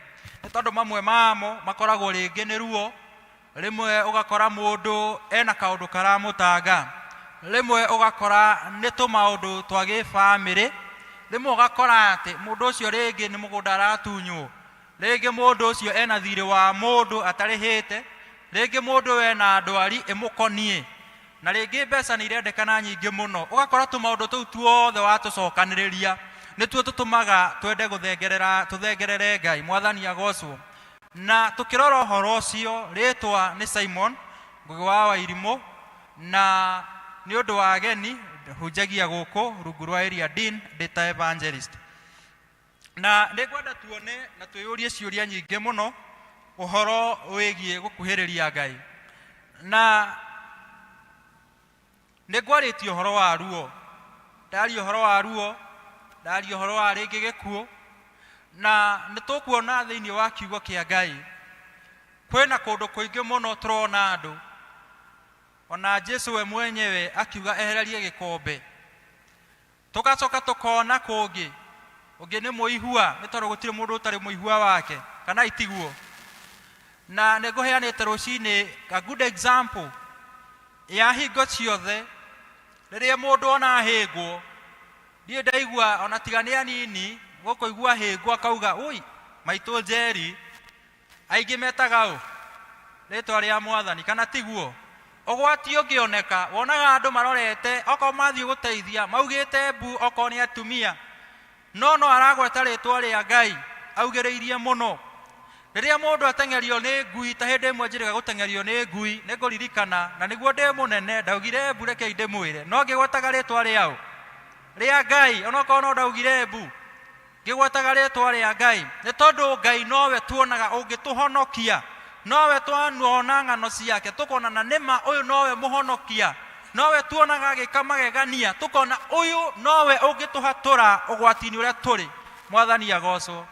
Nĩ tondũ mamwe mamo makoragwo rĩngĩ nĩ ruo, rĩmwe ũgakora mũndũ ena kaũndũ karamũtanga, rĩmwe ũgakora nĩ tũmaũndũ twa gĩbamĩrĩ, rĩmwe ũgakora atĩ mũndũ ũcio rĩngĩ nĩ mũgũnda aratunywo, Rĩngĩ mũndũ ũcio ena thirĩ wa mũndũ atarĩhĩte, rĩngĩ mũndũ ũyũ ena ndwari ĩmũkoniĩ, na rĩngĩ mbeca nĩ irendekana nyingĩ mũno. Ũgakora tũmaũndũ tũu tuothe watũcokanĩrĩria, nĩtuo tũtũmaga twende gũthengerera, tũthengerere Ngai. Mwathani agocwo. Na tũkĩrora ũhoro ũcio, rĩtwa nĩ Simon Ngũgĩ wa Wairimũ, na nĩ ũndũ wa ageni, hunjagia gũkũ rungu rwa Area Dean ndĩ ta evangelist. Na nĩ ngwenda tuone na twĩyũrie ciũria nyingĩ mũno ũhoro wĩgiĩ gũkuhĩrĩria Ngai. Na nĩ ngwarĩtie ũhoro wa ruo, ndaria ũhoro wa ruo, ndaria ũhoro wa rĩngĩ gĩkuũ, na nĩ tũkuona thĩinĩ wa kiugo kĩa Ngai kwĩna kũndũ kũingĩ mũno tũrona andũ, ona Jesu we mwenyewe akiuga ehererie gĩkombe. Tũgacoka tũkona kũngĩ, ũngĩ nĩ mũihua, nĩ tondũ gũtirĩ mũndũ ũtarĩ mũihua wake, kana itiguo? Na nĩ ngũheanĩte rũcinĩ a good example ya hingo ciothe rĩrĩa mũndũ ona ahĩngwo, Ndiĩ ndaigua ona tiga nĩ anini gũkũigua hĩngũ akauga ui maitũ Njeri, aingĩ metaga ũ rĩtwa rĩa mwathani, kana tiguo? Ũgwati ũngĩoneka wonaga andũ marorete, okorwo mathiĩ gũteithia maugĩte mbu, okorwo nĩ atumia, no no aragweta rĩtwa rĩa Ngai augĩrĩirie mũno. Rĩrĩa mũndũ ateng'erio nĩ ngui, ta hĩndĩ ĩmwe njĩrĩga gũteng'erio nĩ ngui, nĩ ngũririkana, na nĩguo ndĩ mũnene, ndaugire mbu, rekei ndĩmwĩre, no ngĩgwetaga rĩtwa rĩaũ? Rĩa Ngai, onokorwo no ndaugire mbu, ngĩgwetaga rĩtwa rĩa Ngai, nĩ tondũ Ngai nowe tuonaga ũngĩtũhonokia, nowe twanuona ng'ano ciake, tũkona na nĩma ũyũ nowe mũhonokia, nowe tuonaga agĩka magegania, tũkona ũyũ nowe ũngĩtũhatũra ũgwati-inĩ ũrĩa tũrĩ. Mwathani agocwo.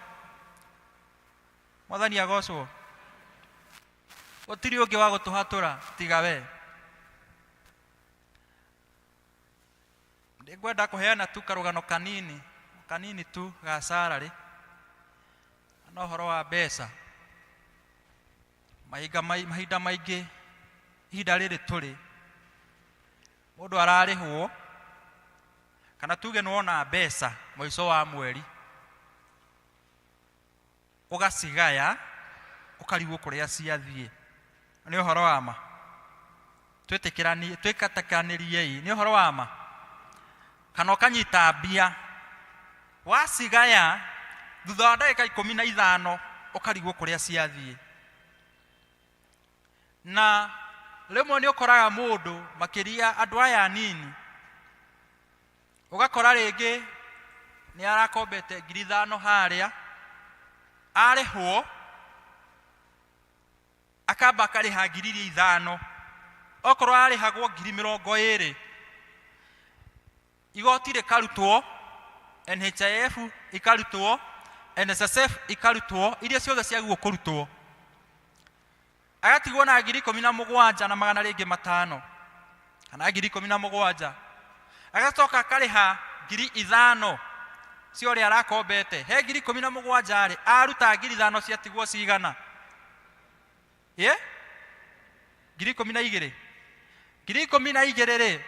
Mwathani agocwo. Gũtirĩ ũngĩ wa gũtũhatũra tiga we. Ndĩngwenda kũheana tu karũgano kanini kanini tu ga salary na ũhoro wa mbeca. Mahinda maingĩ ihinda rĩrĩ tũrĩ, mũndũ ararĩhwo kana tuge nĩwona mbeca mũico wa mweri, ũgacigaya ũkarigwo kũrĩa ciathiĩ. Nĩ ũhoro wa ma? Twĩtĩkanĩriei, nĩ ũhoro wa ma? Kana ũkanyita mbia wacigaya thutha wa ndagĩka 15 ũkarigwo kũrĩa ciathiĩ. Na rĩmwe nĩ ũkoraga mũndũ, makĩria andũ aya anini, ũgakora rĩngĩ nĩ arakombete ngiri ithano harĩa, arĩhwo akamba akarĩha ngiri iria ithano, okorwo arĩhagwo ngiri mĩrongo ĩrĩ, igoti rĩkarutwo, NHIF ikarutwo, NSSF ikarutwo, iria ciothe ciagĩrĩirwo kũrutwo, agatigwo na ngiri ikũmi na mũgwanja na magana rĩngĩ matano, kana ngiri ikũmi na mũgwanja, agacoka akarĩha ngiri ithano cia ũrĩa arakombete. He ngiri ikũmi na mũgwanja rĩ, aruta ngiri ithano ciatigwo cigana? Ĩ? Ngiri ikũmi na igĩrĩ. Ngiri ikũmi na igĩrĩ rĩ,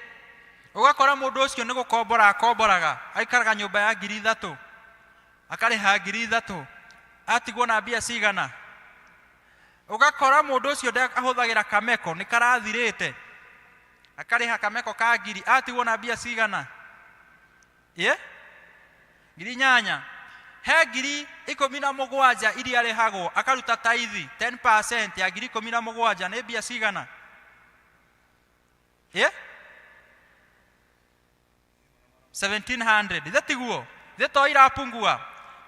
ũgakora mũndũ ũcio nĩ gũkombora akomboraga, aikaraga nyũmba ya ngiri ithatũ, akarĩha ngiri ithatũ, atigwo na mbia cigana? Ũgakora mũndũ ũcio ahũthagĩra kameko, nĩ karathirĩte, akarĩha kameko ka ngiri, atigwo na mbia cigana? Ĩ? Ngiri inyanya. He ngiri ikũmi na mũgwanja iria arĩhagwo, akaruta taithi 10% ya ngiri ikũmi na mũgwanja, nĩ mbia cigana? Ĩ? 1700. Ithe tiguo? Ithe to irapungua.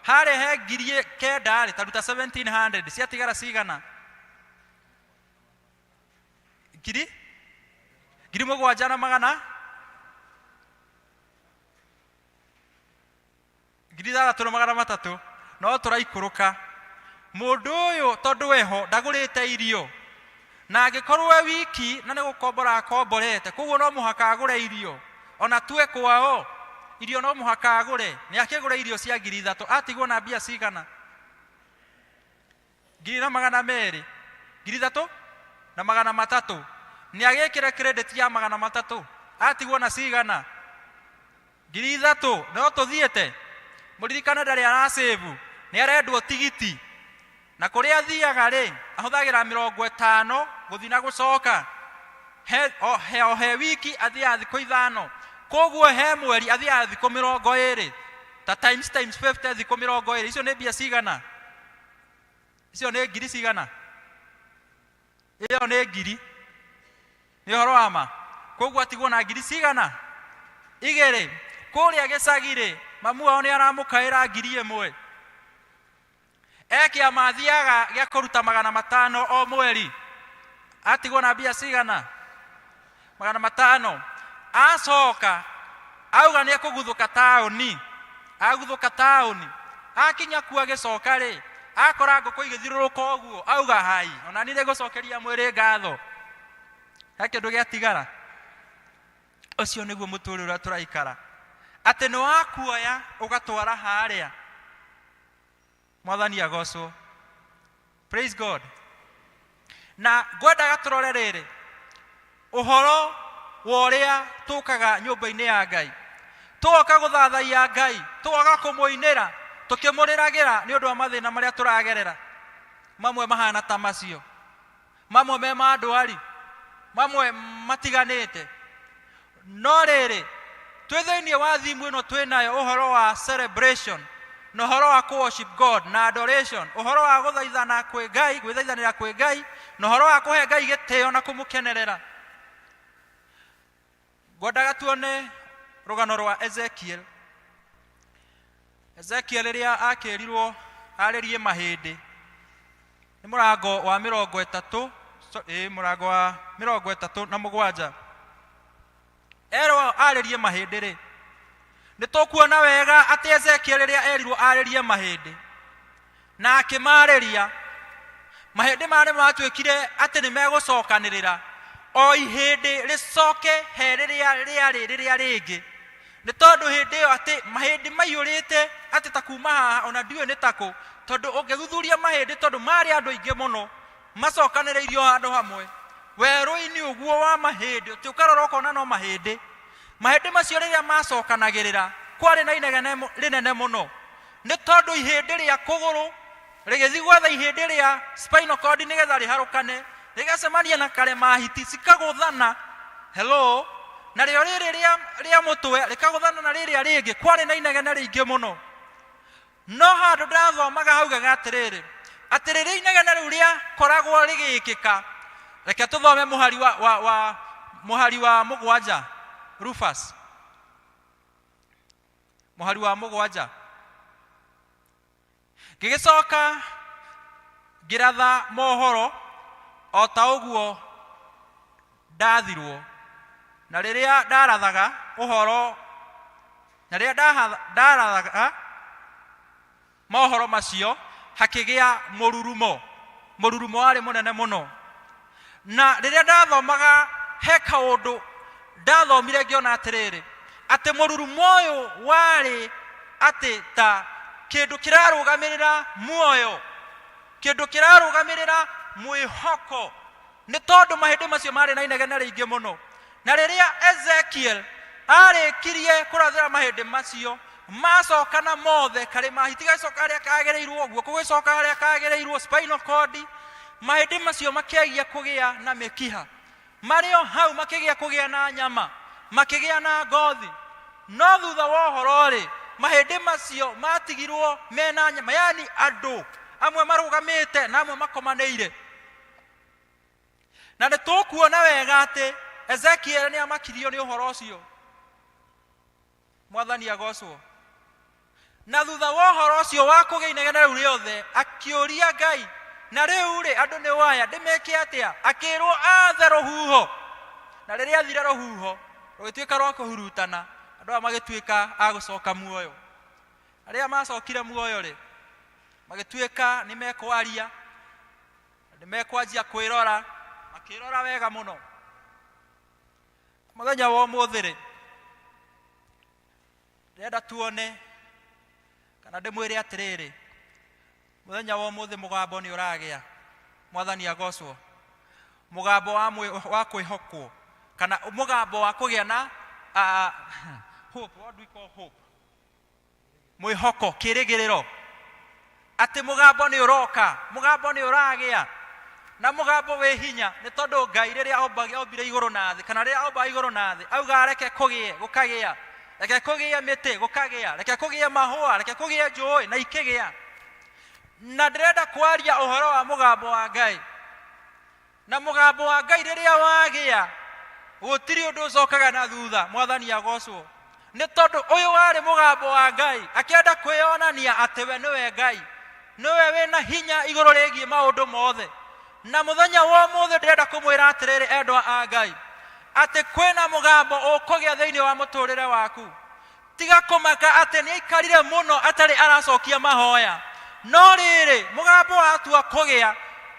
Harĩa he ngiri kenda rĩ, taruta 1700, ciatigara cigana? Ngiri? Ngiri mũgwanja na magana? Ngiri ithathatũ na magana matatũ. No tũraikũrũka. Mũndũ ũyũ tondũ eho ndagũrĩte irio, na angĩkorwo e wiki na nĩ gũkombora akomborete, koguo no mũhaka agũre irio, ona tue kwao irio no mũhaka agũre, nĩ akĩgũre irio cia ngiri ithatũ, atigwo na mbia cigana? Ngiri na magana merĩ, ngiri ithatũ na magana matatũ, nĩ agĩkĩre credit ya magana matatũ, atigwo na cigana? Ngiri ithatũ. No tũthiĩte, mũririkane ndarĩ arasave, nĩ arendwo tigiti, na kũrĩa athiaga rĩ, ahũthagĩra mĩrongo ĩtano gũthiĩ na gũcoka. He, o, he, o he wiki athiaga thikũ ithano, koguo he mweri athiaga thikũ mĩrongo ĩrĩ, ta times times 50 thikũ mĩrongo ĩrĩ, icio nĩ mbia cigana? Icio nĩ ngiri cigana? Ĩyo nĩ ngiri. Nĩ ũhoro wa ma? Koguo atigwo na ngiri cigana? Igĩrĩ. Kũrĩa gĩcagi rĩ, mamu wao nĩ aramũkaĩra ngiri ĩmwe. E kĩama athiaga gĩa kũruta magana matano o mweri, atigwo na mbia cigana? Magana matano. Acoka auga nĩ ekũguthũka taũni, aguthũka taũni, akinya kuo agĩcoka rĩ, akora ngũkũ igĩthiũrũrũka ũguo, auga hai, ona niĩ nĩngũcokeria mwĩrĩ ngatho. He kĩndũ gĩatigara. Ũcio nĩguo mũtũrĩre ũrĩa tũraikara, atĩ nĩ wakuoya ũgatwara harĩa. Mwathani agocwo. Praise God. Na ngwendaga tũrore rĩrĩ ũhoro wa ũrĩa tũkaga nyũmba-inĩ ya Ngai. Tũgoka gũthathaiya Ngai, tũgoka kũmũinĩra, tũkĩmũrĩragĩra nĩ ũndũ wa mathĩna marĩa tũragerera. Mamwe mahana ta macio, mamwe me ma ndwari, mamwe matiganĩte. No rĩrĩ, twĩ thĩinĩ wa thimu ĩno twĩ nayo ũhoro wa celebration na ũhoro wa kũ worship God na adoration, ũhoro wa gũthaithana kwĩ Ngai, gwĩthaithanĩra kwĩ Ngai, na ũhoro wa kũhe Ngai gĩtĩo na kũmũkenerera. Ngwendaga tuone rũgano rwa Ezekiel. Ezekiel rĩrĩa akĩrirwo arĩrie mahĩndĩ nĩ mũrango wa mĩrongo ĩtatũ, ĩĩ, mũrango wa 37. Erwo arĩrie mahĩndĩ rĩ, nĩ tũkuona wega atĩ Ezekiel rĩrĩa erirwo arĩrie mahĩndĩ na akĩmarĩria, mahĩndĩ maya nĩ matuĩkire atĩ nĩ megũcokanĩrĩra, o ihĩndĩ rĩcoke he rĩrĩa rĩarĩ rĩrĩa rĩngĩ, nĩ tondũ hĩndĩ ĩyo atĩ mahĩndĩ maiyũrĩte atĩ ta kuma haha ona ndiũĩ nĩ takũ, tondũ ũngĩthuthuria mahĩndĩ, tondũ marĩ andũ aingĩ mũno macokanĩrĩirio handũ hamwe werũ-inĩ ũguo wa mahĩndĩ, ũtĩ ũkarora ũkona no mahĩndĩ. Mahĩndĩ macio rĩrĩa macokanagĩrĩra kwarĩ na inegene rĩnene mũno, nĩ tondũ ihĩndĩ rĩa kũgũrũ rĩgĩthiĩ gwetha ihĩndĩ rĩa spinal cord nĩgetha rĩharũkane, rĩgacemania na karema hiti cikagũthana, hello, narĩo rĩrĩ rĩa mũtwe rĩkagũthana na rĩrĩa rĩngĩ, kwarĩ na inegene rĩingĩ mũno. No handũ ndathomaga haugaga atĩrĩrĩ, atĩ rĩrĩa inegene rĩu rĩakoragwo rĩgĩkĩka, reke tũthome mũhari wa, wa, wa, mũhari wa 7, Rufus, mũhari wa 7. Ngĩgĩcoka ngĩratha mohoro o ta ũguo ndathirwo, na rĩrĩa ndarathaga ũhoro, na rĩrĩa ndarathaga mohoro macio, hakĩgĩa mũrurumo. Mũrurumo warĩ mũnene mũno. Na rĩrĩa ndathomaga he kaũndũ ndathomire ngĩona atĩrĩrĩ, atĩ mũrurumo ũyũ warĩ atĩ ta kĩndũ kĩrarũgamĩrĩra muoyo, kĩndũ kĩrarũgamĩrĩra mwĩhoko, nĩ tondũ mahĩndĩ macio marĩ na inegene rĩingĩ mũno. Na rĩrĩa Ezekiel arĩkirie kũrathĩra mahĩndĩ macio, macokana mothe, karĩma hiti gacoka harĩa kagĩrĩirwo, guoko gũgĩcoka harĩa kagĩrĩirwo, spinal cord, mahĩndĩ macio makĩagia kũgĩa na mĩkiha, marĩ o hau makĩgĩa kũgĩa na nyama, makĩgĩa na ngothi. No thutha wa ũhoro rĩ, mahĩndĩ macio matigirwo mena nyama, yani andũ amwe marũgamĩte na amwe makomanĩire. Na nĩ tũkuona wega atĩ Ezekiel nĩ amakirio nĩ ũhoro ũcio. Mwathani agocwo. Na thutha wa ũhoro ũcio wa kũgĩa inegene rĩu rĩothe, akĩũria Ngai, na rĩu rĩ, andũ nĩ waya, ndĩmeke atĩa? Akĩrwo athe rũhuho. Na rĩrĩa athire rũhuho, rũgĩtuĩka rwa kũhurutana, andũ aya magĩtuĩka a gũcoka muoyo. Arĩa macokire muoyo rĩ, magĩtuĩka nĩ mekwaria, nĩ mekwanjia kwĩrora, makĩrora wega mũno. Mũthenya wa ũmũthĩ rĩ, ndĩrenda tuone kana ndĩmwĩre atĩrĩrĩ, mũthenya wa ũmũthĩ mũgambo nĩ ũragĩa. Mwathani agocwo. Mũgambo wa kwĩhokwo, kana mũgambo wa kũgĩa na hope. What do we call hope? Mwĩhoko, kĩrĩgĩrĩro, atĩ mũgambo nĩ ũroka, mũgambo nĩ ũragĩa, na mũgambo wĩ hinya, nĩ tondũ Ngai rĩrĩa ombire igũrũ na thĩ, kana rĩrĩa ombaga igũrũ na thĩ, auga reke kũgĩe, gũkagĩa, reke kũgĩe mĩtĩ, gũkagĩa, reke kũgĩe mahũa, reke kũgĩe njũĩ, na ikĩgĩa. Na ndĩrenda kwaria ũhoro wa mũgambo wa Ngai. Na mũgambo wa Ngai rĩrĩa wagĩa, gũtirĩ ũndũ ũcokaga na thutha. Mwathani agocwo. Nĩ tondũ ũyũ warĩ mũgambo wa Ngai, akĩenda kwĩyonania atĩ we nĩwe Ngai, nĩwe wĩna hinya igũrũ rĩgiĩ maũndũ mothe. Na mũthenya wa ũmũthĩ ndĩrenda kũmwĩra atĩrĩrĩ, endwa a Ngai, atĩ kwĩna mũgambo ũkũgĩa thĩinĩ wa mũtũrĩre waku. Tiga kũmaka atĩ nĩ aikarire mũno atarĩ aracokia mahoya. No rĩrĩ, mũgambo watua kũgĩa,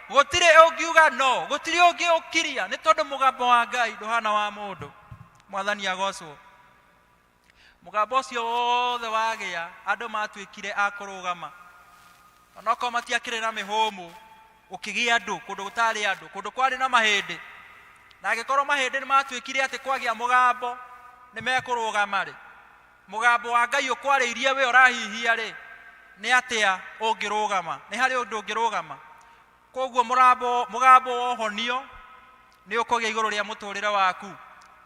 gũtirĩ ũngiuga no, gũtirĩ ũngĩ ũkiria, nĩ tondũ mũgambo wa Ngai ndũhana wa mũndũ. Mwathani agocwo. Mũgambo ũcio wothe wagĩa, andũ matuĩkire a kũrũgama. Onokorwo matiakĩrĩ na mĩhũmũ, gũkĩgĩa andũ, kũndũ gũtarĩ andũ, kũndũ kwarĩ na mahĩndĩ. Na angĩkorwo mahĩndĩ nĩ matuĩkire atĩ kwagĩa mũgambo, nĩ mekũrũgama rĩ. Mũgambo wa Ngai ũkwarĩirie we ũrahihia rĩ, nĩ atĩa ũngĩrũgama? Nĩ harĩ ũndũ ũngĩrũgama? Koguo mũgambo wa ũhonio nĩ ũkũgĩa igũrũ rĩa mũtũrĩre waku.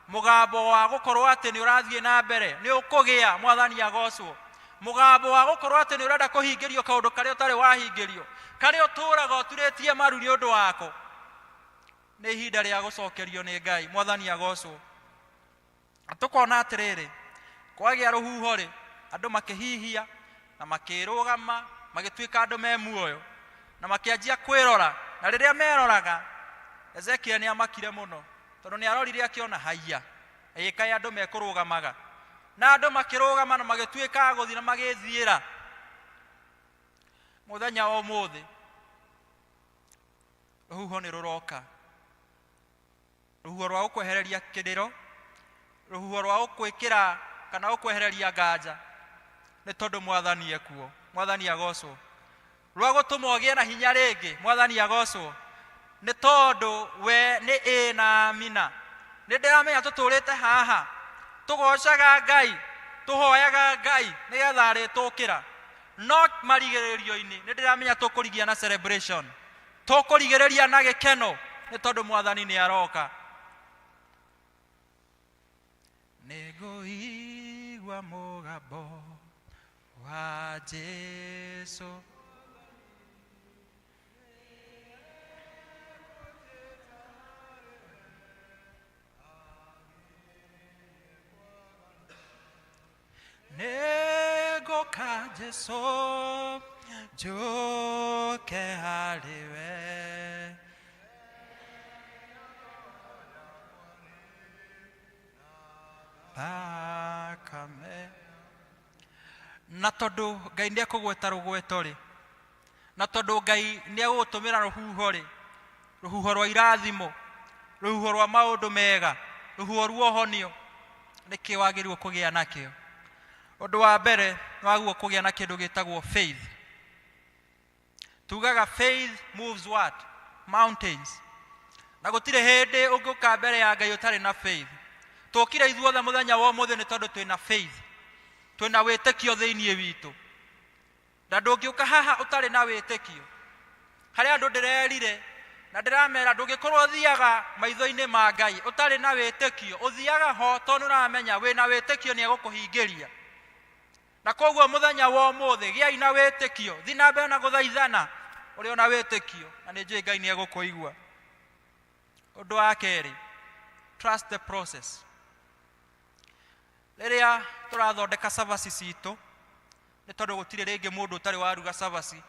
Mũgambo wa gũkorwo atĩ nĩ ũrathiĩ na mbere nĩ ũkũgĩa, Mwathani agocwo. Mũgambo wa gũkorwo atĩ nĩ ũrenda kũhingĩrio kaũndũ karĩa ũtarĩ wahingĩrio, karĩa ũtũraga ũturĩtie maru nĩ ũndũ wako, nĩ ihinda rĩa gũcokerio nĩ Ngai, Mwathani agocwo. Na tũkona atĩrĩrĩ, kwagĩa rũhuho rĩ, andũ makĩhihia na makĩrũgama, magĩtuĩka andũ me muoyo na makĩanjia kwĩrora. Na rĩrĩa meroraga, Ezekiel nĩ amakire mũno, tondũ nĩ arorire akĩona haiya, ĩkaĩ andũ mekũrũgamaga. Na andũ makĩrũgama na magĩtuĩka a gũthiĩ na magĩthiĩra. Mũthenya wa ũmũthĩ rũhuho nĩ rũroka, rũhuho rwa gũkwehereria kĩrĩro, rũhuho rwa gũkwĩkĩra kana gũkwehereria nganja, nĩ tondũ Mwathani ekuo. Mwathani agocwo. Rwa gũtũma ũgĩe na hinya rĩngĩ, Mwathani agocwo, nĩ tondũ we nĩ ĩ na amina. Nĩ ndĩramenya tũtũrĩte haha tũgocaga Ngai, tũhoyaga Ngai nĩgetha arĩtũkĩra, no marigĩrĩrio-inĩ nĩ ndĩramenya tũkũrigia na celebration, tũkũrigĩrĩria na gĩkeno, nĩ tondũ Mwathani nĩ aroka. Nĩngũigua mũgambo wa Jesu, nĩngũka Jesu njũke harĩ we. Thakame. Na tondũ Ngai nĩ ekũgweta rũgweto rĩ, na tondũ Ngai nĩ egũgũtũmĩra rũhuho rĩ, rũhuho rwa irathimo, rũhuho rwa maũndũ mega, rũhuho rwa ũhonio, nĩkĩ wagĩrĩirwo kũgĩa nakĩo? Ũndũ wa mbere, wagĩrĩirwo kũgĩa na kĩndũ gĩtagwo faith. Tugaga faith moves what? Mountains. Na gũtirĩ hĩndĩ ũngĩũka mbere ya Ngai ũtarĩ na faith. Tũkire ithuothe mũthenya wa ũmũthĩ nĩ tondũ twĩna faith, twĩna wĩtĩkio thĩinĩ witũ. Na ndũngĩũka haha ũtarĩ na wĩtĩkio. Harĩ andũ ndĩrerire na ndĩramera, ndũngĩkorwo ũthiaga maitho-inĩ ma Ngai ũtarĩ na wĩtĩkio. Ũthiaga ho tondũ nĩũramenya wĩna wĩtĩkio nĩ egũkũhingĩria. Na koguo mũthenya wa ũmũthĩ gĩai na wĩtĩkio, thiĩ na mbere na gũthaithana ũrĩ ona wĩtĩkio, na nĩ njũĩ Ngai nĩ egũkũigua. Ũndũ wa kerĩ, trust the process. Rĩrĩa tũrathondeka cabaci citũ, nĩ tondũ gũtirĩ rĩngĩ mũndũ ũtarĩ waruga cabaci,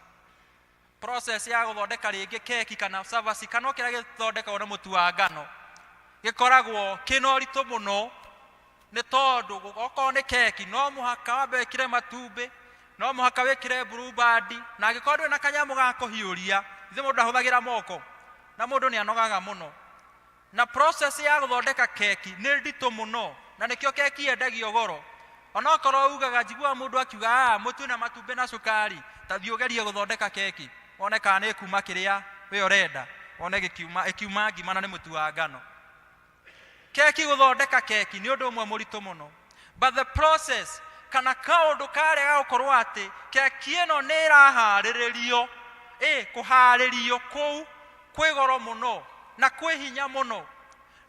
process ya gũthondeka rĩngĩ keki kana cabaci kana o kĩrĩa gĩthondekagwo na mũtu wa ngano gĩkoragwo kĩna ũritũ mũno, nĩ tondũ okorwo nĩ keki no mũhaka wambe wĩkĩre matumbĩ, no mũhaka wĩkĩre blue band, na angĩkorwo ndũrĩ na kanyamũ ga kũhiũria, ithuĩ mũndũ ndahũthagĩra moko na mũndũ nĩ anogaga mũno. Na process ya gũthondeka keki nĩ nditũ mũno, na nĩkĩo keki yendagio goro. Onokorwo ugaga, njiguaga mũndũ akiuga, mũtu na matumbĩ na cukari, ta thiĩ ũgerie gũthondeka keki wone kana nĩ ĩkuma kĩrĩa we ũrenda, wone ĩkiuma ngima na nĩ mũtu wa ngano. Keki, gũthondeka keki nĩ ũndũ ũmwe mũritũ mũno, but the process kana kaũndũ karĩa ga gũkorwo atĩ keki ĩno nĩ ĩraharĩrĩrio, kũharĩrio kũu kwĩ goro mũno na kwĩ hinya mũno.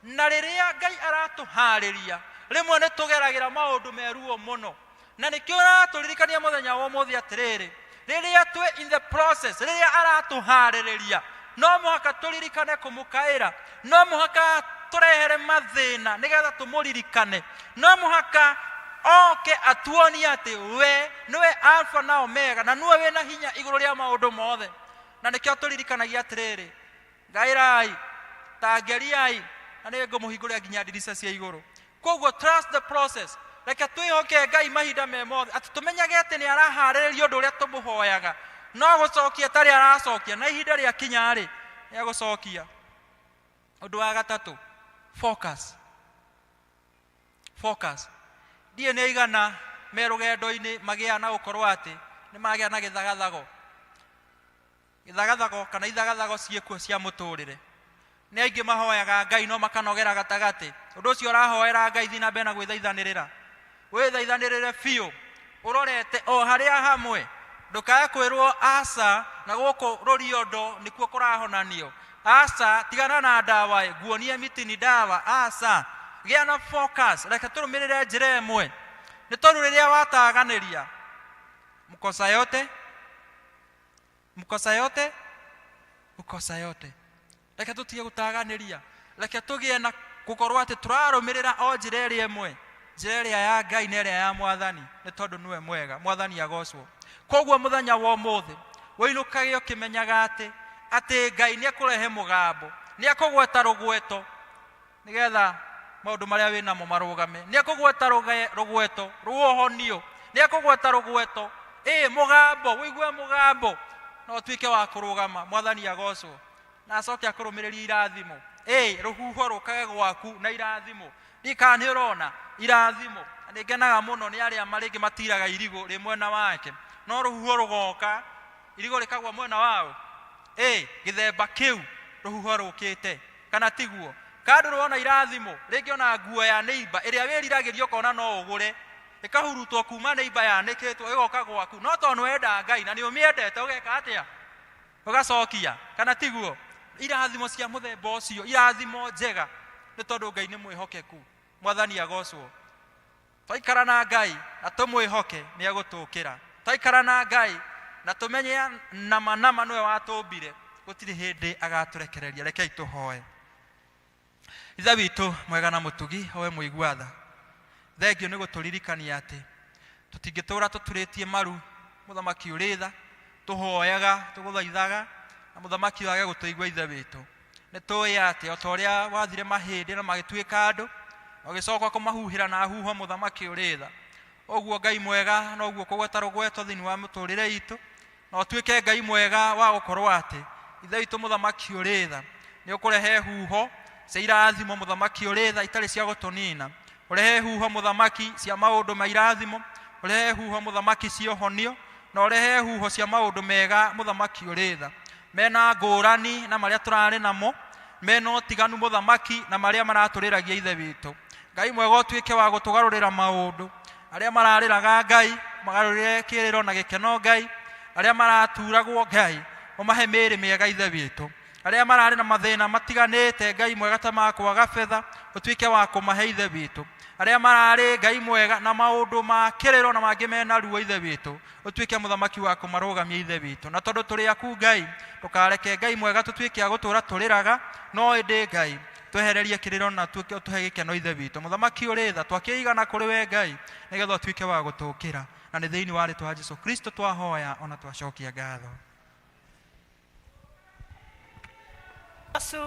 Na rĩrĩa Ngai aratũharĩria, rĩmwe nĩ tũgeragĩra maũndũ meruo mũno, na nĩkĩo aratũririkania mũthenya wa ũmũthĩ atĩrĩrĩ, rĩrĩa twĩ in the process, rĩrĩa aratũharĩrĩria, no mũhaka tũririkane kũmũkaĩra, no mũhaka tũrehere mathĩna nĩgetha tũmũririkane, no mũhaka oke atuonie atĩ we nĩwe Alpha na Omega, na nĩwe wĩna hinya igũrũ rĩa maũndũ mothe. Na nĩkĩo tũririkanagia atĩrĩrĩ, ngaĩrai, tangeriai, na nĩ ngũmũhingũrĩra nginya ndirica cia igũrũ. Koguo trust the process. Reke twĩhoke Ngai mahinda me mothe, atĩ tũmenyage atĩ nĩ araharĩrĩria ũndũ ũrĩa tũmũhoyaga, no gũcokia atarĩ aracokia, na ihinda rĩakinya rĩ, nĩ egũcokia. Ũndũ wa gatatũ, focus. Focus. Ndiĩ nĩ aigana me rũgendo-inĩ magĩa na gũkorwo atĩ nĩ magĩa na gĩthagathago. Gĩthagathago kana ithagathago ciĩkuo cia mũtũrĩre. Nĩ aingĩ mahoyaga Ngai no makanogera gatagatĩ. Ũndũ ũcio ũrahoera Ngai, thiĩ na mbere na gwĩthaithanĩrĩra. Wĩthaithanĩrĩre biũ ũrorete o harĩa hamwe, ndũkae kwĩrwo aca na gũkũ rũriondo nĩkuo kũrahonanio. Aca, tigana na ndawa, nguonie miti ni ndawa. Aca, gĩa na focus, reke tũrũmĩrĩre njĩra ĩmwe, nĩ tondũ rĩrĩa wataganĩria mkosa yote, mkosa yote, mkosa yote. Reke tũtige gũtaganĩria, reke tũgĩe na gũkorwo atĩ tũrarũmĩrĩra o njĩra ĩrĩa ĩmwe, njĩra ĩrĩa ya Ngai na ĩrĩa ya Mwathani, nĩ tondũ nĩwe mwega. Mwathani agocwo. Koguo mũthenya wa ũmũthĩ wĩinũkage ũkĩmenyaga atĩ Ngai nĩ ekũrehe mũgambo, nĩ ekũgweta rũgweto nĩgetha maũndũ marĩa wĩnamo marũgame, nĩ ekũgweta rũgweto rũohonio, nĩ ekũgweta rũgweto ĩ mũgambo, wĩigue mũgambo na ũtuĩke wa kũrũgama. Mwathani agocwo. Na acoke akũrũmĩrĩrie irathimo, ĩ rũhuho rũkage gwaku na irathimo. Ndikana nĩ ũrona irathimo. Na nĩ ngenaga mũno nĩ arĩa marĩngĩ matiraga irigũ rĩ mwena wake, no rũhuho rũgoka irigũ rĩkagwa mwena wao, ĩ gĩthemba kĩu rũhuho rũkĩte, kana tiguo? Kandũ rwona irathimo rĩngĩ ona nguo ya neighbor ĩrĩa wĩriragĩria ũkona no ũgũre, ĩkahurutwo kuma neighbor yanĩkĩtwo ĩgoka gwaku, no tondũ nĩwenda Ngai na nĩũmĩendete ũgeka atĩa? Ũgacokia, kana tiguo? Irathimo cia mũthemba ũcio, irathimo njega, nĩ tondũ Ngai nĩ mwĩhokeku. Mwathani agocwo. Twaikara na Ngai na tũmwĩhoke nĩ egũtũkĩra. Twaikara na Ngai na tũmenye nama nama nĩwe watũmbire, gũtirĩ hĩndĩ agatũrekereria. Rekei tũhoe. Ithe witũ mwega na mũtugi, owe mũigua tha, thengio nĩ gũtũririkania atĩ tũtingĩtũra tũturĩtie maru. Mũthamaki ũrĩ tha, tũhoyaga tũgũthaithaga na mũthamaki wage gũtũigua. Ithe witũ, nĩ tũĩ atĩ o ta ũrĩa wathire mahĩndĩ na magĩtuĩka andũ, ũgĩcoka kũmahuhĩra na huho, mũthamaki ũrĩ tha, ũguo Ngai mwega noguo kũgweta rũgweto thĩinĩ wa mũtũrĩre itũ, na ũtuĩke Ngai mwega wa gũkorwo atĩ Ithe witũ mũthamaki ũrĩ tha nĩ ũkũrehe huho cia irathimo, mũthamaki ũrĩ tha, itarĩ cia gũtũnina. Ũrehe huho, mũthamaki, cia maũndũ ma irathimo, ũrehe huho, mũthamaki, cia ũhonio, na ũrehe huho cia maũndũ mega, mũthamaki ũrĩ tha, mena ngũrani na marĩa tũrarĩ namo, mena ũtiganu, mũthamaki, na marĩa maratũrĩragia. Ithe witũ Ngai mwega, ũtuĩke wa gũtũgarũrĩra maũndũ. Arĩa mararĩraga, Ngai, magarũrĩre kĩrĩro na gĩkeno. Ngai, arĩa maraturagwo, Ngai, ũmahe mĩĩrĩ mĩega. Ithe witũ, arĩa mararĩ na mathĩna matiganĩte, Ngai mwega, ta ma kwaga betha, ũtuĩke wa kũmahe. Ithe witũ, arĩa mararĩ, Ngai mwega, na maũndũ ma kĩrĩro na mangĩ mena ruo, Ithe witũ, ũtuĩke mũthamaki wa kũmarũgamia. Ithe witũ, na tondũ tũrĩ aku, Ngai, ndũkareke, Ngai mwega, tũtuĩke a gũtũra tũrĩraga, no ĩndĩ, Ngai, twehererie kĩrĩro na tuĩke ũtũhe gĩkeno. Ithe witũ mũthamaki ũrĩ tha, twakĩigana kũrĩ we, Ngai, nĩgetha ũtuĩke wa gũtũkĩra, na nĩ thĩinĩ wa rĩtwa wa Jesu Kristo twahoya ona twacokia ngatho. Yesu,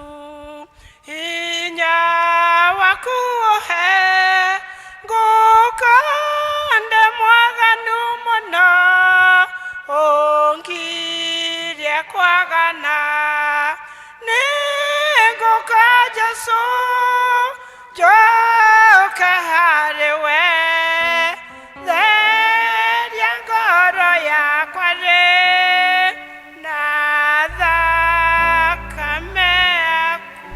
hinya waku ũhe ngũkonde mwaganu mũno, ũngirie kwagana, nĩ ngũka Jesu, njoke harĩ we, theria ngoro yakwa rĩ na thakame yaku.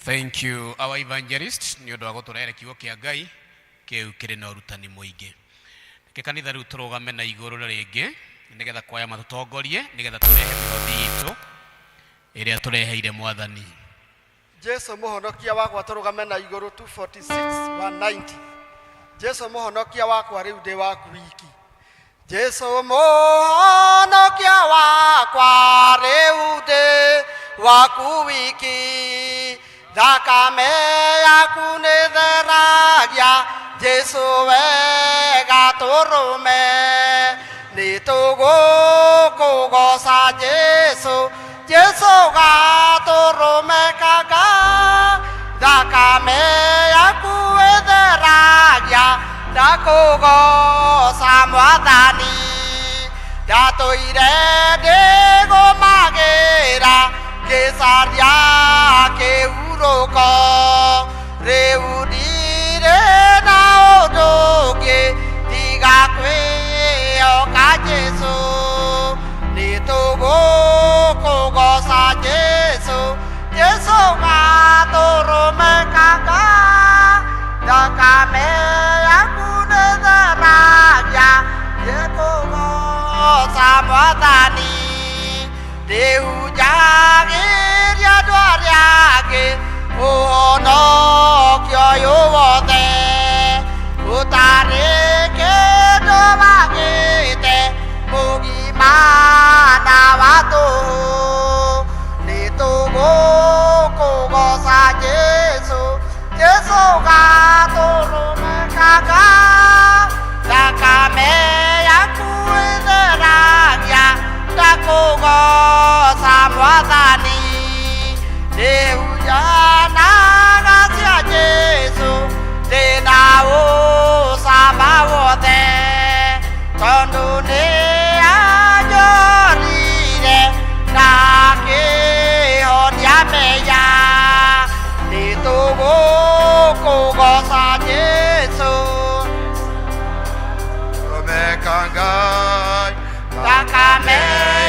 Thank you, our evangelist, nĩ ũndũ wa gũtũrehera kiugo kĩa Ngai kĩu kĩrĩ na ũrutani mũingĩ. Reke kanitha rĩu tũrũgame na igũrũ rĩngĩ nĩgetha kwaya matũtongorie nĩgetha tũrehe mĩhothi itũ ĩrĩa tũreheire Mwathani. Jesu mũhonokia wakwa, tũrũgame na igũrũ, 246 190. Jesu mũhonokia wakwa, rĩu ndĩ waku wiki. Jesu mũhonokia wakwa, rĩu ndĩ waku wiki, thakame yaku nĩ theragia. Jesu wega tũrũme, nĩ tũgũkũgoca Jesu. Jesu gatũrũme kanga, thakame yaku ĩtheragia, ndakũgoca Mwathani. Ndatũire ndĩgũmagĩra ngĩcaria kĩhurũko, rĩu ndirĩ na ũndũ ũngĩ tiga kwĩhoka Jesu. Nĩ tũgũkũgoca Jesu. Jesu gatũrũme kanga, thakame Jesu gatũrũmekaga thakame yaku ĩtheragia ndakũgoca mwathani rĩu nyonaga cia Jesu ndĩna ũcamba wothe tondũ nĩ anjorire na akĩhonia mehia nĩtũgũkũgoca Jesu Romeka Ngai thakame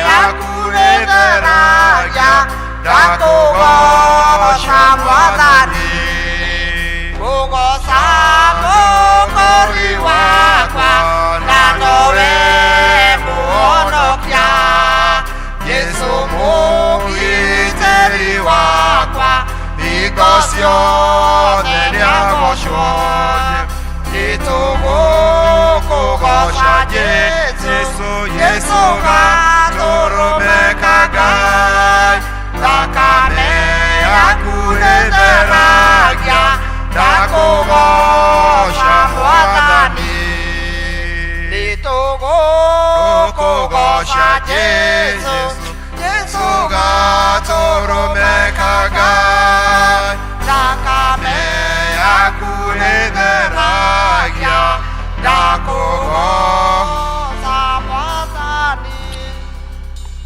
yaku nĩtheragia ndakũgoca mwathani kũgoca mũkũri wakwa na nowe mũhonokia Jesu mũgitĩri wakwa hingo ciothe nĩagocwo nĩtũgũkũgoca Jesu Jesu gatũrũmeka Ngai thakame yaku nĩtheragia ndakũgoca mwathani nĩtũgũkũgoca Jesu Jesu gatũrũmeka Ngai thakame yaku nĩtheragia ndakũgoca mwathani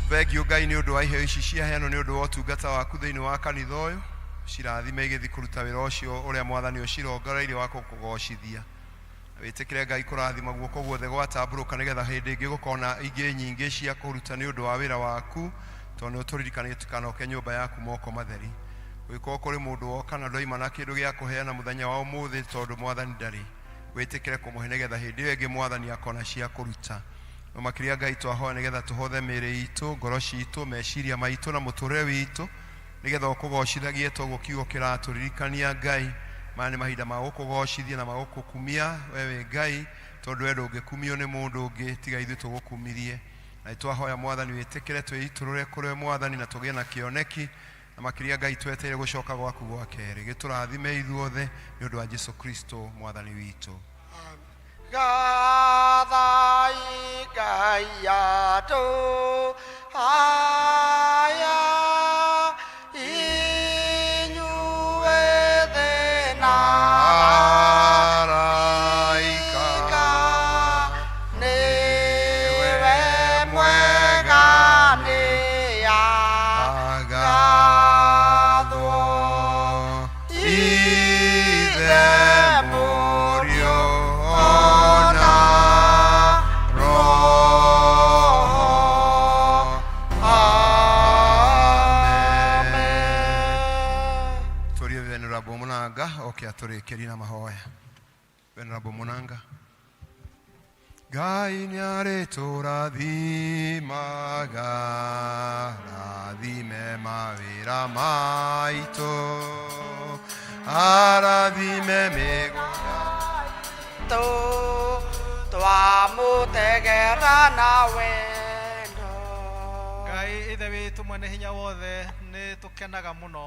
Thengio Ngai nĩ ũndũ wa iheo ici ciaheanwo nĩ ũndũ wa ũtungata waku thĩinĩ wa kanitha ũyũ cirathime igĩthiĩ kũruta wĩra ũcio ũrĩa mwathani ũcirongoreirie wa gũkũgocithia wĩtĩkĩre Ngai kũrathima guoko guothe gwatambũrũka nĩgetha hĩndĩ ĩngĩ gũkona ingĩ nyingĩ cia kũruta nĩ ũndũ wa wĩra waku tondũ nĩ ũtũririkanie tũkanoke nyũmba yaku moko matheri gũgĩkorwo kũrĩ mũndũ woka na ndoima na kĩndũ gĩa kũheana mũthenya wa ũmũthĩ tondũ mwathani ndarĩ wĩtĩkĩre kũmũhe nĩgetha hĩndĩ ĩyo ĩngĩ mwathani akona cia kũruta no makĩria Ngai twahoya nĩgetha tũhothe mĩĩrĩ itũ ngoro citũ meciria maitũ na mũtũrĩre witũ nĩgetha ũkũgocithagie toguo kiugo kĩratũririkania Ngai maya nĩ mahinda ma gũkũgocithia na ma gũkũkumia we wĩ Ngai tondũ we ndũngĩkumio nĩ mũndũ ũngĩ tiga ithuĩ tũgũkumirie na nĩ twahoya mwathani wĩtĩkĩre twĩitũrũre kũrĩ we mwathani na tũgĩe na kĩoneki na makĩria Ngai twetereire gũcoka gwaku gwa kerĩ gĩtũrathime ithuothe nĩ ũndũ wa Jesu Kristo mwathani witũ. Gathai Ngai andũ aya inyuĩ thĩ na Araika nĩwe mwega nĩagathwo Ithe Mũriũ na Roho. Amen. Tũrie Venerable Mũnanga oke atũrĩkĩrie na mahoya. Venerable Mũnanga. Ngai nĩarĩtũrathimaga rathime mawĩra maitũ arathime mĩgũnda tũ twamũtegera na wendo Ngai ithe witũ mwene hinya wothe nĩ tũkenaga mũno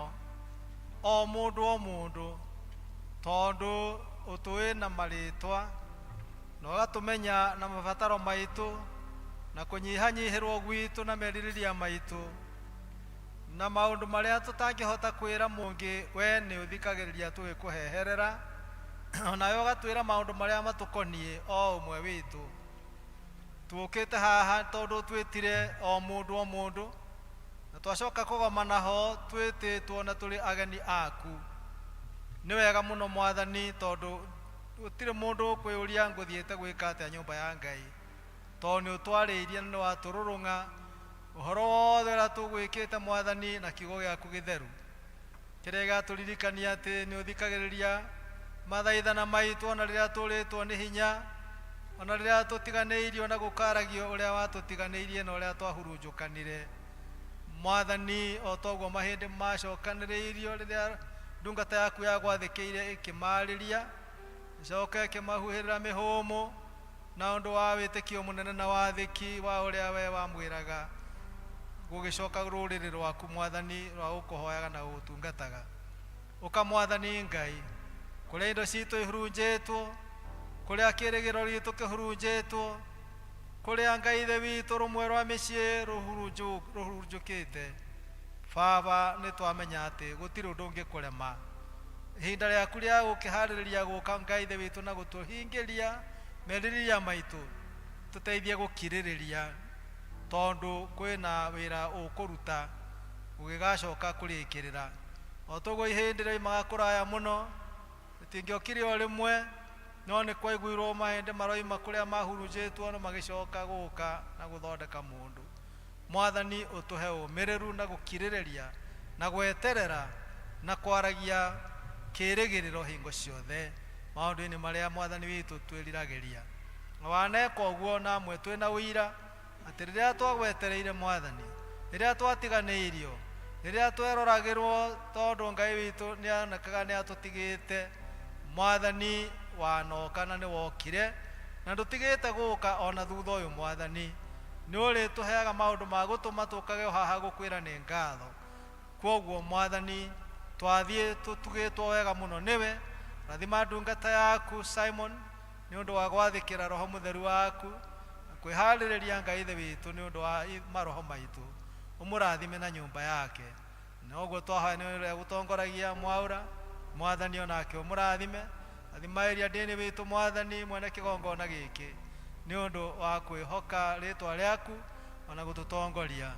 o mũndũ o mũndũ tondũ ũtũĩ na marĩtwa na ũgatũmenya na mabataro maitũ na kũnyihanyihĩrwo gwitũ na merirĩria maitũ na maũndũ marĩa tũtangĩhota kwĩra mũngĩ we nĩ ũthikagĩrĩria tũgĩkũheherera onawe ũgatwĩra maũndũ marĩa matũkoniĩ o ũmwe witũ tũkĩte haha tondũ twĩtire o mũndũ o mũndũ na twacoka kũgomana ho twĩtĩtwo na tũrĩ ageni aku nĩ wega mũno mwathani tondũ gũtirĩ mũndũ ũkwĩyũria ngũthiĩte gwĩka atĩa nyũmba ya Ngai tondũ nĩ ũtwarĩirie na nĩ watũrũrũng'a ũhoro wothe ũrĩa tũgwĩkĩte mwathani na kiugo gĩaku gĩtheru kĩrĩa gĩgatũririkania atĩ nĩ ũthikagĩrĩria mathaithana maitũ ona rĩrĩa tũrĩtwo nĩ hinya ona rĩrĩa tũtiganĩirio na gũkaragio ũrĩa watũtiganĩirie na ũrĩa twahurunjũkanire mwathani o toguo mahĩndĩ macokanĩrĩirio rĩrĩa ndungata yaku yagwathĩkĩire ĩkĩmarĩria ĩcoke ĩkĩmahuhĩrĩra mĩhũmũ na ũndũ wa wĩtĩkio mũnene na wathĩki wa ũrĩa we wamwĩraga gũgĩcoka rũrĩrĩ rwaku mwathani rwa gũkũhoyaga na gũgũtungataga ũka mwathani Ngai Kũrĩa indo citũ ihurunjĩtwo, kũrĩa kĩrĩgĩro gitũ kĩhurunjĩtwo, kũrĩa Ngai Ithe witũ rũmwe rwa mĩciĩ rũhurunjũkĩte. Baba, nĩ twamenya atĩ gũtirĩ ũndũ ũngĩkũrema. Ihinda rĩaku rĩa gũkĩharĩrĩria gũka Ngai Ithe witũ na gũtũhingĩria merirĩria maitũ, tũteithie gũkirĩrĩria tondũ kwĩna wĩra ũkũruta ũgĩgacoka kũrĩkĩrĩra. O toguo ihĩndĩ rĩoimaga kũraya mũno, rĩtingĩokire o rĩmwe, no nĩ kwaiguirwo mahĩndĩ maroima kũrĩa mahurunjĩtwo na magĩcoka gũka na gũthondeka mũndũ. Mwathani, ũtũhe ũmĩrĩru na gũkirĩrĩria na gweterera na kwaragia kĩĩrĩgĩrĩro hingo ciothe maũndũ-inĩ marĩa Mwathani witũ twĩriragĩria. Na waneka ũguo na amwe twĩna ũira atĩ rĩrĩa twagwetereire Mwathani, rĩrĩa twatiganĩirio, rĩrĩa tweroragĩrwo tondũ Ngai witũ nĩonekaga nĩatũtigĩte, Mwathani wanoka na nĩwokire, na ndũtigĩte gũka ona thutha ũyũ Mwathani. Nĩũrĩtũheaga maũndũ ma gũtũma tũkage o haha gũkwĩra nĩ ngatho. Kwoguo Mwathani, twathiĩ tũtugĩtwo wega mũno nĩwe. Rathima ndungata yaku Simon nĩ ũndũ wa gwathĩkĩra Roho Mũtheru waku na kwĩharĩrĩria Ngai Ithe witũ nĩ ũndũ wa maroho maitũ. Ũmũrathime na nyũmba yake. Na ũguo twahoya nĩ ũrĩa gũtongoragia Mwaũra, Mwathani o nake ũmũrathime. Rathima ĩrĩa ndĩni witũ Mwathani mwene kĩgongona gĩkĩ nĩ ũndũ wa kwĩhoka rĩtwa rĩaku ona gũtũtongoria.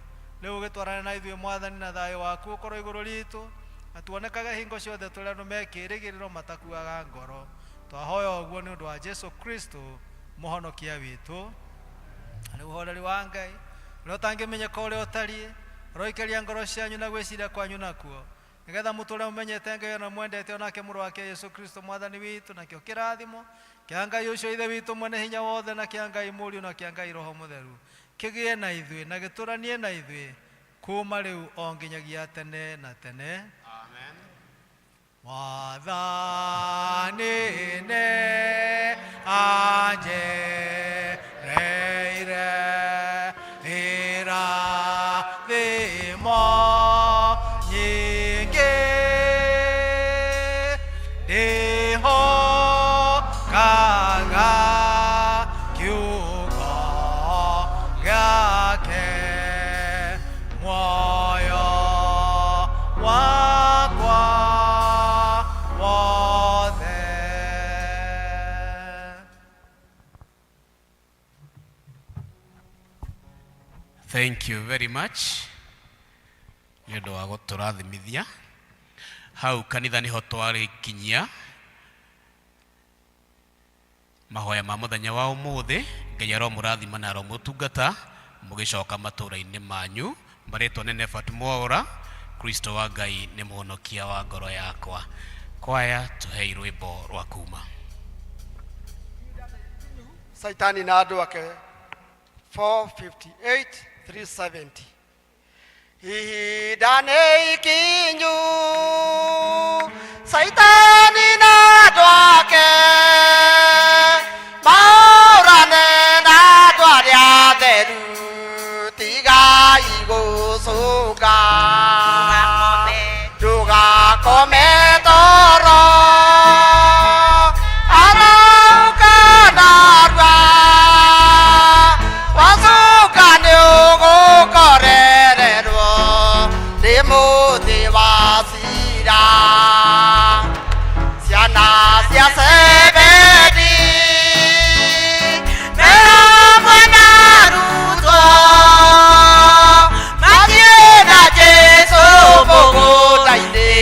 Rĩu ũgĩtwarane na ithuĩ Mwathani na thayũ waku ũkorwo igũrũ ritũ, na tuonekage hingo ciothe tũrĩ andũ me kĩĩrĩgĩrĩro matakuaga ngoro. Twahoya ũguo nĩ ũndũ wa Jesu Kristo mũhonokia witũ. Na rĩu ũhoreri wa Ngai ũrĩa ũtangĩmenyeka ũrĩa ũtariĩ, ũroikaria ngoro cianyu na gwĩciria kwanyu nakuo, nĩgetha mũtũre mũmenyete Ngai ona mwendete o nake Mũrũ wake Yesu Kristo Mwathani witũ. Nakĩo kĩrathimo kĩa Ngai ũcio Ithe witũ mwene hinya wothe, na kĩa Ngai Mũriũ, na kĩa Ngai Roho Mũtheru kĩgĩe na ithuĩ na gĩtũranie na ithuĩ kuma rĩu o nginyagia tene na tene. Amen. Mwathani nĩ anjereire irathimo nyingĩ, ndĩhokaga kiugo gĩake, muoyo wakwa wothe. Thank you very much nĩ ũndũ wa gũtũrathimithia hau kanitha. Nĩho twarĩkinyia mahoya ma mũthenya wa ũmũthĩ. Ngai aromũrathima na aromũtungata mũgĩcoka matũũra-inĩ manyu. Marĩtwa nĩ Nebat Mwaũra. Kristo wa Ngai nĩ mũhonokia wa ngoro yakwa. Kwaya, tũhei rwĩmbo rwa kuma. Saitani na andũ ake, 458 370. Ihinda nĩ ikinyu, Saitani na andũ ake mahũrane na andũ arĩa atheru. Tigai gũcũnga, ndũgakome toro, arauka narua. Wacuka nĩ ũgũkorererwo nĩ mũthĩ wa cira. Ciana cia Sebedi me hamwe na arutwo mathiĩ na Jesũ mũgũnda-inĩ.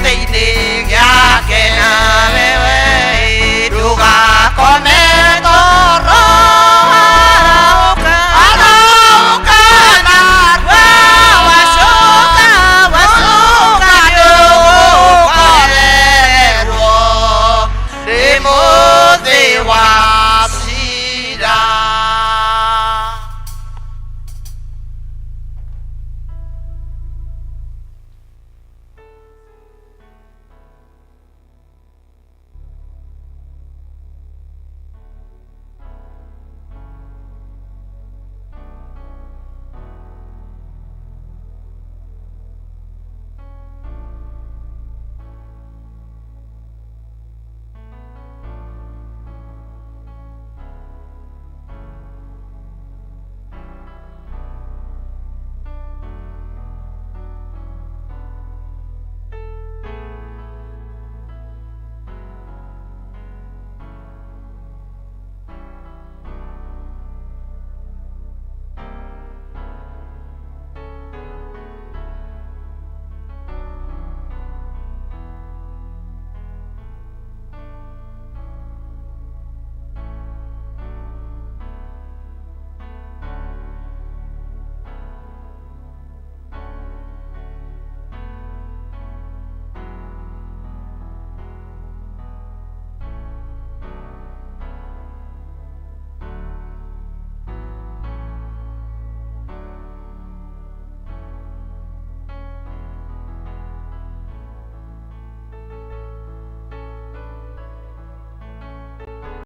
Gĩtĩ-inĩ gĩa